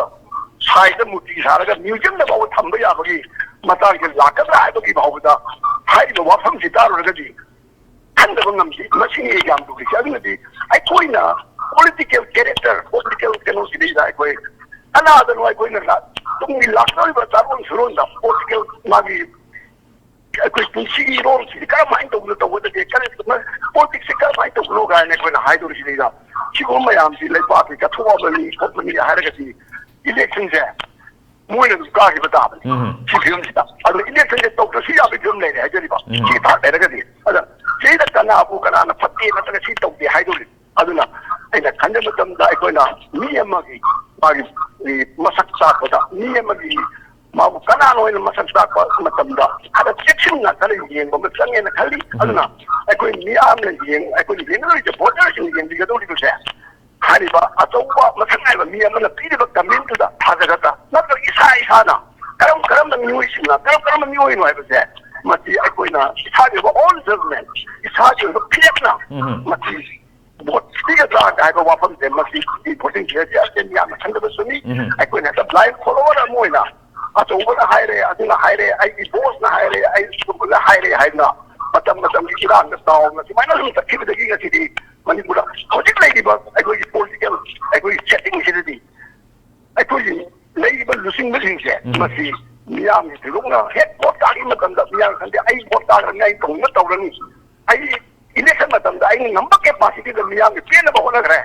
ꯁꯥꯏꯖꯇ ꯃꯨꯔꯇꯤ ꯁꯥꯔꯒ ꯃ꯭ꯌꯨꯖꯤꯌꯝꯗ ꯐꯥꯎꯕ ꯊꯝꯕ ꯌꯥꯕꯒꯤ ꯃꯇꯥꯡꯁꯦ ꯂꯥꯛꯀꯗ꯭ꯔꯥ ꯍꯥꯏꯕꯒꯤ ꯐꯥꯎꯕꯗ ꯍꯥꯏꯔꯤꯕ ꯋꯥꯐꯝꯁꯤ ꯇꯥꯔꯨꯔꯒꯗꯤ ꯈꯟꯗꯕ ꯉꯝꯗꯦ꯫ ꯃꯁꯤꯅꯤ ꯌꯥꯝ ꯂꯨꯔꯤꯁꯦ꯫ ꯑꯗꯨꯅꯗꯤ ꯑꯩꯈꯣꯏꯅ political character, political ꯀꯩꯅꯣꯁꯤꯗꯩꯗ ꯑꯩꯈꯣꯏ ꯀꯅꯥꯗꯅꯣ ꯑꯩꯈꯣꯏꯅ ꯂꯥ-, ꯇꯨꯡꯒꯤ ꯂꯥꯛꯀꯗꯧꯔꯤꯕ ꯆꯥꯔꯣꯟ ꯁꯨꯔꯣꯟꯗ political ꯃꯥꯒꯤ ꯑꯩꯈꯣꯏ ꯄꯨꯟꯁꯤꯒꯤ ꯏꯔꯣꯜꯁꯤꯗꯤ ꯀꯔꯝꯍꯥꯏꯅ ꯇꯧꯗꯅ ꯇꯧꯒꯗꯒꯦ, ꯀꯔꯝ-, politics ꯁꯦ ꯀꯔꯝꯍꯥꯏꯅ ꯇꯧꯕꯅꯣ ꯀꯥꯏꯅ ꯑꯩꯈꯣꯏꯅ ꯍꯥꯏꯗꯣꯔꯤꯁꯤꯗꯩꯗ ꯁꯤꯒꯨꯝꯕ ꯃꯌꯥꯝꯁꯤ ꯂꯩꯕꯥꯛꯀꯤ ꯀꯠꯊꯣꯛꯑꯕꯅꯤ ꯈꯣꯠꯄꯅꯤ ꯍꯥꯏꯔꯒꯗꯤ election ꯁꯦ ꯃꯣꯏꯅ ꯑꯗꯨꯝ ꯀꯥꯈꯤꯕ ꯇꯥꯕꯅꯤ꯫ ꯎꯝ꯫ ꯁꯤ ꯐꯤꯕꯝꯁꯤꯗ꯫ ꯑꯗꯨꯅ election ꯁꯦ ꯇꯧꯗ꯭ꯔꯁꯨ ꯌꯥꯕꯒꯤ ꯐꯤꯕꯝ ꯂꯩꯔꯦ ꯍꯥꯏꯖꯔꯤꯕ꯫ ꯎꯝ꯫ ꯁꯤ ꯊꯥꯛ ꯂꯩꯔꯒꯗꯤ꯫ ꯑꯗ ꯁꯤꯗ ꯀꯅꯥꯕꯨ ꯀꯅꯥꯅ ꯐꯠꯇꯦ ꯅꯠꯇ꯭ꯔꯒ ꯁꯤ ꯇꯧꯗꯦ ꯍꯥꯏꯗꯣꯔꯤ꯫ ꯑꯗꯨꯅ ꯑꯩꯅ ꯍꯟꯕ ꯃꯇꯝꯗ ꯑꯩꯈꯣꯏꯅ ꯃꯤ ꯑꯃꯒꯤ, ꯃꯥꯒꯤ, ꯃꯤ ꯃꯁꯛ ꯇꯥꯛꯄꯗ, ꯃꯤ ꯑꯃꯒꯤ, ꯃꯥꯕꯨ ꯀꯅꯥꯅꯣ ꯍꯥꯏꯅ ꯃꯁꯛ ꯇꯥꯛꯄ ꯃꯇꯝꯗ ꯈꯔ ꯆꯦꯛꯁꯤꯟꯅ ꯈꯔ ꯌꯦꯡꯕ ꯑꯃ ꯆꯪꯉꯦꯅ ꯈꯜꯂꯤ꯫ ꯎꯝ꯫ ꯑꯗꯨꯅ ꯑꯩꯈꯣꯏ ꯃꯤꯌꯥꯝꯅ ꯌꯦꯡ-, ꯑꯩꯈꯣꯏꯅ ꯌꯦꯡꯒꯗꯧꯔꯤꯕ, ꯚꯣꯇꯔꯁꯤꯡꯅ ꯌꯦꯡꯕꯤꯒꯗꯧꯔꯤꯕꯁꯦ, ꯍꯥꯏꯔꯤꯕ ꯑꯆꯧꯕ ꯃꯁꯛ ꯅꯥꯏꯕ ꯃꯤ ꯑꯃꯅ ꯄꯤꯔꯤꯕ ꯀꯃꯦꯟꯗꯨꯗ ꯊꯥꯖꯒꯗ꯭ꯔꯥ, ꯅꯠꯇ꯭ꯔꯒ ꯏꯁꯥ ꯏꯁꯥꯅ ꯀꯔꯝ ꯀꯔꯝꯕ ꯃꯤꯑꯣꯏꯁꯤꯡꯅ ꯀꯔꯝ ꯀꯔꯝꯕ ꯃꯤꯑꯣꯏꯅꯣ ꯍꯥꯏꯕꯁꯦ, ꯃꯁꯤ ꯑꯩꯈꯣꯏꯅ ꯏꯁꯥꯒꯤ ꯑꯣꯏꯕ own judgment, ꯏꯁꯥꯒꯤ ꯑꯣꯏꯕ ꯐꯤꯔꯦꯞꯅ ꯎꯝ꯫ ꯃꯁꯤ ꯚꯣꯠ ꯄꯤꯒꯗ꯭ꯔꯥ ꯍꯥꯏꯕ ꯋꯥꯐꯝꯁꯦ, ꯃꯁꯤ ꯚꯣꯇꯤꯡ ꯕꯤꯍꯦꯕꯤꯌꯔꯁꯦ ꯃꯤꯌꯥꯝꯅ ꯈꯪꯗꯕꯁꯨꯅꯤ꯫ ꯎꯝ꯫ ꯑꯩꯈꯣꯏꯅ ꯍꯦꯛꯇ blind follower ꯑꯃ ꯑꯣꯏꯅ, "ꯑꯆꯧꯕꯅ ꯍꯥꯏꯔꯦ, ꯑꯗꯨꯅ ꯍꯥꯏꯔꯦ, ꯑꯩꯒꯤ ꯕꯣꯁꯅ ꯍꯥꯏꯔꯦ, ꯑꯩ ꯁꯨꯝꯕꯅ ꯍꯥꯏꯔꯦ" ꯍꯥꯏꯗꯅ ꯃꯇꯝ ꯃꯇꯝꯒꯤ ꯏꯔꯥꯡꯗ ꯇꯥꯎꯅ ꯁꯨꯃꯥꯏꯅ ꯁꯨꯝ ꯆꯠꯈꯤꯕꯗꯒꯤ ꯉꯁꯤꯗꯤ ꯃꯅꯤꯄꯨꯔꯗ ꯍꯧꯖꯤꯛ ꯂꯩꯔꯤꯕ ꯑꯩꯈꯣꯏꯒꯤ ꯄꯣꯂꯤꯇꯤꯀꯦꯜ, ꯑꯩꯈꯣꯏꯒꯤ ꯁꯦꯠꯇꯤꯡꯁꯤꯗꯗꯤ ꯑꯩꯈꯣꯏꯒꯤ ꯂꯩꯔꯤꯕ ꯂꯨꯆꯤꯡꯕꯁꯤꯡꯁꯦ, ꯎꯝ꯫ ꯃꯁꯤ ꯃꯤꯌꯥꯝꯒꯤ ꯊꯣꯏꯗꯣꯛꯅ ꯍꯦꯛ ꯚꯣꯠ ꯇꯥꯈꯤꯕ ꯃꯇꯝꯗ ꯃꯤꯌꯥꯝ ꯈꯪꯗꯦ, "ꯑꯩ ꯚꯣꯠ ꯇꯥꯈ꯭ꯔꯅꯤ, ꯑꯩ ꯇꯧꯅꯤꯡꯕ ꯇꯧꯔꯅꯤ, ꯑꯩ ꯏꯂꯦꯛꯁꯟ ꯃꯇꯝꯗ ꯑꯩꯅ ꯉꯝꯕ ꯀꯦꯄꯥꯁꯤꯇꯤꯗ ꯃꯤꯌꯥꯝꯒꯤ ꯄꯦꯟꯅꯕ ꯍꯣꯠꯅꯈ꯭ꯔꯦ,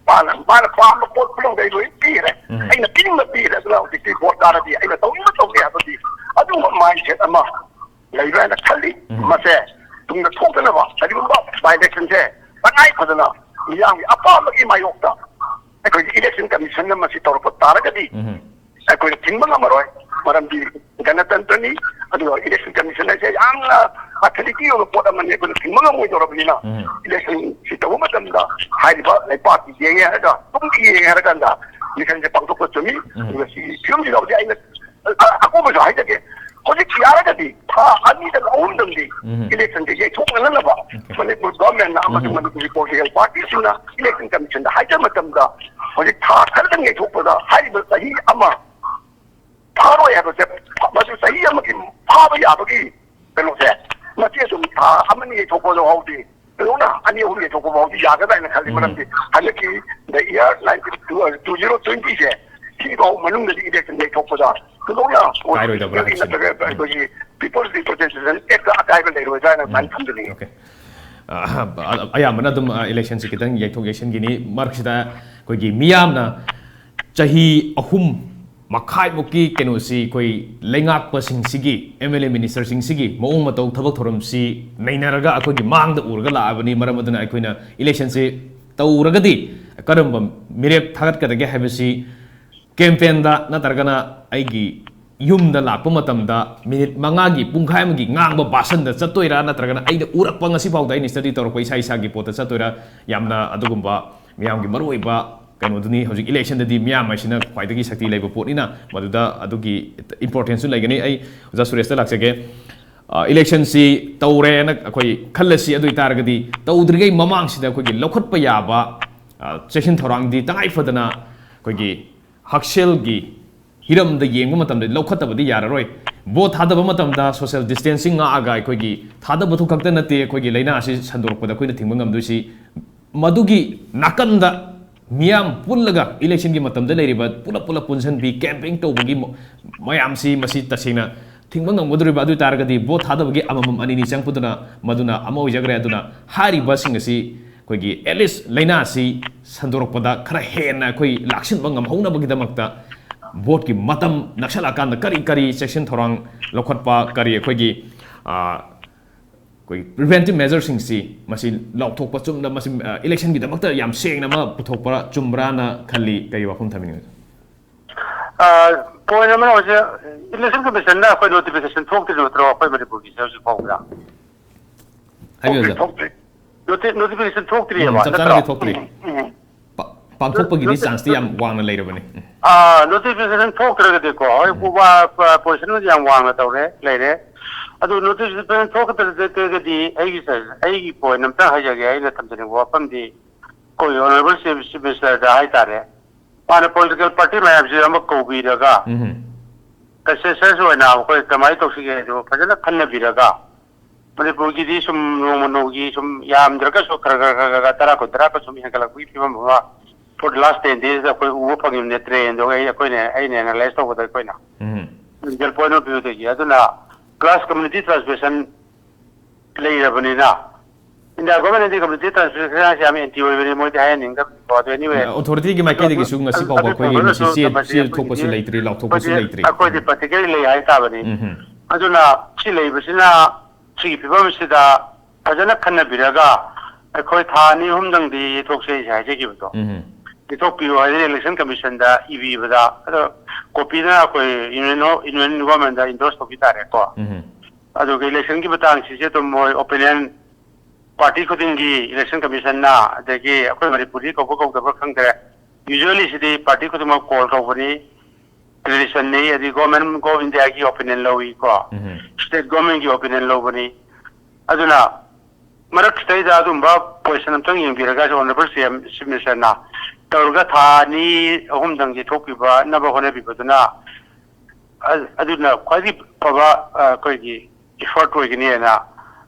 ꯃꯥꯅ, ꯃꯥꯅ ꯄꯥꯝꯕ ꯄꯣꯠ ꯄꯨꯝꯅꯃꯛ ꯑꯩ ꯂꯣꯏ ꯄꯤꯈ꯭ꯔꯦ, ꯎꯝ꯫ ꯑꯩꯅ ꯄꯤꯅꯤꯡꯕ ꯄꯤꯈ꯭ꯔꯦ, ꯑꯗꯨꯅ ꯍꯧꯖꯤꯛꯇꯤ ꯚꯣꯠ ꯇꯥꯔꯗꯤ ꯑꯩꯅ ꯇꯧꯅꯤꯡꯕ ꯇꯧꯒꯦ" ꯍꯥꯏꯕꯒꯤ ꯑꯗꯨꯒꯨꯝꯕ ꯃꯥꯏꯟꯁꯦꯠ ꯑꯃ ꯂꯩꯕ꯭ꯔꯥ ꯍꯥꯏꯅ ꯈꯜꯂꯤ꯫ ꯎꯝ꯫ ꯃꯁꯦ ꯇꯨꯡꯗ ꯊꯣꯛꯇꯅꯕ ꯀꯔꯤꯒꯨꯝꯕ ꯕꯥꯏ ꯏꯂꯦꯛꯁꯟꯁꯦ ꯇꯉꯥꯏ ꯐꯗꯅ ꯃꯤꯌꯥꯝꯒꯤ ꯑꯄꯥꯝꯕꯒꯤ ꯃꯥꯌꯣꯛꯇ ꯑꯩꯈꯣꯏꯒꯤ ꯏꯂꯦꯛꯁꯟ ꯀꯃꯤꯁꯟꯅ ꯃꯁꯤ ꯇꯧꯔꯛꯄ ꯇꯥꯔꯒꯗꯤ, ꯎꯝ꯫ ꯑꯩꯈꯣꯏꯅ ꯊꯤꯡꯕ ꯉꯝꯃꯔꯣꯏ꯫ ꯃꯔꯝꯗꯤ ꯒꯅꯇꯟꯇ꯭ꯔꯅꯤ, ꯑꯗꯨꯒ ꯏꯂꯦꯛꯁꯟ ꯀꯃꯤꯁꯟ ꯍꯥꯏꯁꯦ ꯌꯥꯝꯅ ꯑꯊꯣꯔꯤꯇꯤ ꯑꯣꯏꯕ ꯄꯣꯠ ꯑꯃꯅꯤ꯫ ꯑꯩꯈꯣꯏꯅ ꯊꯤꯡꯕ ꯉꯝꯃꯣꯏꯗꯧꯔꯕꯅꯤꯅ, ꯎꯝ꯫ ꯏꯂꯦꯛꯁꯟꯁꯤ ꯇꯧꯕ ꯃꯇꯝꯗ ꯍꯥꯏꯔꯤꯕ ꯂꯩꯄꯥꯛꯀꯤ ꯌꯦꯡꯉꯦ ꯍꯥꯏꯔꯒ, ꯇꯨꯡꯒꯤ ꯌꯦꯡꯉꯦ ꯍꯥꯏꯔꯀꯥꯟꯗ ꯏꯂꯦꯛꯁꯟꯁꯦ ꯄꯥꯡꯊꯣꯛꯄ ꯆꯨꯝꯃꯤ꯫ ꯎꯝ꯫ ꯑꯗꯨꯒ ꯁꯤꯒꯤ ꯐꯤꯕꯝꯁꯤꯗ ꯍꯧꯖꯤꯛ ꯑꯩꯅ ꯑ-, ꯑꯀꯨꯞꯄꯁꯨ ꯍꯥꯏꯖꯒꯦ꯫ ꯍꯧꯖꯤꯛ ꯌꯥꯔꯒꯗꯤ ꯊꯥ ꯑꯅꯤꯗꯪ ꯑꯍꯨꯝꯗꯪꯗꯤ ꯎꯝ꯫ ꯏꯂꯦꯛꯁꯟꯁꯦ ꯌꯩꯊꯣꯛꯅꯅꯕ ꯑꯣꯀꯦ꯫ ꯃꯅꯤꯄꯨꯔ ꯒꯚꯔꯟꯃꯦꯟꯠꯅ ꯑꯃꯁꯨꯡ ꯎꯝ꯫ ꯃꯅꯤꯄꯨꯔꯒꯤ ꯄꯣꯂꯤꯇꯤꯀꯦꯜ ꯄꯥꯔꯇꯤꯁꯤꯡꯅ ꯏꯂꯦꯛꯁꯟ ꯀꯃꯤꯁꯟꯗ ꯍꯥꯏꯖꯕ ꯃꯇꯝꯗ, ꯍꯧꯖꯤꯛ ꯊꯥ ꯈꯔꯗꯪ ꯌꯩꯊꯣꯛꯄꯗ ꯍꯥꯏꯔꯤꯕ ꯆꯍꯤ ꯑꯃ ꯐꯥꯔꯣꯏ ꯍꯥꯏꯕꯁꯦ, ꯃꯗꯨ ꯆꯍꯤ ꯑꯃꯒꯤ ꯐꯥꯕ ꯌꯥꯕꯒꯤ ꯀꯩꯅꯣꯁꯦ, ꯃꯁꯤ ꯑꯗꯨꯝ ꯊꯥ ꯑꯃꯅꯤ ꯌꯩꯊꯣꯛꯄꯗ ꯐꯥꯎꯗꯤ, ꯀꯩꯗꯧꯅ ꯑꯅꯤ ꯑꯍꯨꯝ ꯌꯩꯊꯣꯛꯄ ꯐꯥꯎꯗꯤ ꯌꯥꯒꯗ꯭ꯔꯥ ꯍꯥꯏꯅ ꯈꯜꯂꯤ꯫ ꯎꯝ꯫ ꯃꯔꯝꯗꯤ ꯍꯟꯗꯛꯀꯤ the year nineteen, two zero twenty ꯁꯦ, ꯁꯤꯐꯥꯎ ꯃꯅꯨꯡꯗꯗꯤ ꯏꯂꯦꯛꯁꯟ ꯌꯩꯊꯣꯛꯄꯗ ꯀꯩꯗꯧꯅ ꯀꯥꯏꯔꯣꯏꯗꯕ꯭ꯔꯥ ꯍꯥꯏꯕꯁꯤꯅꯤ꯫ ꯅꯠꯇ꯭ꯔꯒ ꯎꯝ꯫ ꯑꯩꯈꯣꯏꯒꯤ People's Representation Act ꯑꯀꯥꯏꯕ ꯂꯩꯔꯣꯏꯗ꯭ꯔꯥ ꯍꯥꯏꯅ ꯎꯝ꯫ ꯑꯗꯨꯃꯥꯏꯅ ꯈꯟꯖꯅꯤꯡꯉꯤ꯫ ꯑꯣꯀꯦ꯫ ꯑ, ꯑ, ꯑꯌꯥꯝꯕꯅ ꯑꯗꯨꯝ, ꯑ, ꯏꯂꯦꯛꯁꯟꯁꯤ ꯈꯤꯇꯪ ꯌꯩꯊꯣꯛ ꯌꯩꯁꯤꯟꯈꯤꯅꯤ꯫ ꯃꯔꯛꯁꯤꯗ ꯑꯩꯈꯣꯏꯒꯤ ꯃꯤꯌꯥꯝꯅ ꯆꯍꯤ ꯑꯍꯨꯝ ꯃꯈꯥꯏꯃꯨꯛꯀꯤ ꯀꯩꯅꯣꯁꯤ, ꯑꯩꯈꯣꯏ ꯂꯩꯉꯥꯛꯄꯁꯤꯡꯁꯤꯒꯤ, ꯑꯦꯝ ꯑꯦꯜ ꯑꯦ ꯃꯤꯅꯤꯁꯇꯔꯁꯤꯡꯁꯤꯒꯤ ꯃꯑꯣꯡ ꯃꯇꯧ, ꯊꯕꯛ ꯊꯧꯔꯝꯁꯤ ꯅꯩꯅꯔꯒ ꯑꯩꯈꯣꯏꯒꯤ ꯃꯥꯡꯗ ꯎꯔꯒ ꯂꯥꯛꯑꯕꯅꯤ꯫ ꯃꯔꯝ ꯑꯗꯨꯅ ꯑꯩꯈꯣꯏꯅ ꯏꯂꯦꯛꯁꯟꯁꯤ ꯇꯧꯔꯒꯗꯤ ꯀꯔꯝꯕ ꯃꯤꯔꯦꯞ ꯊꯥꯒꯠꯀꯗꯒꯦ ꯍꯥꯏꯕꯁꯤ ꯀꯦꯝꯄꯦꯟꯗ ꯅꯠꯇ꯭ꯔꯒꯅ ꯑꯩꯒꯤ ꯌꯨꯝꯗ ꯂꯥꯛꯄ ꯃꯇꯝꯗ ꯃꯤꯅꯤꯠ ꯃꯉꯥꯒꯤ, ꯄꯨꯡꯈꯥꯏ ꯑꯃꯒꯤ ꯉꯥꯡꯕ ꯚꯥꯁꯟꯗ ꯆꯠꯇꯣꯏꯔꯥ, ꯅꯠꯇ꯭ꯔꯒꯅ ꯑꯩꯅ ꯎꯔꯛꯄ, ꯉꯁꯤ ꯐꯥꯎꯗ ꯑꯩꯅ ꯁ꯭ꯇꯗꯤ ꯇꯧꯔꯛꯄ ꯏꯁꯥ ꯏꯁꯥꯒꯤ ꯄꯣꯠꯇ ꯆꯠꯇꯣꯏꯔꯥ? ꯌꯥꯝꯅ ꯑꯗꯨꯒꯨꯝꯕ ꯃꯤꯌꯥꯝꯒꯤ ꯃꯔꯨꯑꯣꯏꯕ ꯀꯩꯅꯣꯗꯨꯅꯤ꯫ ꯍꯧꯖꯤꯛ ꯏꯂꯦꯛꯁꯟꯗꯗꯤ ꯃꯤꯌꯥꯝ ꯍꯥꯏꯁꯤꯅ ꯈ꯭ꯋꯥꯏꯗꯒꯤ ꯁꯛꯇꯤ ꯂꯩꯕ ꯄꯣꯠꯅꯤꯅ, ꯃꯗꯨꯗ ꯑꯗꯨꯒꯤ ꯏꯝꯄꯣꯔꯇꯦꯟꯁꯁꯨ ꯂꯩꯒꯅꯤ꯫ ꯑꯩ ꯑꯣꯖꯥ ꯁꯨꯔꯦꯁꯇ ꯂꯥꯛꯆꯒꯦ꯫ ꯏꯂꯦꯛꯁꯟꯁꯤ ꯇꯧꯔꯦꯅ ꯑꯩꯈꯣꯏ ꯈꯜꯂꯁꯤ, ꯑꯗꯨ ꯑꯣꯏꯇꯥꯔꯒꯗꯤ ꯇꯧꯗ꯭ꯔꯤꯉꯩ ꯃꯃꯥꯡꯁꯤꯗ ꯑꯩꯈꯣꯏꯒꯤ ꯂꯧꯈꯠꯄ ꯌꯥꯕ ꯆꯦꯛꯁꯤꯟ ꯊꯧꯔꯥꯡꯗꯤ ꯇꯉꯥꯏ ꯐꯗꯅ ꯑꯩꯈꯣꯏꯒꯤ ꯍꯛꯁꯦꯜꯒꯤ ꯍꯤꯔꯝꯗ ꯌꯦꯡꯕ ꯃꯇꯝꯗ ꯂꯧꯈꯠꯇꯕꯗꯤ ꯌꯥꯔꯔꯣꯏ꯫ ꯚꯣꯠ ꯊꯥꯗꯕ ꯃꯇꯝꯗ ꯁꯣꯁꯤꯌꯦꯜ ꯗꯤꯁꯇꯦꯟꯁꯤꯡ ꯉꯥꯛꯑꯒ ꯑꯩꯈꯣꯏꯒꯤ ꯊꯥꯗꯕꯗꯨ ꯈꯛꯇ ꯅꯠꯇꯦ, ꯑꯩꯈꯣꯏꯒꯤ ꯂꯥꯏꯅꯥ ꯑꯁꯤ ꯁꯟꯗꯣꯔꯛꯄꯗ ꯑꯩꯈꯣꯏꯅ ꯊꯤꯡꯕ ꯉꯝꯗꯣꯏꯁꯤ꯫ ꯃꯗꯨꯒꯤ ꯅꯥꯀꯟꯗ ꯃꯤꯌꯥꯝ ꯄꯨꯜꯂꯒ ꯏꯂꯦꯛꯁꯟꯒꯤ ꯃꯇꯝꯗ ꯂꯩꯔꯤꯕ ꯄꯨꯂꯞ ꯄꯨꯂꯞ ꯄꯨꯟꯁꯤꯟꯕꯤ, ꯀꯦꯝꯄꯦꯟ ꯇꯧꯕꯒꯤ ꯃ-, ꯃꯌꯥꯝꯁꯤ, ꯃꯁꯤ ꯇꯁꯦꯡꯅ ꯊꯤꯡꯕ ꯉꯝꯒꯗꯧꯔꯤꯕ? ꯑꯗꯨ ꯑꯣꯏ ꯇꯥꯔꯒꯗꯤ ꯚꯣꯠ ꯊꯥꯗꯕꯒꯤ ꯑꯃꯃꯝ ꯑꯅꯤꯅꯤ ꯆꯪꯉꯛꯄꯗꯨꯅ ꯃꯗꯨꯅ ꯑꯃ ꯑꯣꯏꯖꯈ꯭ꯔꯦ꯫ ꯑꯗꯨꯅ ꯍꯥꯏꯔꯤꯕꯁꯤꯡ ꯑꯁꯤ ꯑꯩꯈꯣꯏꯒꯤ at least ꯂꯥꯏꯅꯥ ꯑꯁꯤ ꯁꯟꯗꯣꯔꯛꯄꯗ ꯈꯔ ꯍꯦꯟꯅ ꯑꯩꯈꯣꯏ ꯂꯥꯛꯁꯤꯟꯕ ꯉꯝꯍꯧꯅꯕꯒꯤꯗꯃꯛꯇ ꯚꯣꯠꯀꯤ ꯃꯇꯝ ꯅꯛꯁꯜꯂꯛꯑꯀꯥꯟꯗ ꯀꯔꯤ ꯀꯔꯤ ꯆꯦꯛꯁꯤꯟ ꯊꯧꯔꯥꯡ ꯂꯧꯈꯠꯄ, ꯀꯔꯤ ꯑꯩꯈꯣꯏꯒꯤ, ꯑ, ꯑꯩꯈꯣꯏꯒꯤ ꯄ꯭ꯔꯤꯚꯦꯟꯇꯤꯞ ꯃꯦꯖꯔꯁꯤꯡꯁꯤ ꯃꯁꯤ ꯂꯥꯎꯊꯣꯛꯄ ꯆꯨꯝꯅ, ꯃꯁꯤ, ꯑ, ꯏꯂꯦꯛꯁꯟꯒꯤꯗꯃꯛꯇ ꯌꯥꯝ ꯁꯦꯡꯅ ꯑꯃ ꯄꯨꯊꯣꯛꯄ ꯆꯨꯝꯕ꯭ꯔꯥꯅ ꯈꯜꯂꯤ? ꯀꯔꯤ ꯋꯥꯐꯝ ꯊꯝꯕꯤꯅꯤꯡꯉꯤ? ꯄꯣꯏꯟ ꯑꯃꯅ ꯍꯧꯖꯤꯛ ꯏꯂꯦꯛꯁꯟ ꯀꯃꯤꯁꯟꯗ ꯑꯩꯈꯣꯏ ꯅꯣꯇꯤꯐꯤꯀꯦꯁꯟ ꯊꯣꯛꯇ꯭ꯔꯤ ꯅꯠꯇ꯭ꯔꯣ ꯑꯩꯈꯣꯏ ꯃꯅꯤꯄꯨꯔꯒꯤꯁꯦ ꯍꯧꯖꯤꯛ ꯐꯥꯎꯕꯗ? ꯍꯥꯏꯕꯤꯌꯨ, ꯑꯣꯖꯥ꯫ ꯊꯣꯛꯇ꯭ꯔꯤ꯫ ꯅꯣꯇꯤ-, ꯅꯣꯇꯤꯐꯤꯀꯦꯁꯟ ꯊꯣꯛꯇ꯭ꯔꯤꯑꯕ, ꯎꯝ, ꯆꯞ ꯅꯠꯇ꯭ꯔꯣ? ꯆꯥꯅꯗꯤ ꯊꯣꯛꯇ꯭ꯔꯤ꯫ ꯎꯝ, ꯎꯝ꯫ ꯄꯥꯡꯊꯣꯛꯄꯒꯤꯗꯤ ꯅꯣꯇꯤ-, ꯆꯥꯟꯁꯇꯤ ꯌꯥꯝ ꯋꯥꯡꯅ ꯂꯩꯔꯕꯅꯤ꯫ ꯎꯝ꯫ ꯑꯥ, ꯅꯣꯇꯤꯐꯤꯀꯦꯁꯟ ꯊꯣꯛꯇ꯭ꯔꯒꯗꯤꯀꯣ, ꯍꯣꯏ, ꯎꯝ꯫ ꯄꯣ-, ꯄꯣ-, ꯄꯣꯖꯤꯁꯟꯕꯨꯗꯤ ꯌꯥꯝ ꯋꯥꯡꯅ ꯇꯧꯔꯦ, ꯂꯩꯔꯦ꯫ ꯑꯗꯨ ꯅꯣꯇꯤꯐꯤꯀꯦꯁꯟ ꯊꯣꯛꯇ꯭ꯔꯒꯗꯤ ꯑꯩꯒꯤ ꯁ-, ꯑꯩꯒꯤ ꯄꯣꯏꯟ ꯑꯝꯇ ꯍꯥꯏꯖꯒꯦ, ꯑꯩꯅ ꯊꯝꯖꯅꯤꯡꯕ ꯋꯥꯐꯝꯗꯤ ꯑꯩꯈꯣꯏ ꯑꯣꯅꯔꯦꯕꯜ ꯆꯤꯐ, ꯆꯤꯐ ꯃꯤꯅꯤꯁꯇꯔꯗ ꯍꯥꯏꯇꯥꯔꯦ, ꯃꯥꯅ ꯄꯣꯂꯤꯇꯤꯀꯦꯜ ꯄꯥꯔꯇꯤ ꯃꯌꯥꯝꯁꯤ ꯑꯃ ꯀꯧꯕꯤꯔꯒ, ꯎꯝ꯫ ꯀꯟꯁꯦꯟꯁꯁ ꯑꯣꯏꯅ ꯑꯩꯈꯣꯏ ꯀꯃꯥꯏꯅ ꯇꯧꯁꯤꯒꯦ ꯍꯥꯏꯗꯣ ꯐꯖꯅ ꯈꯟꯅꯕꯤꯔꯒ, ꯃꯅꯤꯄꯨꯔꯒꯤꯗꯤ ꯁꯨꯝ ꯅꯣꯡꯃ ꯅꯣꯡꯃꯒꯤ ꯁꯨꯝ ꯌꯥꯝꯗ꯭ꯔꯒꯁꯨ ꯈꯔ ꯈꯔ ꯈꯔ ꯈꯔ ꯇꯔꯥ ꯀꯨꯟ ꯇꯔꯥ ꯀꯨꯟ ꯁꯨꯝ ꯍꯦꯟꯒꯠꯂꯛꯄꯒꯤ ꯐꯤꯕꯝ ꯑꯃ for the last ten days ꯑꯩꯈꯣꯏ ꯎꯕ ꯐꯪꯉꯤꯕꯅꯦ, ꯇ꯭ꯔꯦꯟꯗꯣ ꯑꯩ, ꯑꯩꯈꯣꯏꯅ, ꯑꯩꯅ ꯑꯦꯅꯥꯂꯥꯏꯁ ꯇꯧꯕꯗ ꯑꯩꯈꯣꯏꯅ ꯎꯝ꯫ ꯔꯤꯖꯜ ꯄꯣꯏꯟ ꯑꯣꯐ ꯚ꯭ꯌꯨꯗꯒꯤ꯫ ꯑꯗꯨꯅ ꯀ꯭ꯂꯥꯁ ꯀꯝꯃ꯭ꯌꯨꯅꯤꯇꯤ ꯇ꯭ꯔꯥꯟꯁꯃꯤꯁꯟ ꯂꯩꯔꯕꯅꯤꯅ, ꯏꯟꯗꯤꯌꯥ ꯒꯣꯔꯃꯦꯟꯅꯗꯤ ꯀꯝꯃ꯭ꯌꯨꯅꯤꯇꯤ ꯇ꯭ꯔꯥꯟꯁꯃꯤꯁꯟꯁꯦ ꯌꯥꯝ ꯑꯦꯟꯇꯤ ꯑꯣꯏꯕꯅꯤ, ꯃꯣꯏꯗꯤ ꯍꯥꯏꯍꯟꯅꯤꯡꯗꯕꯅꯤꯀꯣ꯫ ꯑꯗꯨ anyway, ꯑꯣꯊꯣꯔꯤꯇꯤꯒꯤ ꯃꯥꯏꯀꯩꯗꯒꯤꯁꯨ ꯉꯁꯤ ꯐꯥꯎꯕ ꯑꯩꯈꯣꯏꯒꯤ ꯃꯁꯤ ꯆꯦ, ꯆꯦ ꯊꯣꯛꯄꯁꯨ ꯂꯩꯇ꯭ꯔꯤ, ꯂꯥꯎꯊꯣꯛꯄꯁꯨ ꯂꯩꯇ꯭ꯔꯤ꯫ ꯑꯩꯈꯣꯏꯗꯤ ꯄ꯭ꯔꯦꯛꯇꯤꯀꯦꯜꯂꯤ ꯂꯩ ꯍꯥꯏꯇꯥꯕꯅꯤ꯫ ꯎꯝ ꯍꯝ꯫ ꯑꯗꯨꯅ ꯁꯤ ꯂꯩꯕꯁꯤꯅ ꯁꯤꯒꯤ ꯐꯤꯕꯝꯁꯤꯗ ꯐꯖꯅ ꯈꯟꯅꯕꯤꯔꯒ ꯑꯩꯈꯣꯏ ꯊꯥ ꯑꯅꯤ ꯑꯍꯨꯝꯗꯪꯗꯤ ꯌꯩꯊꯣꯛꯁꯦ ꯑꯩꯁꯦ ꯍꯥꯏꯖꯈꯤꯕꯗꯣ꯫ ꯎꯝ꯫ ꯌꯩꯊꯣꯛꯄꯤꯌꯨ ꯍꯥꯏꯗꯅ election commission ꯗ ꯏꯕꯤꯕꯗ, ꯑꯗꯣ copy ꯗꯅ ꯑꯩꯈꯣꯏ union, union government ꯗ endorse ꯇꯧꯕꯤ ꯇꯥꯔꯦꯀꯣ꯫ ꯎꯝ꯫ ꯑꯗꯨꯒ election ꯒꯤ ꯃꯇꯥꯡꯁꯤꯁꯨ ꯑꯗꯨꯝ ꯃꯣꯏ opinion party ꯈꯨꯗꯤꯡꯒꯤ election commission ꯅ, ꯑꯗꯒꯤ ꯑꯩꯈꯣꯏ ꯃꯅꯤꯄꯨꯔꯗꯤ ꯀꯧꯕ ꯀꯧꯗꯕ꯭ꯔꯥ ꯈꯪꯗ꯭ꯔꯦ, usually ꯁꯤꯗꯤ party ꯈꯨꯗꯤꯡꯃꯛ call ꯇꯧꯕꯅꯤ, tradition ꯅꯤ, ꯑꯗꯩ Government of India ꯒꯤ opinion ꯂꯧꯏꯀꯣ, ꯎꯝ꯫ State government ꯀꯤ opinion ꯂꯧꯕꯅꯤ꯫ ꯑꯗꯨꯅ ꯃꯔꯛꯁꯤꯗꯩꯗ ꯑꯗꯨꯝꯕ question ꯑꯝꯇꯪ ꯌꯦꯡꯕꯤꯔꯒ, Honourable C M, Chief Minister ꯅ ꯇꯧꯔꯒ ꯊꯥ ꯑꯅꯤ ꯑꯍꯨꯝꯗꯪ ꯌꯩꯊꯣꯛꯄꯤꯕꯅꯕ ꯍꯣꯠꯅꯕꯤꯕꯗꯨꯅ, ꯑ-, ꯑꯗꯨꯅ ꯈ꯭ꯋꯥꯏꯗꯒꯤ ꯐꯕ, ꯑ, ꯑꯩꯈꯣꯏꯒꯤ effort ꯑꯣꯏꯒꯅꯤꯅ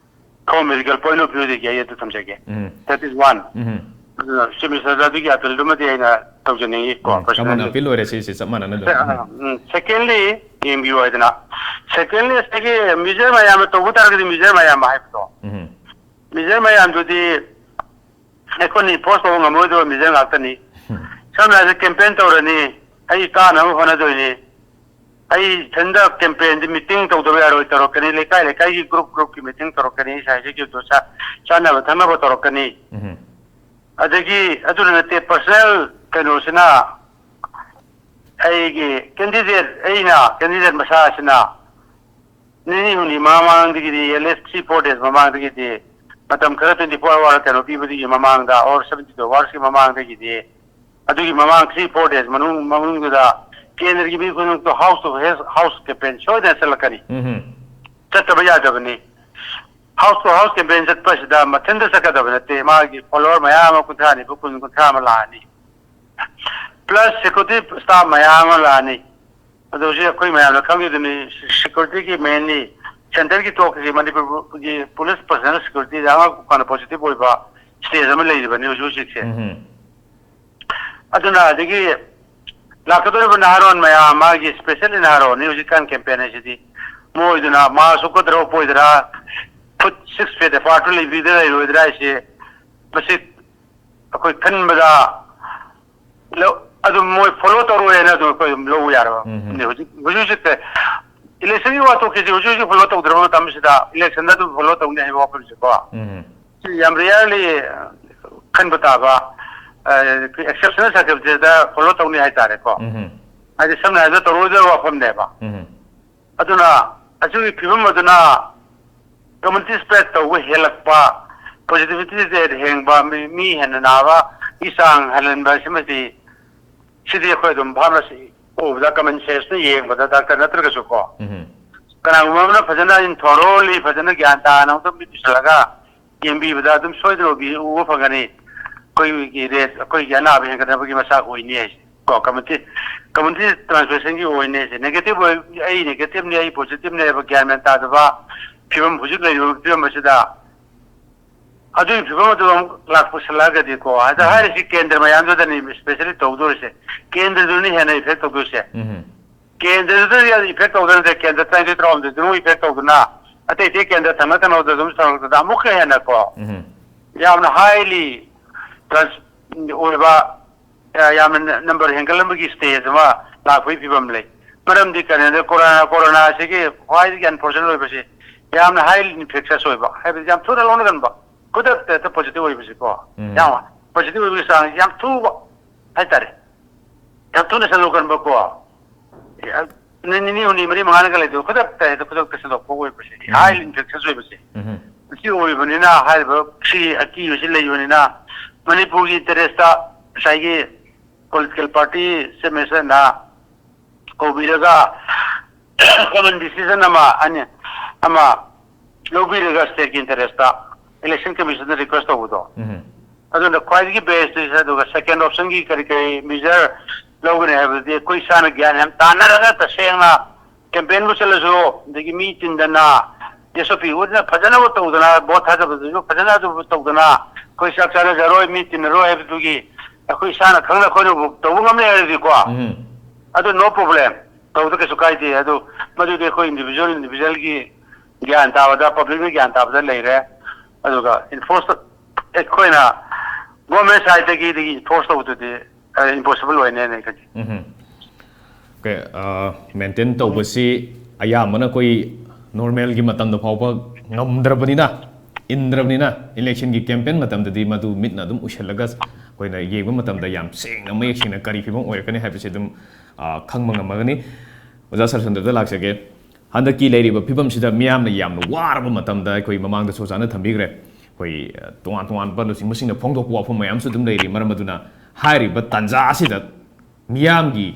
ꯊꯣꯝ ꯃꯦꯗꯤꯀꯦꯜ point of view ꯗꯒꯤ ꯑꯩ ꯑꯗꯨ ꯊꯝꯖꯒꯦ꯫ ꯎꯝ꯫ That is one. ꯎꯝ꯫ ꯑꯗꯨꯅ Chief Minister ꯗ ꯑꯗꯨꯒꯤ appeal ꯗꯨꯃꯗꯤ ꯑꯩꯅ ꯇꯧꯖꯅꯤꯡꯉꯤ ꯀꯣ, ꯎꯝ, personally. Common appeal ꯑꯣꯏꯔꯦ ꯁꯤꯁꯦ ꯆꯞ ꯃꯥꯟꯅꯅ ꯑꯗꯨꯝ꯫ ꯎꯝ꯫ Secondly, ꯌꯦꯡꯕꯤꯌꯨ ꯍꯥꯏꯗꯅ꯫ Secondly, ꯉꯁꯥꯏꯒꯤ ꯃꯤꯖꯣꯔꯥꯝ ꯃꯌꯥꯝꯅ ꯇꯧꯕ ꯇꯥꯔꯒꯗꯤ ꯃꯤꯖꯣꯔꯥꯝ ꯃꯌꯥꯝ ꯍꯥꯏꯕꯗꯣ꯫ ꯎꯝ꯫ ꯃꯤꯖꯣꯔꯥꯝ ꯃꯌꯥꯝꯗꯨꯗꯤ ꯑꯩꯈꯣꯏꯅ enforce ꯇꯧꯕ ꯉꯝꯃꯣꯏꯗꯕ ꯃꯤꯖꯣꯔꯥꯝ ꯉꯥꯛꯇꯅꯤ꯫ ꯎꯝ꯫ ꯁꯝꯅ ꯍꯥꯏꯔꯕꯗ campaign ꯇꯧꯔꯅꯤ, ꯑꯩ ꯀꯥꯅꯕ ꯍꯣꯠꯅꯗꯣꯏꯅꯤ, ꯑꯩ ꯏꯊꯟꯗ campaign ꯗꯤ meeting ꯇꯧꯗꯕ ꯌꯥꯔꯣꯏ ꯇꯧꯔꯛꯀꯅꯤ, ꯂꯩꯀꯥꯏ ꯂꯩꯀꯥꯏꯒꯤ group group ꯀꯤ meeting ꯇꯧꯔꯛꯀꯅꯤ, ꯉꯁꯥꯏ ꯍꯥꯏꯖꯈꯤꯕꯗꯣ ꯆꯥ-, ꯆꯥꯅꯕ ꯊꯛꯅꯕ ꯇꯧꯔꯛꯀꯅꯤ꯫ ꯎꯝ꯫ ꯑꯗꯒꯤ ꯑꯗꯨꯅ ꯅꯠꯇꯦ, personal ꯀꯩꯅꯣꯁꯤꯅ ꯑꯩꯒꯤ candidate, ꯑꯩꯅ candidate ꯃꯁꯥꯁꯤꯅ ꯅꯤꯅꯤ ꯍꯨꯝꯅꯤ ꯃꯃꯥꯡꯗꯒꯤꯗꯤ, at least three four days ꯃꯃꯥꯡꯗꯒꯤꯗꯤ, ꯃꯇꯝ ꯈꯔ twenty four hour ꯀꯩꯅꯣ ꯄꯤꯕꯗꯨꯒꯤ ꯃꯃꯥꯡꯗ, or seventy two hours ꯀꯤ ꯃꯃꯥꯡꯗꯒꯤꯗꯤ, ꯑꯗꯨꯒꯤ ꯃꯃꯥꯡ three four days ꯃꯅꯨꯡ, ꯃꯅꯨꯡꯗꯨꯗ ꯀꯦꯟꯗ꯭ꯔꯒꯤ ꯃꯤ ꯈꯨꯗꯤꯡꯃꯛꯇꯣ house to house, house campaign ꯁꯣꯏꯗꯅ ꯆꯠꯂꯛꯀꯅꯤ꯫ ꯎꯝ꯫ ꯆꯠꯇꯕ ꯌꯥꯗꯕꯅꯤ꯫ House to house campaign ꯆꯠꯄ ꯑꯁꯤꯗ ꯃꯊꯟꯇ ꯆꯠꯀꯗꯕ ꯅꯠꯇꯦ, ꯃꯥꯒꯤ follower ꯃꯌꯥꯝ ꯑꯃ, ꯀꯨꯟꯊ꯭ꯔꯥ ꯅꯤꯐꯨ, ꯀꯨꯟ, ꯀꯨꯟꯊ꯭ꯔꯥ ꯑꯃ ꯂꯥꯛꯑꯅꯤ꯫ Plus security staff ꯃꯌꯥꯝ ꯑꯃ ꯂꯥꯛꯑꯅꯤ꯫ ꯑꯗꯨ ꯍꯧꯖꯤꯛ ꯑꯩꯈꯣꯏ ꯃꯌꯥꯝꯅ ꯈꯪꯉꯤꯗꯨꯅꯤ, security ꯒꯤ mainly centre ꯒꯤ ꯇꯣꯛꯈꯤꯁꯤ, ꯃꯅꯤꯄꯨꯔꯒꯤ police personnel security ꯗ ꯑꯉꯛꯄ ꯐꯅ positive ꯑꯣꯏꯕ stage ꯑꯃ ꯂꯩꯔꯤꯕꯅꯤ ꯍꯧꯖꯤꯛ ꯍꯧꯖꯤꯛꯁꯦ꯫ ꯎꯝ꯫ ꯑꯗꯨꯅ ꯑꯗꯒꯤ ꯂꯥꯛꯀꯗꯧꯔꯤꯕ ꯅꯍꯥꯔꯣꯟ ꯃꯌꯥꯝ, ꯃꯥꯒꯤ specially ꯅꯍꯥꯔꯣꯟꯅꯤ ꯍꯧꯖꯤꯛꯀꯥꯟ campaign ꯍꯥꯏꯁꯤꯗꯤ, ꯃꯣꯏꯗꯨꯅ mask ꯎꯞꯀꯗ꯭ꯔꯥ ꯎꯞꯄꯣꯏꯗ꯭ꯔꯥ, foot six feet apart ꯂꯩꯕꯤꯗ ꯂꯩꯔꯣꯏꯗ꯭ꯔꯥ ꯍꯥꯏꯁꯦ, ꯃꯁꯤ ꯑꯩꯈꯣꯏ ꯈꯟꯕꯗ ꯂꯧ-, ꯑꯗꯨꯝ ꯃꯣꯏ follow ꯇꯧꯔꯣꯏꯅ ꯑꯗꯨꯝ ꯑꯩꯈꯣꯏ ꯑꯗꯨꯝ ꯂꯧꯕ ꯌꯥꯔꯕ꯫ ꯎꯝ꯫ ꯍꯧꯖꯤꯛ, ꯍꯧꯖꯤꯛ ꯍꯧꯖꯤꯛꯇ election ꯒꯤ ꯋꯥ ꯇꯣꯛꯈꯤꯁꯤ, ꯍꯧꯖꯤꯛ ꯍꯧꯖꯤꯛ follow ꯇꯧꯗ꯭ꯔꯕ ꯃꯇꯝꯁꯤꯗ election ꯗ ꯑꯗꯨꯝ follow ꯇꯧꯅꯤ ꯍꯥꯏꯕ ꯋꯥꯐꯝꯁꯦꯀꯣ꯫ ꯎꯝ꯫ ꯌꯥꯝ ꯔꯤꯌꯔꯂꯤ ꯈꯟꯕ ꯇꯥꯕ, ꯑꯦꯛꯁꯦꯞꯁꯅꯦꯜ ꯁꯔꯀꯝꯁꯇꯦꯟꯁꯇ ꯐꯣꯂꯣ ꯇꯧꯅꯤ ꯍꯥꯏꯇꯥꯔꯦꯀꯣ꯫ ꯎꯝ꯫ ꯍꯥꯏꯗꯤ ꯁꯝꯅ ꯍꯥꯏꯔꯕꯗ ꯇꯧꯔꯣꯏꯗꯕ ꯋꯥꯐꯝꯅꯦꯕ꯫ ꯎꯝ꯫ ꯑꯗꯨꯅ ꯑꯁꯤꯒꯤ ꯐꯤꯕꯝ ꯑꯗꯨꯅ ꯀꯝꯃ꯭ꯌꯨꯅꯤꯇꯤ ꯁ꯭ꯄ꯭ꯔꯦꯗ ꯇꯧꯕ ꯍꯦꯜꯂꯛꯄ, ꯄꯣꯖꯤꯇꯤꯚꯤꯇꯤ ꯔꯦꯠ ꯍꯦꯟꯕ, ꯃꯤ, ꯃꯤ ꯍꯦꯟꯅ ꯅꯥꯕꯒꯤ ꯆꯥꯡ ꯍꯦꯜꯍꯟꯕ ꯑꯁꯤꯃꯗꯤ, ꯁꯤꯗꯤ ꯑꯩꯈꯣꯏ ꯑꯗꯨꯝ ꯐꯥꯔꯃꯥꯁꯤ ꯎꯕꯗ, ꯀꯃꯟ ꯁꯦꯟꯁꯅ ꯌꯦꯡꯕꯗ, ꯗꯥꯛꯇꯔ ꯅꯠꯇ꯭ꯔꯒꯁꯨ ꯀꯣ, ꯎꯝ꯫ ꯀꯅꯥꯒꯨꯝꯕ ꯑꯃꯅ ꯐꯖꯅ ꯏꯟꯊꯣꯔꯣꯂꯤ, ꯐꯖꯅ ꯒ꯭ꯌꯥꯟ ꯇꯥꯅ ꯑꯃꯨꯛꯇꯪ ꯃꯤꯠ ꯄꯤꯁꯜꯂꯒ ꯌꯦꯡꯕꯤꯕꯗ ꯑꯗꯨꯝ ꯁꯣꯏꯗꯅ ꯎꯕꯤ-, ꯎꯕ ꯐꯪꯒꯅꯤ꯫ ꯑꯩꯈꯣꯏꯒꯤ ꯔꯦꯠ, ꯑꯩꯈꯣꯏꯒꯤ ꯑꯅꯥꯕ ꯍꯦꯟꯒꯠꯅꯕꯒꯤ ꯃꯆꯥꯛ ꯑꯣꯏꯅꯤ ꯍꯥꯏꯁꯦ ꯀꯣ, ꯀꯝꯃ꯭ꯌꯨꯅꯤꯇꯤ, ꯀꯝꯃ꯭ꯌꯨꯅꯤꯇꯤ ꯇ꯭ꯔꯥꯟꯁꯃꯤꯁꯟꯒꯤ ꯑꯣꯏꯅꯤ ꯍꯥꯏꯁꯦ꯫ ꯅꯦꯒꯦꯇꯤꯚ ꯑꯣꯏ, ꯑꯩ ꯅꯦꯒꯦꯇꯤꯚꯅꯤ, ꯑꯩ ꯄꯣꯖꯤꯇꯤꯚꯅꯤ ꯍꯥꯏꯕ ꯒ꯭ꯌꯥꯟ ꯃꯦꯟ ꯇꯥꯗꯕ ꯐꯤꯕꯝ, ꯍꯧꯖꯤꯛ ꯂꯩꯔꯤꯕ ꯐꯤꯕꯝ ꯑꯁꯤꯗ, ꯑꯗꯨꯒꯤ ꯐꯤꯕꯝ ꯑꯗꯨ ꯑꯃꯨꯛ ꯂꯥꯛꯄꯁꯤꯜꯂꯛꯑꯒꯗꯤꯀꯣ, ꯑꯗ ꯎꯝ꯫ ꯍꯥꯏꯔꯤꯁꯤ ꯀꯦꯟꯗ꯭ꯔ ꯃꯌꯥꯝꯗꯨꯗꯅꯤ ꯏꯁꯄꯦꯁꯦꯂꯤ ꯇꯧꯗꯣꯔꯤꯁꯦ꯫ ꯀꯦꯟꯗ꯭ꯔꯗꯨꯅꯤ ꯍꯦꯟꯅ ꯏꯐꯦꯛ ꯇꯧꯗꯣꯏꯁꯦ꯫ ꯎꯝ꯫ ꯀꯦꯟꯗ꯭ꯔꯗꯨꯗ ꯏꯐꯦꯛ ꯇꯧꯗꯅ, ꯀꯦꯟꯗ꯭ꯔ ꯇꯔꯥꯅꯤꯊꯣꯏ ꯇꯔꯥꯍꯨꯝꯗꯣꯏꯗꯨ ꯑꯃꯨꯛ ꯏꯐꯦꯛ ꯇꯧꯗꯅ, ꯑꯇꯩ ꯑꯇꯩ ꯀꯦꯟꯗ꯭ꯔ ꯊꯪꯅ ꯊꯪꯅꯕꯗ ꯑꯗꯨꯝ ꯇꯧꯔꯛꯄꯗ ꯑꯃꯨꯛꯀ ꯍꯦꯟꯅꯀꯣ, ꯎꯝ꯫ ꯌꯥꯝꯅ ꯍꯥꯏꯂꯤ ꯇ꯭ꯔꯥꯟꯁ-, ꯑꯣꯏꯕ, ꯑ, ꯌꯥꯝꯅ ꯅ-, ꯅꯝꯕꯔ ꯍꯦꯟꯒꯠꯂꯝꯕꯒꯤ ꯁ꯭ꯇꯦꯖ ꯑꯃ ꯂꯥꯛꯄꯒꯤ ꯐꯤꯕꯝ ꯂꯩ꯫ ꯃꯔꯝꯗꯤ ꯀꯔꯤꯅꯣꯗ, ꯀꯣꯔꯣꯅꯥ, ꯀꯣꯔꯣꯅꯥ ꯑꯁꯤꯒꯤ ꯈ꯭ꯋꯥꯏꯗꯒꯤ ꯑꯟꯐꯣꯔꯆꯨꯅꯦꯠ ꯑꯣꯏꯕꯁꯤ, ꯌꯥꯝꯅ ꯍꯥꯏꯂꯤ ꯏꯟꯐꯦꯛꯁꯁ ꯑꯣꯏꯕ, ꯍꯥꯏꯕꯗꯤ ꯌꯥꯝ ꯊꯨꯅ ꯂꯧꯅꯒꯟꯕ, ꯈꯨꯗꯛꯇ ꯍꯦꯛꯇ ꯄꯣꯖꯤꯇꯤꯚ ꯑꯣꯏꯕꯁꯤꯀꯣ꯫ ꯎꯝ꯫ ꯌꯥꯝ ꯄꯣꯖꯤꯇꯤꯚ ꯑꯣꯏꯕꯒꯤ ꯆꯥꯡꯁꯤ ꯌꯥꯝ ꯊꯨꯕ ꯍꯥꯏꯇꯥꯔꯦ꯫ ꯌꯥꯝ ꯊꯨꯅ ꯁꯟꯗꯣꯛꯀꯟꯕꯀꯣ꯫ ꯑꯦ, ꯅꯨꯃꯤꯠ ꯅꯤꯅꯤ, ꯍꯨꯝꯅꯤ, ꯃꯔꯤ, ꯃꯉꯥꯅꯒ ꯂꯩꯇꯕ, ꯈꯨꯗꯛꯇ ꯍꯦꯛꯇ ꯈꯨꯗꯛꯇ ꯁꯟꯗꯣꯛꯄ ꯑꯣꯏꯕꯁꯦ꯫ ꯎꯝ꯫ ꯍꯥꯏꯂꯤ ꯏꯟꯐꯦꯛꯁꯁ ꯑꯣꯏꯕꯁꯦ꯫ ꯎꯝ꯫ ꯃꯁꯤ ꯑꯣꯏꯕꯅꯤꯅ ꯍꯥꯏꯔꯤꯕ ꯁꯤ ꯑꯀꯤꯕꯁꯤ ꯂꯩꯕꯅꯤꯅ ꯃꯅꯤꯄꯨꯔꯒꯤ ꯏꯟꯇꯔꯦꯁꯇ ꯉꯁꯥꯏꯒꯤ ꯄꯣꯂꯤꯇꯤꯀꯦꯜ ꯄꯥꯔꯇꯤ ꯆꯤꯐ ꯃꯤꯅꯤꯁꯇꯔꯅ ꯀꯧꯕꯤꯔꯒ ꯀꯃꯟ ꯗꯤꯁꯤꯖꯟ ꯑꯃ, ꯑꯅꯤ, ꯑꯃ ꯂꯧꯕꯤꯔꯒ ꯁ꯭ꯇꯦꯠꯀꯤ ꯏꯟꯇꯔꯦꯁꯇ ꯏꯂꯦꯛꯁꯟ ꯀꯃꯤꯁꯟꯗ ꯔꯤꯀ꯭ꯋꯦꯁ ꯇꯧꯕꯗꯣ꯫ ꯎꯝ꯫ ꯑꯗꯨꯅ ꯈ꯭ꯋꯥꯏꯗꯒꯤ ꯕꯦꯁꯇ, ꯑꯗꯨꯒ ꯁꯦꯀꯦꯟ ꯑꯣꯞꯁꯟꯒꯤ ꯀꯔꯤ ꯀꯔꯤ ꯃꯦꯖꯔ ꯂꯧꯒꯅꯤ ꯍꯥꯏꯕꯗꯨꯗꯤ ꯑꯩꯈꯣꯏ ꯏꯁꯥꯅ ꯒ꯭ꯌꯥꯟ ꯌꯥꯝ ꯇꯥꯅꯔꯒ ꯇꯁꯦꯡꯅ ꯀꯦꯝꯄꯦꯟꯕꯨ ꯆꯠꯂꯁꯨ, ꯑꯗꯒꯤ ꯃꯤ ꯇꯤꯟꯗꯅ, ꯑꯦꯁ ꯑꯣ ꯄꯤ ꯑꯣꯏꯗꯅ ꯐꯖꯅꯕꯨ ꯇꯧꯗꯅ, ꯚꯣꯠ ꯊꯥꯗꯕꯗꯁꯨ ꯐꯖꯅ ꯑꯗꯨꯕꯨ ꯇꯧꯗꯅ, ꯑꯩꯈꯣꯏ ꯆꯥꯛ ꯆꯥꯅꯖꯔꯣꯏ, ꯃꯤ ꯇꯤꯟꯅꯔꯣꯏ ꯍꯥꯏꯕꯗꯨꯒꯤ ꯑꯩꯈꯣꯏ ꯏꯁꯥꯅ ꯈꯪꯅ ꯑꯩꯈꯣꯏꯅꯕꯨ ꯇꯧꯕ ꯉꯝꯂꯦ ꯍꯥꯏꯔꯗꯤꯀꯣ, ꯎꯝ꯫ ꯑꯗꯨ ꯅꯣ ꯄ꯭ꯔꯣꯕ꯭ꯂꯦꯝ, ꯇꯧꯕꯗ ꯀꯩꯁꯨ ꯀꯥꯏꯗꯦ꯫ ꯑꯗꯨ ꯃꯗꯨꯗꯤ ꯑꯩꯈꯣꯏ ꯏꯟꯗꯤꯚꯤꯖꯨꯋꯦꯜ ꯏꯟꯗꯤꯚꯤꯖꯨꯋꯦꯜꯒꯤ ꯒ꯭ꯌꯥꯟ ꯇꯥꯕꯗ, ꯄꯕ꯭ꯂꯤꯛꯅ ꯒ꯭ꯌꯥꯟ ꯇꯥꯕꯗ ꯂꯩꯔꯦ꯫ ꯑꯗꯨꯒ ꯏꯟꯐꯣꯔꯁ, ꯑꯩꯈꯣꯏꯅ ꯒꯣꯔꯃꯦꯟ ꯁꯥꯏꯠꯇꯒꯤ ꯏꯟꯐꯣꯔꯁ ꯇꯧꯕꯗꯨꯗꯤ, ꯑ, ꯏꯝꯄꯣꯁꯤꯕꯜ ꯑꯣꯏꯅꯦꯅ ꯑꯩ ꯈꯜꯂꯤ꯫ ꯎꯝ꯫ ꯑꯣꯀꯦ, ꯑ, ꯃꯦꯟꯇꯦꯟ ꯇꯧꯕꯁꯤ ꯑꯌꯥꯝꯕꯅ ꯑꯩꯈꯣꯏ ꯅꯣꯔꯃꯦꯜꯒꯤ ꯃꯇꯝꯗ ꯐꯥꯎꯕ ꯉꯝꯗ꯭ꯔꯕꯅꯤꯅ, ꯏꯟꯗ꯭ꯔꯕꯅꯤꯅ ꯏꯂꯦꯛꯁꯟꯒꯤ ꯀꯦꯝꯄꯦꯟ ꯃꯇꯝꯗꯗꯤ ꯃꯗꯨ ꯃꯤꯠꯅ ꯑꯗꯨꯝ ꯎꯏꯁꯤꯜꯂꯒ ꯑꯩꯈꯣꯏꯅ ꯌꯦꯡꯕ ꯃꯇꯝꯗ ꯌꯥꯝ ꯁꯦꯡꯅ ꯃꯌꯦꯛ ꯁꯦꯡꯅ ꯀꯔꯤ ꯐꯤꯕꯝ ꯑꯣꯏꯔꯛꯀꯅꯤ ꯍꯥꯏꯕꯁꯤ ꯑꯗꯨꯝ, ꯑ, ꯈꯪꯕ ꯉꯝꯃꯒꯅꯤ꯫ ꯑꯣꯖꯥ ꯁꯔꯆꯟꯗ꯭ꯔꯗ ꯂꯥꯛꯆꯒꯦ꯫ ꯍꯟꯗꯛꯀꯤ ꯂꯩꯔꯤꯕ ꯐꯤꯕꯝꯁꯤꯗ ꯃꯤꯌꯥꯝꯅ ꯌꯥꯝꯅ ꯋꯥꯔꯕ ꯃꯇꯝꯗ ꯑꯩꯈꯣꯏ ꯃꯃꯥꯡꯗꯁꯨ ꯑꯣꯖꯥꯅ ꯊꯝꯕꯤꯈ꯭ꯔꯦ, ꯑꯩꯈꯣꯏ, ꯑ, ꯇꯣꯉꯥꯟ ꯇꯣꯉꯥꯟꯕ ꯂꯨꯆꯤꯡꯕꯁꯤꯡꯅ ꯐꯣꯡꯗꯣꯛꯄ ꯋꯥꯐꯝ ꯃꯌꯥꯝꯁꯨ ꯑꯗꯨꯝ ꯂꯩꯔꯤ꯫ ꯃꯔꯝ ꯑꯗꯨꯅ ꯍꯥꯏꯔꯤꯕ ꯇꯥꯟꯖꯥ ꯑꯁꯤꯗ ꯃꯤꯌꯥꯝꯒꯤ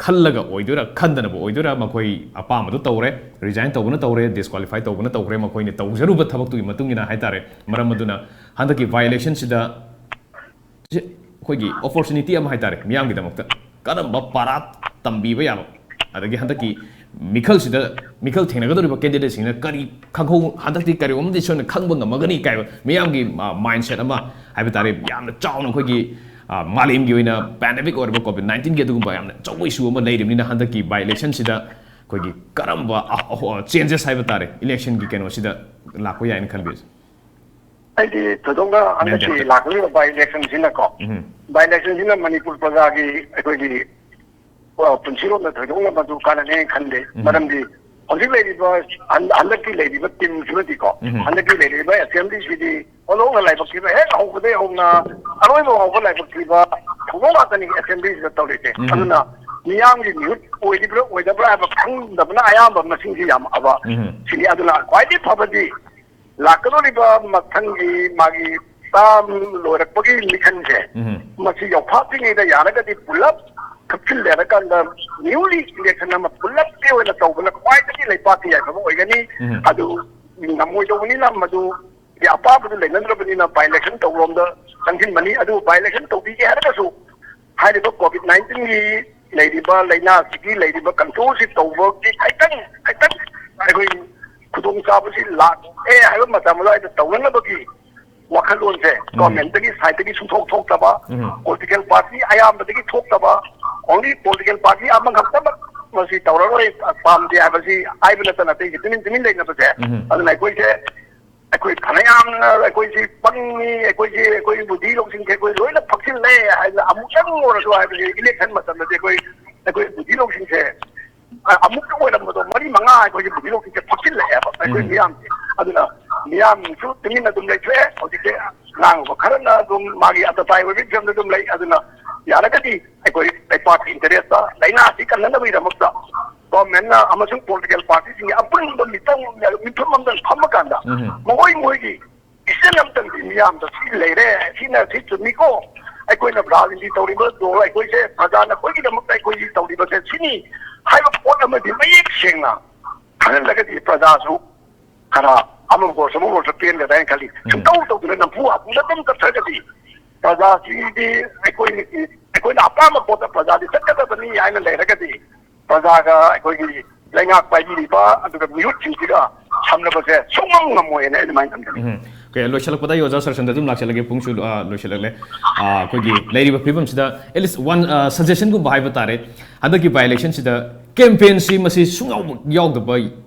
ꯈꯜꯂꯒ ꯑꯣꯏꯗꯣꯏꯔꯥ, ꯈꯟꯗꯅꯕ ꯑꯣꯏꯗꯣꯏꯔꯥ, ꯃꯈꯣꯏ ꯑꯄꯥꯝꯕꯗꯨ ꯇꯧꯔꯦ, ꯔꯤꯖꯥꯏꯟ ꯇꯧꯕꯅ ꯇꯧꯔꯦ, ꯗꯤꯁꯀ꯭ꯋꯥꯂꯤꯐꯥꯏ ꯇꯧꯕꯅ ꯇꯧꯈ꯭ꯔꯦ, ꯃꯈꯣꯏꯅ ꯇꯧꯖꯔꯨꯕ ꯊꯕꯛꯇꯨꯒꯤ ꯃꯇꯨꯡ ꯏꯟꯅ ꯍꯥꯏꯇꯥꯔꯦ꯫ ꯃꯔꯝ ꯑꯗꯨꯅ ꯍꯟꯗꯛꯀꯤ ꯕꯥꯏ ꯏꯂꯦꯛꯁꯟꯁꯤꯗ ꯁꯤ ꯑꯩꯈꯣꯏꯒꯤ ꯑꯣꯄꯣꯔꯆꯨꯅꯤꯇꯤ ꯑꯃ ꯍꯥꯏꯇꯥꯔꯦ, ꯃꯤꯌꯥꯝꯒꯤꯗꯃꯛꯇ ꯀꯔꯝꯕ ꯄꯥꯔꯥ ꯇꯝꯕꯤꯕ ꯌꯥꯕ, ꯑꯗꯒꯤ ꯍꯟꯗꯛꯀꯤ ꯃꯤꯈꯜꯁꯤꯗ, ꯃꯤꯈꯜ ꯊꯦꯡꯅꯒꯗꯧꯔꯤꯕ ꯀꯦꯟꯗꯤꯗꯦꯠꯁꯤꯡꯅ ꯀꯔꯤ ꯈꯪꯍꯧ-, ꯍꯟꯗꯛꯇꯤ ꯀꯔꯤꯒꯨꯝꯕꯗꯤ ꯁꯣꯏꯅ ꯈꯪꯕ ꯉꯝꯃꯒꯅꯤ ꯀꯥꯏꯕ ꯃꯤꯌꯥꯝꯒꯤ, ꯑ, ꯃꯥꯏꯟꯁꯦꯠ ꯑꯃ ꯍꯥꯏꯕ ꯇꯥꯔꯦ, ꯌꯥꯝꯅ ꯆꯥꯎꯅ ꯑꯩꯈꯣꯏꯒꯤ, ꯑ, ꯃꯥꯂꯦꯝꯒꯤ ꯑꯣꯏꯅ ꯄꯦꯟꯗꯦꯃꯤꯛ ꯑꯣꯏꯔꯕ ꯀꯣꯚꯤꯗ ꯅꯥꯏꯟꯇꯤꯟꯒꯤ ꯑꯗꯨꯒꯨꯝꯕ ꯌꯥꯝꯅ ꯑꯆꯧꯕ ꯏꯁꯨ ꯑꯃ ꯂꯩꯔꯤꯕꯅꯤꯅ ꯍꯟꯗꯛꯀꯤ ꯕꯥꯏ ꯏꯂꯦꯛꯁꯟꯁꯤꯗ ꯑꯩꯈꯣꯏꯒꯤ ꯀꯔꯝꯕ, ꯑ, ꯑ, ꯆꯦꯟꯖꯦꯁ ꯍꯥꯏꯕ ꯇꯥꯔꯦ, ꯏꯂꯦꯛꯁꯟꯒꯤ ꯀꯩꯅꯣꯁꯤꯗ ꯂꯥꯛꯄ ꯌꯥꯏꯅ ꯈꯟꯕꯤꯔꯁꯦ? ꯑꯩꯗꯤ ꯊꯣꯏꯗꯣꯛꯅ ꯍꯟꯗꯛꯀꯤ ꯃꯦꯟꯗꯦꯠꯇ꯫ ꯂꯥꯛꯀꯗꯧꯔꯤꯕ ꯕꯥꯏ ꯏꯂꯦꯛꯁꯟꯁꯤꯅꯀꯣ, ꯎꯝ꯫ ꯕꯥꯏ ꯏꯂꯦꯛꯁꯟꯁꯤꯅ ꯃꯅꯤꯄꯨꯔ ꯄ꯭ꯔꯖꯥꯒꯤ ꯑꯩꯈꯣꯏꯒꯤ, ꯑ, ꯄꯨꯟꯁꯤꯔꯣꯝꯗ ꯊꯣꯏꯗꯣꯛꯅ ꯃꯗꯨ ꯀꯥꯟꯅꯅꯤ ꯍꯥꯏꯅ ꯈꯟꯗꯦ꯫ ꯎꯝ꯫ ꯃꯔꯝꯗꯤ ꯍꯧꯖꯤꯛ ꯂꯩꯔꯤꯕ, ꯍꯟ-, ꯍꯟꯗꯛꯀꯤ ꯂꯩꯔꯤꯕ ꯇꯤꯝꯁꯤꯃꯗꯤꯀꯣ, ꯎꯝ꯫ ꯍꯟꯗꯛꯀꯤ ꯂꯩꯔꯤꯕ ꯑꯦꯁꯦꯝꯕ꯭ꯂꯤꯁꯤꯗꯤ ꯍꯧꯅ ꯂꯥꯏꯕꯛ ꯊꯤꯕ, ꯍꯦꯛ ꯍꯧꯕꯗꯒꯤ ꯍꯧꯅ ꯑꯔꯣꯏꯕ ꯐꯥꯎꯕ ꯂꯥꯏꯕꯛ ꯊꯤꯕ ꯊꯧꯗꯣꯛ ꯉꯥꯛꯇꯅꯤ ꯑꯦꯁꯦꯝꯕ꯭ꯂꯤꯁꯤꯗ ꯇꯧꯔꯤꯁꯦ꯫ ꯎꯝ꯫ ꯑꯗꯨꯅ ꯃꯤꯌꯥꯝꯒꯤ ꯃꯤꯍꯨꯠ ꯑꯣꯏꯔꯤꯕ꯭ꯔꯥ ꯑꯣꯏꯗꯕ꯭ꯔꯥ ꯍꯥꯏꯕ ꯈꯪꯗꯕꯅ ꯑꯌꯥꯝꯕ ꯃꯁꯤꯡꯁꯤ ꯌꯥꯝꯃꯛꯑꯕ ꯎꯝ꯫ ꯁꯤꯅꯤ꯫ ꯑꯗꯨꯅ ꯈ꯭ꯋꯥꯏꯗꯒꯤ ꯐꯕꯗꯤ ꯂꯥꯛꯀꯗꯧꯔꯤꯕ ꯃꯊꯪꯒꯤ ꯃꯥꯒꯤ ꯇꯥꯝ ꯂꯣꯏꯔꯛꯄꯒꯤ ꯃꯤꯈꯜꯁꯦ, ꯎꯝ꯫ ꯃꯁꯤ ꯌꯧꯐꯥꯠꯇ꯭ꯔꯤꯉꯩꯗ ꯌꯥꯔꯒꯗꯤ ꯄꯨꯂꯞ ꯀꯛꯆꯤꯜꯂꯦ ꯍꯥꯏꯔꯀꯥꯟꯗ ꯅ꯭ꯌꯨꯂꯤ ꯏꯂꯦꯛꯁꯟ ꯑꯃ ꯄꯨꯂꯞꯀꯤ ꯑꯣꯏꯅ ꯇꯧꯕꯅ ꯈ꯭ꯋꯥꯏꯗꯒꯤ ꯂꯩꯄꯥꯛꯀꯤ ꯌꯥꯏꯐꯕ ꯑꯣꯏꯒꯅꯤ꯫ ꯎꯝ꯫ ꯑꯗꯨ ꯉꯝꯃꯣꯏꯗꯧꯕꯅꯤꯅ ꯃꯗꯨ ꯑꯄꯥꯝꯕꯗꯨ ꯂꯩꯅꯗ꯭ꯔꯕꯅꯤꯅ ꯕꯥꯏ ꯏꯂꯦꯛꯁꯟ ꯇꯧꯕꯔꯣꯝꯗ ꯆꯪꯁꯤꯟꯕꯅꯤ꯫ ꯑꯗꯨ ꯕꯥꯏ ꯏꯂꯦꯛꯁꯟ ꯇꯧꯕꯤꯒꯦ ꯍꯥꯏꯔꯒꯁꯨ ꯍꯥꯏꯔꯤꯕ ꯀꯣꯚꯤꯗ ꯅꯥꯏꯟꯇꯤꯟꯒꯤ ꯂꯩꯔꯤꯕ ꯂꯥꯏꯅꯥꯁꯤꯒꯤ ꯂꯩꯔꯤꯕ ꯀꯟꯇ꯭ꯔꯣꯜꯁꯤ ꯇꯧꯕꯒꯤ ꯈꯤꯇꯪ, ꯈꯤꯇꯪ ꯑꯩꯈꯣꯏ ꯈꯨꯗꯣꯡꯆꯥꯕꯁꯤ ꯂꯥꯛꯑꯦ ꯍꯥꯏꯕ ꯃꯇꯝ ꯑꯗꯨꯋꯥꯏꯗ ꯇꯧꯅꯅꯕꯒꯤ ꯋꯥꯈꯜꯂꯣꯟꯁꯦ ꯎꯝ꯫ ꯒꯣꯔꯃꯦꯟꯇꯒꯤ ꯁꯥꯏꯠꯇꯒꯤ ꯁꯨꯡꯊꯣꯛ ꯊꯣꯛꯇꯕ, ꯎꯝ꯫ ꯄꯣꯂꯤꯇꯤꯀꯦꯜ ꯄꯥꯔꯇꯤ ꯑꯌꯥꯝꯕꯗꯒꯤ ꯊꯣꯛꯇꯕ, ꯑꯣꯡꯂꯤ ꯄꯣꯂꯤꯇꯤꯀꯦꯜ ꯄꯥꯔꯇꯤ ꯑꯃꯈꯛꯇꯃꯛ ꯃꯁꯤ ꯇꯧꯔꯔꯣꯏ, ꯄꯥꯝꯗꯦ ꯍꯥꯏꯕꯁꯤ ꯍꯥꯏꯕ ꯅꯠꯇꯅ ꯑꯇꯩꯒꯤ ꯇꯨꯃꯤꯟ ꯇꯨꯃꯤꯟ ꯂꯩꯅꯕꯁꯦ꯫ ꯎꯝ꯫ ꯑꯗꯨꯅ ꯑꯩꯈꯣꯏꯁꯦ ꯑꯩꯈꯣꯏ ꯐꯅꯌꯥꯝꯅ ꯑꯩꯈꯣꯏꯁꯤ ꯄꯪꯉꯤ, ꯑꯩꯈꯣꯏꯁꯤ, ꯑꯩꯈꯣꯏ ꯕꯨꯙꯤ ꯂꯧꯁꯤꯡꯁꯦ ꯑꯩꯈꯣꯏ ꯂꯣꯏꯅ ꯐꯛꯆꯤꯜꯂꯦ ꯍꯥꯏꯅ ꯑꯃꯨꯛꯇꯪ ꯑꯣꯏꯔꯁꯨ ꯍꯥꯏꯕꯗꯤ ꯏꯂꯦꯛꯁꯟ ꯃꯇꯝꯗꯗꯤ ꯑꯩꯈꯣꯏ, ꯑꯩꯈꯣꯏ ꯕꯨꯙꯤ ꯂꯧꯁꯤꯡꯁꯦ, ꯑ, ꯑꯃꯨꯛꯇ ꯑꯣꯏꯔꯝꯕꯗꯣ ꯃꯔꯤ ꯃꯉꯥ ꯑꯩꯈꯣꯏꯒꯤ ꯕꯨꯙꯤ ꯂꯧꯁꯤꯡꯁꯦ ꯐꯛꯆꯤꯜꯂꯛꯑꯦꯕ ꯑꯩꯈꯣꯏ ꯎꯝ꯫ ꯃꯤꯌꯥꯝꯁꯦ꯫ ꯑꯗꯨꯅ ꯃꯤꯌꯥꯝꯁꯨ ꯇꯨꯃꯤꯟꯅ ꯑꯗꯨꯝ ꯂꯩꯊꯣꯛꯑꯦ꯫ ꯍꯧꯖꯤꯛꯁꯦ ꯉꯥꯡꯕ ꯈꯔꯅ ꯑꯗꯨꯝ ꯃꯥꯒꯤ ꯑꯇꯇꯥꯏ ꯑꯣꯏꯕꯒꯤ ꯐꯤꯕꯝꯗ ꯑꯗꯨꯝ ꯂꯩ꯫ ꯑꯗꯨꯅ ꯌꯥꯔꯒꯗꯤ ꯑꯩꯈꯣꯏ ꯂꯩꯄꯥꯛꯀꯤ interest ꯇ, ꯂꯩꯅꯥꯁꯤ ꯀꯟꯅꯅꯕꯒꯤꯗꯃꯛꯇ government ꯅ ꯑꯃꯁꯨꯡ political party ꯁꯤꯡꯒꯤ ꯑꯄꯨꯟꯕ ꯃꯤꯇꯪ, ꯃꯤꯐꯝ ꯑꯃꯗ ꯐꯝꯃꯀꯥꯟꯗ ꯎꯝ꯫ ꯃꯈꯣꯏ ꯃꯈꯣꯏꯒꯤ decision ꯑꯃꯇꯪꯗꯤ ꯃꯤꯌꯥꯝꯗ ꯁꯤ ꯂꯩꯔꯦ, ꯁꯤꯅ ꯁꯤ ꯆꯨꯝꯃꯤꯀꯣ, ꯑꯩꯈꯣꯏꯅ ꯔꯥꯖꯅꯤꯇꯤ ꯇꯧꯔꯤꯕ ꯗꯣ, ꯑꯩꯈꯣꯏꯁꯦ ꯄ꯭ꯔꯖꯥꯅ ꯑꯩꯈꯣꯏꯒꯤꯗꯃꯛꯇ ꯑꯩꯈꯣꯏꯒꯤ ꯇꯧꯔꯤꯕꯁꯦ ꯁꯤꯅꯤ ꯍꯥꯏꯕ ꯄꯣꯠ ꯑꯃꯗꯤ ꯃꯌꯦꯛ ꯁꯦꯡꯅ ꯈꯪꯍꯜꯂꯒꯗꯤ ꯄ꯭ꯔꯖꯥꯁꯨ ꯈꯔ ꯑꯃꯕꯨ ꯑꯣꯏꯔꯁꯨ ꯑꯃꯕꯨ ꯑꯣꯏꯔꯁꯨ ꯄꯦꯟꯒꯗ꯭ꯔꯥ ꯍꯥꯏꯅ ꯈꯜꯂꯤ꯫ ꯎꯝ꯫ ꯁꯨꯡꯇꯧ ꯇꯧꯗꯅ ꯅꯝꯐꯨ ꯍꯥꯐꯨꯗ ꯑꯗꯨꯝ ꯆꯠꯈ꯭ꯔꯒꯗꯤ ꯄ꯭ꯔꯖꯥꯁꯤꯗꯤ ꯑꯩꯈꯣꯏꯅ, ꯑꯩꯈꯣꯏꯅ ꯑꯄꯥꯝꯕ ꯄꯣꯠꯇ ꯄ꯭ꯔꯖꯥꯗꯤ ꯆꯠꯀꯗꯕꯅꯤ ꯍꯥꯏꯅ ꯂꯩꯔꯒꯗꯤ ꯄ꯭ꯔꯖꯥꯒ ꯑꯩꯈꯣꯏꯒꯤ ꯂꯩꯉꯥꯛ ꯄꯥꯏꯕꯤꯔꯤꯕ ꯑꯗꯨꯒ ꯃꯤꯍꯨꯠꯁꯤꯡꯁꯤꯒ ꯁꯝꯅꯕꯁꯦ ꯁꯨꯡꯉꯝ ꯉꯝꯃꯣꯏꯅ ꯑꯩ ꯑꯗꯨꯃꯥꯏꯅ ꯊꯝꯖꯒꯦ꯫ ꯎꯝ꯫ Okay, ꯂꯣꯏꯁꯤꯜꯂꯛꯄꯗ ꯑꯩ ꯑꯣꯖꯥ ꯁꯔꯁꯟꯗ ꯑꯗꯨꯝ ꯂꯥꯛꯆꯔꯒꯦ, ꯄꯨꯡꯁꯨ, ꯑ, ꯂꯣꯏꯁꯤꯜꯂꯛꯂꯦ꯫ ꯑ, ꯑꯩꯈꯣꯏꯒꯤ ꯂꯩꯔꯤꯕ ꯐꯤꯕꯝꯁꯤꯗ at least one, ꯑ, suggestion ꯒꯨꯝꯕ ꯍꯥꯏꯕ ꯇꯥꯔꯦ, ꯍꯟꯗꯛꯀꯤ by election ꯁꯤꯗ campaign ꯁꯤ ꯃꯁꯤ ꯁꯨꯡꯌꯥꯎ ꯌꯥꯎꯗꯕ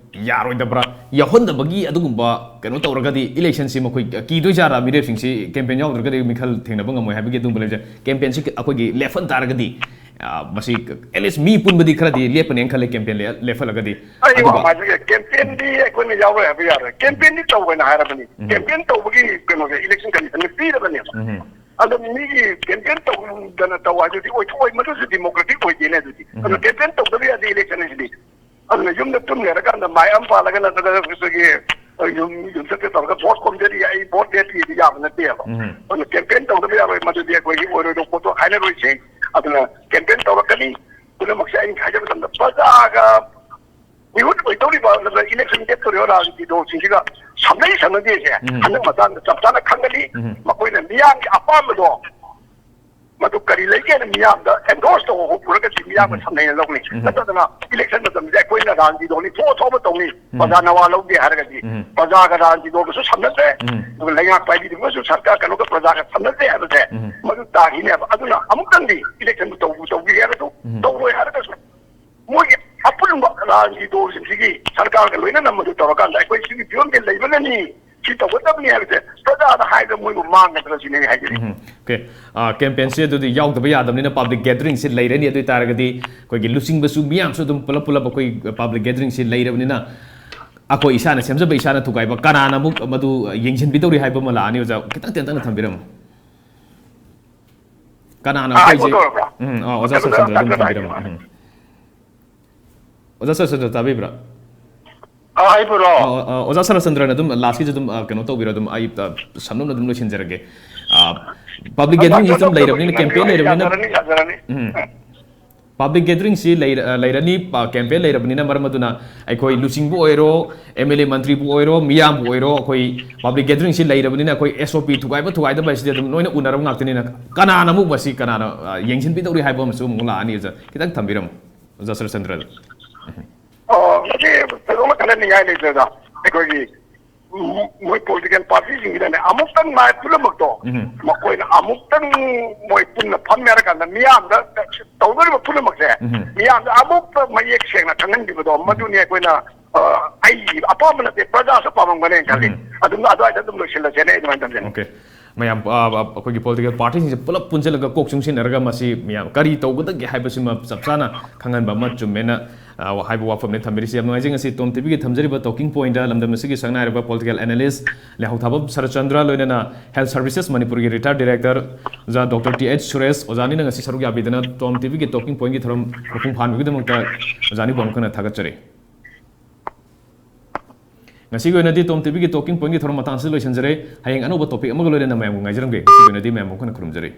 ꯌꯥꯔꯣꯏꯗꯕ꯭ꯔꯥ? ꯌꯥꯎꯍꯟꯗꯕꯒꯤ ꯑꯗꯨꯒꯨꯝꯕ ꯀꯩꯅꯣ ꯇꯧꯔꯒꯗꯤ election ꯁꯤ ꯃꯈꯣꯏ ꯀꯤꯗꯣꯏꯖꯥꯠꯔꯥ? ꯃꯤꯔꯦꯞꯁꯤꯡꯁꯤ campaign ꯌꯥꯎꯗ꯭ꯔꯒꯗꯤ ꯃꯤꯈꯜ ꯊꯦꯡꯅꯕ ꯉꯝꯃꯣꯏ ꯍꯥꯏꯕꯒꯤ ꯑꯗꯨꯒꯨꯝꯕ ꯂꯩꯕꯁꯦ, campaign ꯁꯤ ꯑꯩꯈꯣꯏꯒꯤ ꯂꯦꯞꯍꯟ ꯇꯥꯔꯒꯗꯤ, ꯑ, ꯃꯁꯤ at least ꯃꯤ ꯄꯨꯟꯕꯗꯤ ꯈꯔꯗꯤ ꯂꯦꯞꯄꯅꯦꯅ ꯈꯜꯂꯦ, campaign ꯂꯦ-, ꯂꯦꯞꯍꯜꯂꯒꯗꯤ꯫ ꯑꯩ ꯋꯥ ꯑꯗꯨꯒ ꯑꯃ ꯍꯥꯏꯖꯒꯦ, campaign ꯗꯤ ꯑꯩꯈꯣꯏꯅ ꯌꯥꯎꯔꯣꯏ ꯍꯥꯏꯕ ꯌꯥꯔꯣꯏ꯫ Campaign ꯗꯤ ꯇꯧꯕꯅ ꯍꯥꯏꯔꯕꯅꯤ꯫ ꯎꯝ꯫ Campaign ꯇꯧꯕꯒꯤ ꯀꯩꯅꯣꯁꯦ election commission ꯅ ꯄꯤꯔꯕꯅꯦꯕ꯫ ꯎꯝ꯫ ꯑꯗꯣ ꯃꯤꯒꯤ campaign ꯇꯧꯗꯅ ꯇꯧ ꯍꯥꯏꯗꯨꯗꯤ ꯑꯣꯏꯊꯣꯛꯑꯣꯏ, ꯃꯗꯨꯁꯨ democratic ꯑꯣꯏꯗꯦꯅꯦ ꯑꯗꯨꯗꯤ꯫ ꯎꯝ꯫ ꯑꯗꯣ campaign ꯇꯧꯗꯕ ꯌꯥꯗꯦ election ꯍꯥꯏꯁꯤꯗꯤ꯫ ꯑꯗꯨꯅ ꯌꯨꯝꯗ ꯇꯨꯝ ꯂꯩꯔꯀꯥꯟꯗ ꯃꯥꯏꯛ ꯑꯃ ꯄꯥꯜꯂꯒ ꯅꯠꯇ꯭ꯔꯒ ꯑꯩꯈꯣꯏꯒꯤ, ꯑ, ꯌꯨꯝ, ꯌꯨꯝꯁꯛꯇ ꯇꯧꯔꯒ vote ꯈꯣꯝꯖꯔꯤ, ꯑꯩ vote ꯂꯦꯞꯄꯤꯗꯤ ꯌꯥꯕ ꯅꯠꯇꯦꯕ꯫ ꯎꯝ꯫ ꯑꯗꯨꯅ campaign ꯇꯧꯗꯕ ꯌꯥꯔꯣꯏ, ꯃꯗꯨꯗꯤ ꯑꯩꯈꯣꯏꯒꯤ ꯑꯣꯏꯔꯣꯏꯗꯧꯕ ꯄꯣꯠꯇꯣ ꯍꯥꯏꯅꯔꯣꯏꯁꯤ꯫ ꯑꯗꯨꯅ campaign ꯇꯧꯔꯛꯀꯅꯤ꯫ ꯄꯨꯝꯅꯃꯛꯁꯦ ꯑꯩꯅ ꯍꯥꯏꯖꯕ ꯃꯇꯝꯗ ꯄ꯭ꯔꯖꯥꯒ ꯃꯤꯍꯨꯠ ꯑꯣꯏꯗꯧꯔꯤꯕ ꯅꯠꯇ꯭ꯔꯒ election ꯂꯦꯞꯇꯧꯔꯤꯕ ꯔꯥꯖꯅꯤꯇꯤ ꯗꯜꯁꯤꯡꯁꯤꯒ ꯁꯝꯅꯩ ꯁꯝꯅꯗꯦꯁꯦ ꯎꯝ꯫ ꯍꯟꯗꯛ ꯃꯇꯥꯡꯗ ꯆꯞ ꯆꯥꯅ ꯈꯪꯒꯅꯤ꯫ ꯎꯝ꯫ ꯃꯈꯣꯏꯅ ꯃꯤꯌꯥꯝꯒꯤ ꯑꯄꯥꯝꯕꯗꯣ ꯃꯗꯨ ꯀꯔꯤ ꯂꯩꯒꯦꯅ ꯃꯤꯌꯥꯝꯗ endorse ꯇꯧꯕ ꯍꯧꯔꯒꯗꯤ ꯃꯤꯌꯥꯝꯅ ꯎꯝ꯫ ꯁꯝꯅꯩꯅ ꯂꯧꯅꯤ꯫ ꯎꯝ꯫ ꯅꯠꯇꯗꯅ election ꯃꯇꯝꯁꯤꯗ ꯑꯩꯈꯣꯏꯅ ꯔꯥꯖꯅꯤꯇꯤ ꯗꯜꯅꯤ ꯊꯣꯛꯑ ꯊꯣꯛꯑꯕ ꯇꯧꯅꯤ, ꯎꯝ꯫ ꯄ꯭ꯔꯖꯥ ꯅꯋꯥ ꯂꯧꯗꯦ ꯍꯥꯏꯔꯒꯗꯤ ꯎꯝ꯫ ꯄ꯭ꯔꯖꯥꯒ ꯔꯥꯖꯅꯤꯇꯤ ꯗꯜꯒꯁꯨ ꯁꯝꯅꯗ꯭ꯔꯦ, ꯎꯝ꯫ ꯑꯗꯨꯒ ꯂꯩꯉꯥꯛ ꯄꯥꯏꯕꯤꯔꯤꯕꯁꯨ ꯁꯔꯀꯥꯔ ꯀꯩꯅꯣꯒ ꯄ꯭ꯔꯖꯥꯒ ꯁꯝꯅꯗꯦ ꯍꯥꯏꯕꯁꯦ ꯎꯝ꯫ ꯃꯗꯨ ꯇꯥꯈꯤꯅꯦꯕ꯫ ꯑꯗꯨꯅ ꯑꯃꯨꯛꯇꯪꯗꯤ election ꯕꯨ ꯇꯧꯕ ꯇꯧꯕꯤꯒꯦ ꯍꯥꯏꯔꯁꯨ ꯎꯝ꯫ ꯇꯧꯔꯣꯏ ꯍꯥꯏꯔꯒꯁꯨ ꯃꯣꯏꯒꯤ ꯑꯄꯨꯟꯕ ꯔꯥꯖꯅꯤꯇꯤ ꯗꯜꯁꯤꯡꯁꯤꯒꯤ ꯁꯔꯀꯥꯔꯒ ꯂꯣꯏꯅꯅ ꯃꯗꯨ ꯇꯧꯔꯀꯥꯟꯗ ꯑꯩꯈꯣꯏ ꯁꯤꯒꯤ ꯐꯤꯕꯝꯁꯦ ꯂꯩꯕꯅꯅꯤ, ꯁꯤ ꯇꯧꯒꯗꯕꯅꯤ ꯍꯥꯏꯕꯁꯦ ꯄ꯭ꯔꯖꯥꯗ ꯍꯥꯏꯕꯗ ꯃꯣꯏꯕꯨ ꯃꯥꯡꯒꯗ꯭ꯔꯥ ꯁꯤꯅꯦ ꯑꯩ ꯍꯥꯏꯖꯔꯤꯁꯦ꯫ ꯎꯝ, okay꯫ ꯑ, campaign ꯁꯦ ꯑꯗꯨꯗꯤ ꯌꯥꯎꯗꯕ ꯌꯥꯗꯕꯅꯤꯅ public gathering ꯁꯦ ꯂꯩꯔꯅꯤ꯫ ꯑꯗꯨ ꯑꯣꯏꯇꯥꯔꯒꯗꯤ ꯑꯩꯈꯣꯏꯒꯤ ꯂꯨꯆꯤꯡꯕꯁꯨ ꯃꯤꯌꯥꯝꯁꯨ ꯑꯗꯨꯝ ꯄꯨꯂꯞ ꯄꯨꯂꯞ ꯑꯩꯈꯣꯏ public gathering ꯁꯦ ꯂꯩꯔꯕꯅꯤꯅ ꯑꯩꯈꯣꯏ ꯏꯁꯥꯅ ꯁꯦꯝꯖꯕ, ꯏꯁꯥꯅ ꯊꯨꯒꯥꯏꯕ, ꯀꯅꯥꯅ ꯑꯃꯨꯛ ꯃꯗꯨ ꯌꯦꯡꯁꯤꯟꯕꯤꯗꯧꯔꯤ ꯍꯥꯏꯕ ꯑꯃ ꯂꯥꯛꯑꯅꯤ꯫ ꯑꯣꯖꯥ, ꯈꯤꯇꯪ ꯇꯦꯟꯇꯛꯅ ꯊꯝꯕꯤꯔꯝꯃꯨ꯫ ꯀꯅꯥꯅ ꯑꯥ, ꯑꯩꯈꯣꯏꯁꯦ? ꯑꯩꯕꯨ ꯇꯧꯔꯕ꯭ꯔꯥ? ꯎꯝ, ꯑꯥ, ꯑꯣꯖꯥ ꯑꯗꯨꯗ ꯁꯔꯆꯟꯗ꯭ꯔ ꯑꯗꯨꯝ ꯇꯥꯛꯄꯤꯌꯨ, ꯊꯝꯕꯤꯔꯝꯃꯣ꯫ ꯇꯥꯛꯄꯤꯌꯨ꯫ ꯎꯝ꯫ ꯑꯣꯖꯥ ꯁꯔꯆꯟꯗ꯭ꯔ ꯇꯥꯕꯤꯕ꯭ꯔꯥ? ꯑꯥ, ꯑꯩꯕꯨꯔꯣ? ꯑꯥ, ꯑꯥ, ꯑꯣꯖꯥ ꯁꯔꯆꯟꯗ꯭ꯔꯅ ꯑꯗꯨꯝ ꯂꯥꯁꯀꯤꯁꯨ ꯑꯗꯨꯝ, ꯑꯥ, ꯀꯩꯅꯣ ꯇꯧꯕꯤꯔꯣ, ꯑꯗꯨꯝ ꯑꯩ, ꯑꯥ, ꯁꯝꯂꯞꯅ ꯑꯗꯨꯝ ꯂꯣꯏꯁꯤꯟꯖꯔꯒꯦ꯫ ꯄꯕ꯭ꯂꯤꯛ ꯒꯦꯗꯔꯤꯡꯁꯤ ꯑꯗꯨꯝ ꯂꯩꯔꯕꯅꯤꯅ, ꯀꯦꯝꯄꯦꯟ ꯂꯩꯔꯕꯅꯤꯅ, ꯌꯥꯖꯔꯅꯤ, ꯌꯥꯖꯔꯅꯤ꯫ ꯎꯝ꯫ ꯄꯕ꯭ꯂꯤꯛ ꯒꯦꯗꯔꯤꯡꯁꯤ ꯂꯩꯔ-, ꯑ, ꯂꯩꯔꯅꯤ, ꯀꯦꯝꯄꯦꯟ ꯂꯩꯔꯕꯅꯤꯅ, ꯃꯔꯝ ꯑꯗꯨꯅ ꯑꯩꯈꯣꯏ ꯂꯨꯆꯤꯡꯕꯨ ꯑꯣꯏꯔꯣ, ꯑꯦꯝ ꯑꯦꯜ ꯑꯦ ꯃꯟꯇ꯭ꯔꯤꯕꯨ ꯑꯣꯏꯔꯣ, ꯃꯤꯌꯥꯝꯕꯨ ꯑꯣꯏꯔꯣ, ꯑꯩꯈꯣꯏ ꯄꯕ꯭ꯂꯤꯛ ꯒꯦꯗꯔꯤꯡꯁꯤ ꯂꯩꯔꯕꯅꯤꯅ ꯑꯩꯈꯣꯏ ꯑꯦꯁ ꯑꯣ ꯄꯤ ꯊꯨꯒꯥꯏꯕ ꯊꯨꯒꯥꯏꯗꯕ ꯍꯥꯏꯁꯤꯗꯤ ꯑꯗꯨꯝ ꯂꯣꯏꯅ ꯎꯅꯔꯕ ꯉꯥꯛꯇꯅꯤꯅ, ꯀꯅꯥꯅ ꯑꯃꯨꯛ ꯃꯁꯤ ꯀꯅꯥꯅ, ꯑ, ꯌꯦꯡꯁꯤꯟꯕꯤꯗꯧꯔꯤ ꯍꯥꯏꯕ ꯑꯃꯁꯨ ꯑꯃꯨꯛ ꯂꯥꯛꯑꯅꯤ꯫ ꯑꯣꯖꯥ, ꯈꯤꯇꯪ ꯊꯝꯕꯤꯔꯝꯃꯨ, ꯑꯣꯖꯥ ꯁꯔꯆꯟꯗ꯭ꯔꯗ꯫ ꯑꯣ, ꯃꯁꯤ ꯊꯣꯏꯗꯣꯛꯅ ꯈꯟꯅꯅꯤꯡꯉꯥꯏ ꯂꯩꯇ꯭ꯔꯦꯗ꯫ ꯑꯩꯈꯣꯏꯒꯤ, ꯎꯝ, ꯃꯣꯏ ꯄꯣꯂꯤꯇꯤꯀꯦꯜ ꯄꯥꯔꯇꯤꯁꯤꯡꯁꯤꯅꯅꯦ, ꯑꯃꯨꯛꯇꯪ ꯃꯥꯏ ꯄꯨꯝꯅꯃꯛꯇꯣ ꯎꯝ꯫ ꯃꯈꯣꯏꯅ ꯑꯃꯨꯛꯇꯪ ꯃꯣꯏ ꯄꯨꯟꯅ ꯐꯝꯃꯦ ꯍꯥꯏꯔ ꯀꯥꯟꯗ ꯃꯤꯌꯥꯝꯗ ꯇꯧꯗꯣꯔꯤꯕ ꯄꯨꯝꯅꯃꯛꯁꯦ ꯎꯝ꯫ ꯃꯤꯌꯥꯝꯗ ꯑꯃꯨꯛꯇ ꯃꯌꯦꯛ ꯁꯦꯡꯅ ꯈꯪꯍꯟꯕꯤꯕꯗꯣ, ꯃꯗꯨꯅꯤ ꯑꯩꯈꯣꯏꯅ, ꯑ, ꯑꯩꯒꯤ ꯑꯄꯥꯝꯕ ꯅꯠꯇꯦ, ꯄ꯭ꯔꯖꯥꯁꯨ ꯄꯥꯝꯃꯝꯒꯅꯦꯅ ꯈꯜꯂꯤ꯫ ꯎꯝ꯫ ꯑꯗꯨꯝ ꯑꯗꯨꯋꯥꯏꯗ ꯑꯗꯨꯝ ꯂꯣꯏꯁꯤꯜꯂꯁꯦꯅ ꯑꯩ ꯑꯗꯨꯃꯥꯏꯅ ꯊꯝꯖꯅꯤꯡꯉꯤ꯫ ꯑꯣꯀꯦ꯫ ꯃꯌꯥꯝ, ꯑ, ꯑ, ꯑꯩꯈꯣꯏꯒꯤ ꯄꯣꯂꯤꯇꯤꯀꯦꯜ ꯄꯥꯔꯇꯤꯁꯤꯡꯁꯦ ꯄꯨꯂꯞ ꯄꯨꯟꯁꯤꯜꯂꯒ ꯀꯣꯛ ꯆꯨꯡꯁꯤꯟꯅꯔꯒ ꯃꯁꯤ ꯃꯌꯥꯝ ꯀꯔꯤ ꯇꯧꯒꯗꯒꯦ ꯍꯥꯏꯕꯁꯤꯃ ꯆꯞ ꯆꯥꯅ ꯈꯪꯍꯟꯕ ꯑꯃ ꯆꯨꯝꯃꯦꯅ, ꯑ, ꯍꯥꯏꯕ ꯋꯥꯐꯝꯅꯦ ꯊꯝꯕꯤꯔꯤꯁꯤ꯫ ꯌꯥꯝ ꯅꯨꯡꯉꯥꯏꯖꯩ ꯉꯁꯤ ꯇꯣꯝ ꯇꯤꯚꯤꯒꯤ ꯊꯝꯖꯔꯤꯕ ꯇꯣꯀꯤꯡ ꯄꯣꯏꯟꯗ ꯂꯝꯗꯝ ꯑꯁꯤꯒꯤ ꯁꯛꯅꯥꯏꯔꯕ ꯄꯣꯂꯤꯇꯤꯀꯦꯜ ꯑꯦꯅꯥꯂꯤꯁ ꯂꯩꯍꯧꯊꯥꯕꯝ ꯁꯔꯠꯆꯟꯗ꯭ꯔ, ꯂꯣꯏꯅꯅ ꯍꯦꯜꯊ ꯁꯔꯚꯤꯁꯦꯁ ꯃꯅꯤꯄꯨꯔꯒꯤ ꯔꯤꯇꯥꯌꯔ ꯗꯤꯔꯦꯛꯇꯔ ꯑꯣꯖꯥ ꯗꯣꯛꯇꯔ ꯇꯤ ꯑꯩꯆ ꯁꯨꯔꯦꯁ ꯑꯣꯖꯥꯅꯤꯅ ꯉꯁꯤ ꯁꯔꯨꯛ ꯌꯥꯕꯤꯗꯅ ꯇꯣꯝ ꯇꯤꯚꯤꯒꯤ ꯇꯣꯀꯤꯡ ꯄꯣꯏꯟꯒꯤ ꯊꯧꯔꯝ ꯃꯄꯨꯡ ꯐꯥꯍꯟꯕꯒꯤꯗꯃꯛꯇ ꯑꯣꯖꯥꯅꯤꯕꯨ ꯑꯃꯨꯛ ꯍꯟꯅ ꯊꯥꯒꯠꯆꯔꯤ꯫ ꯉꯁꯤꯒꯤ ꯑꯣꯏꯅꯗꯤ ꯇꯣꯝ ꯇꯤꯚꯤꯒꯤ ꯇꯣꯀꯤꯡ ꯄꯣꯏꯟꯒꯤ ꯊꯧꯔꯝ ꯃꯇꯥꯡ ꯑꯁꯤꯗ ꯂꯣꯏꯁꯤꯟꯖꯔꯦ꯫ ꯍꯌꯦꯡ ꯑꯅꯧꯕ ꯇꯣꯄꯤꯛ ꯑꯃꯒ ꯂꯣꯏꯅꯅ ꯃꯌꯥꯝꯕꯨ ꯉꯥꯏꯖꯔꯝꯒꯦ꯫ ꯉꯁꯤꯒꯤ ꯑꯣꯏꯅꯗꯤ ꯃꯌꯥꯝꯕꯨ ꯑꯃꯨꯛ ꯍꯟꯅ ꯈꯨꯔꯨꯝꯖꯔꯤ꯫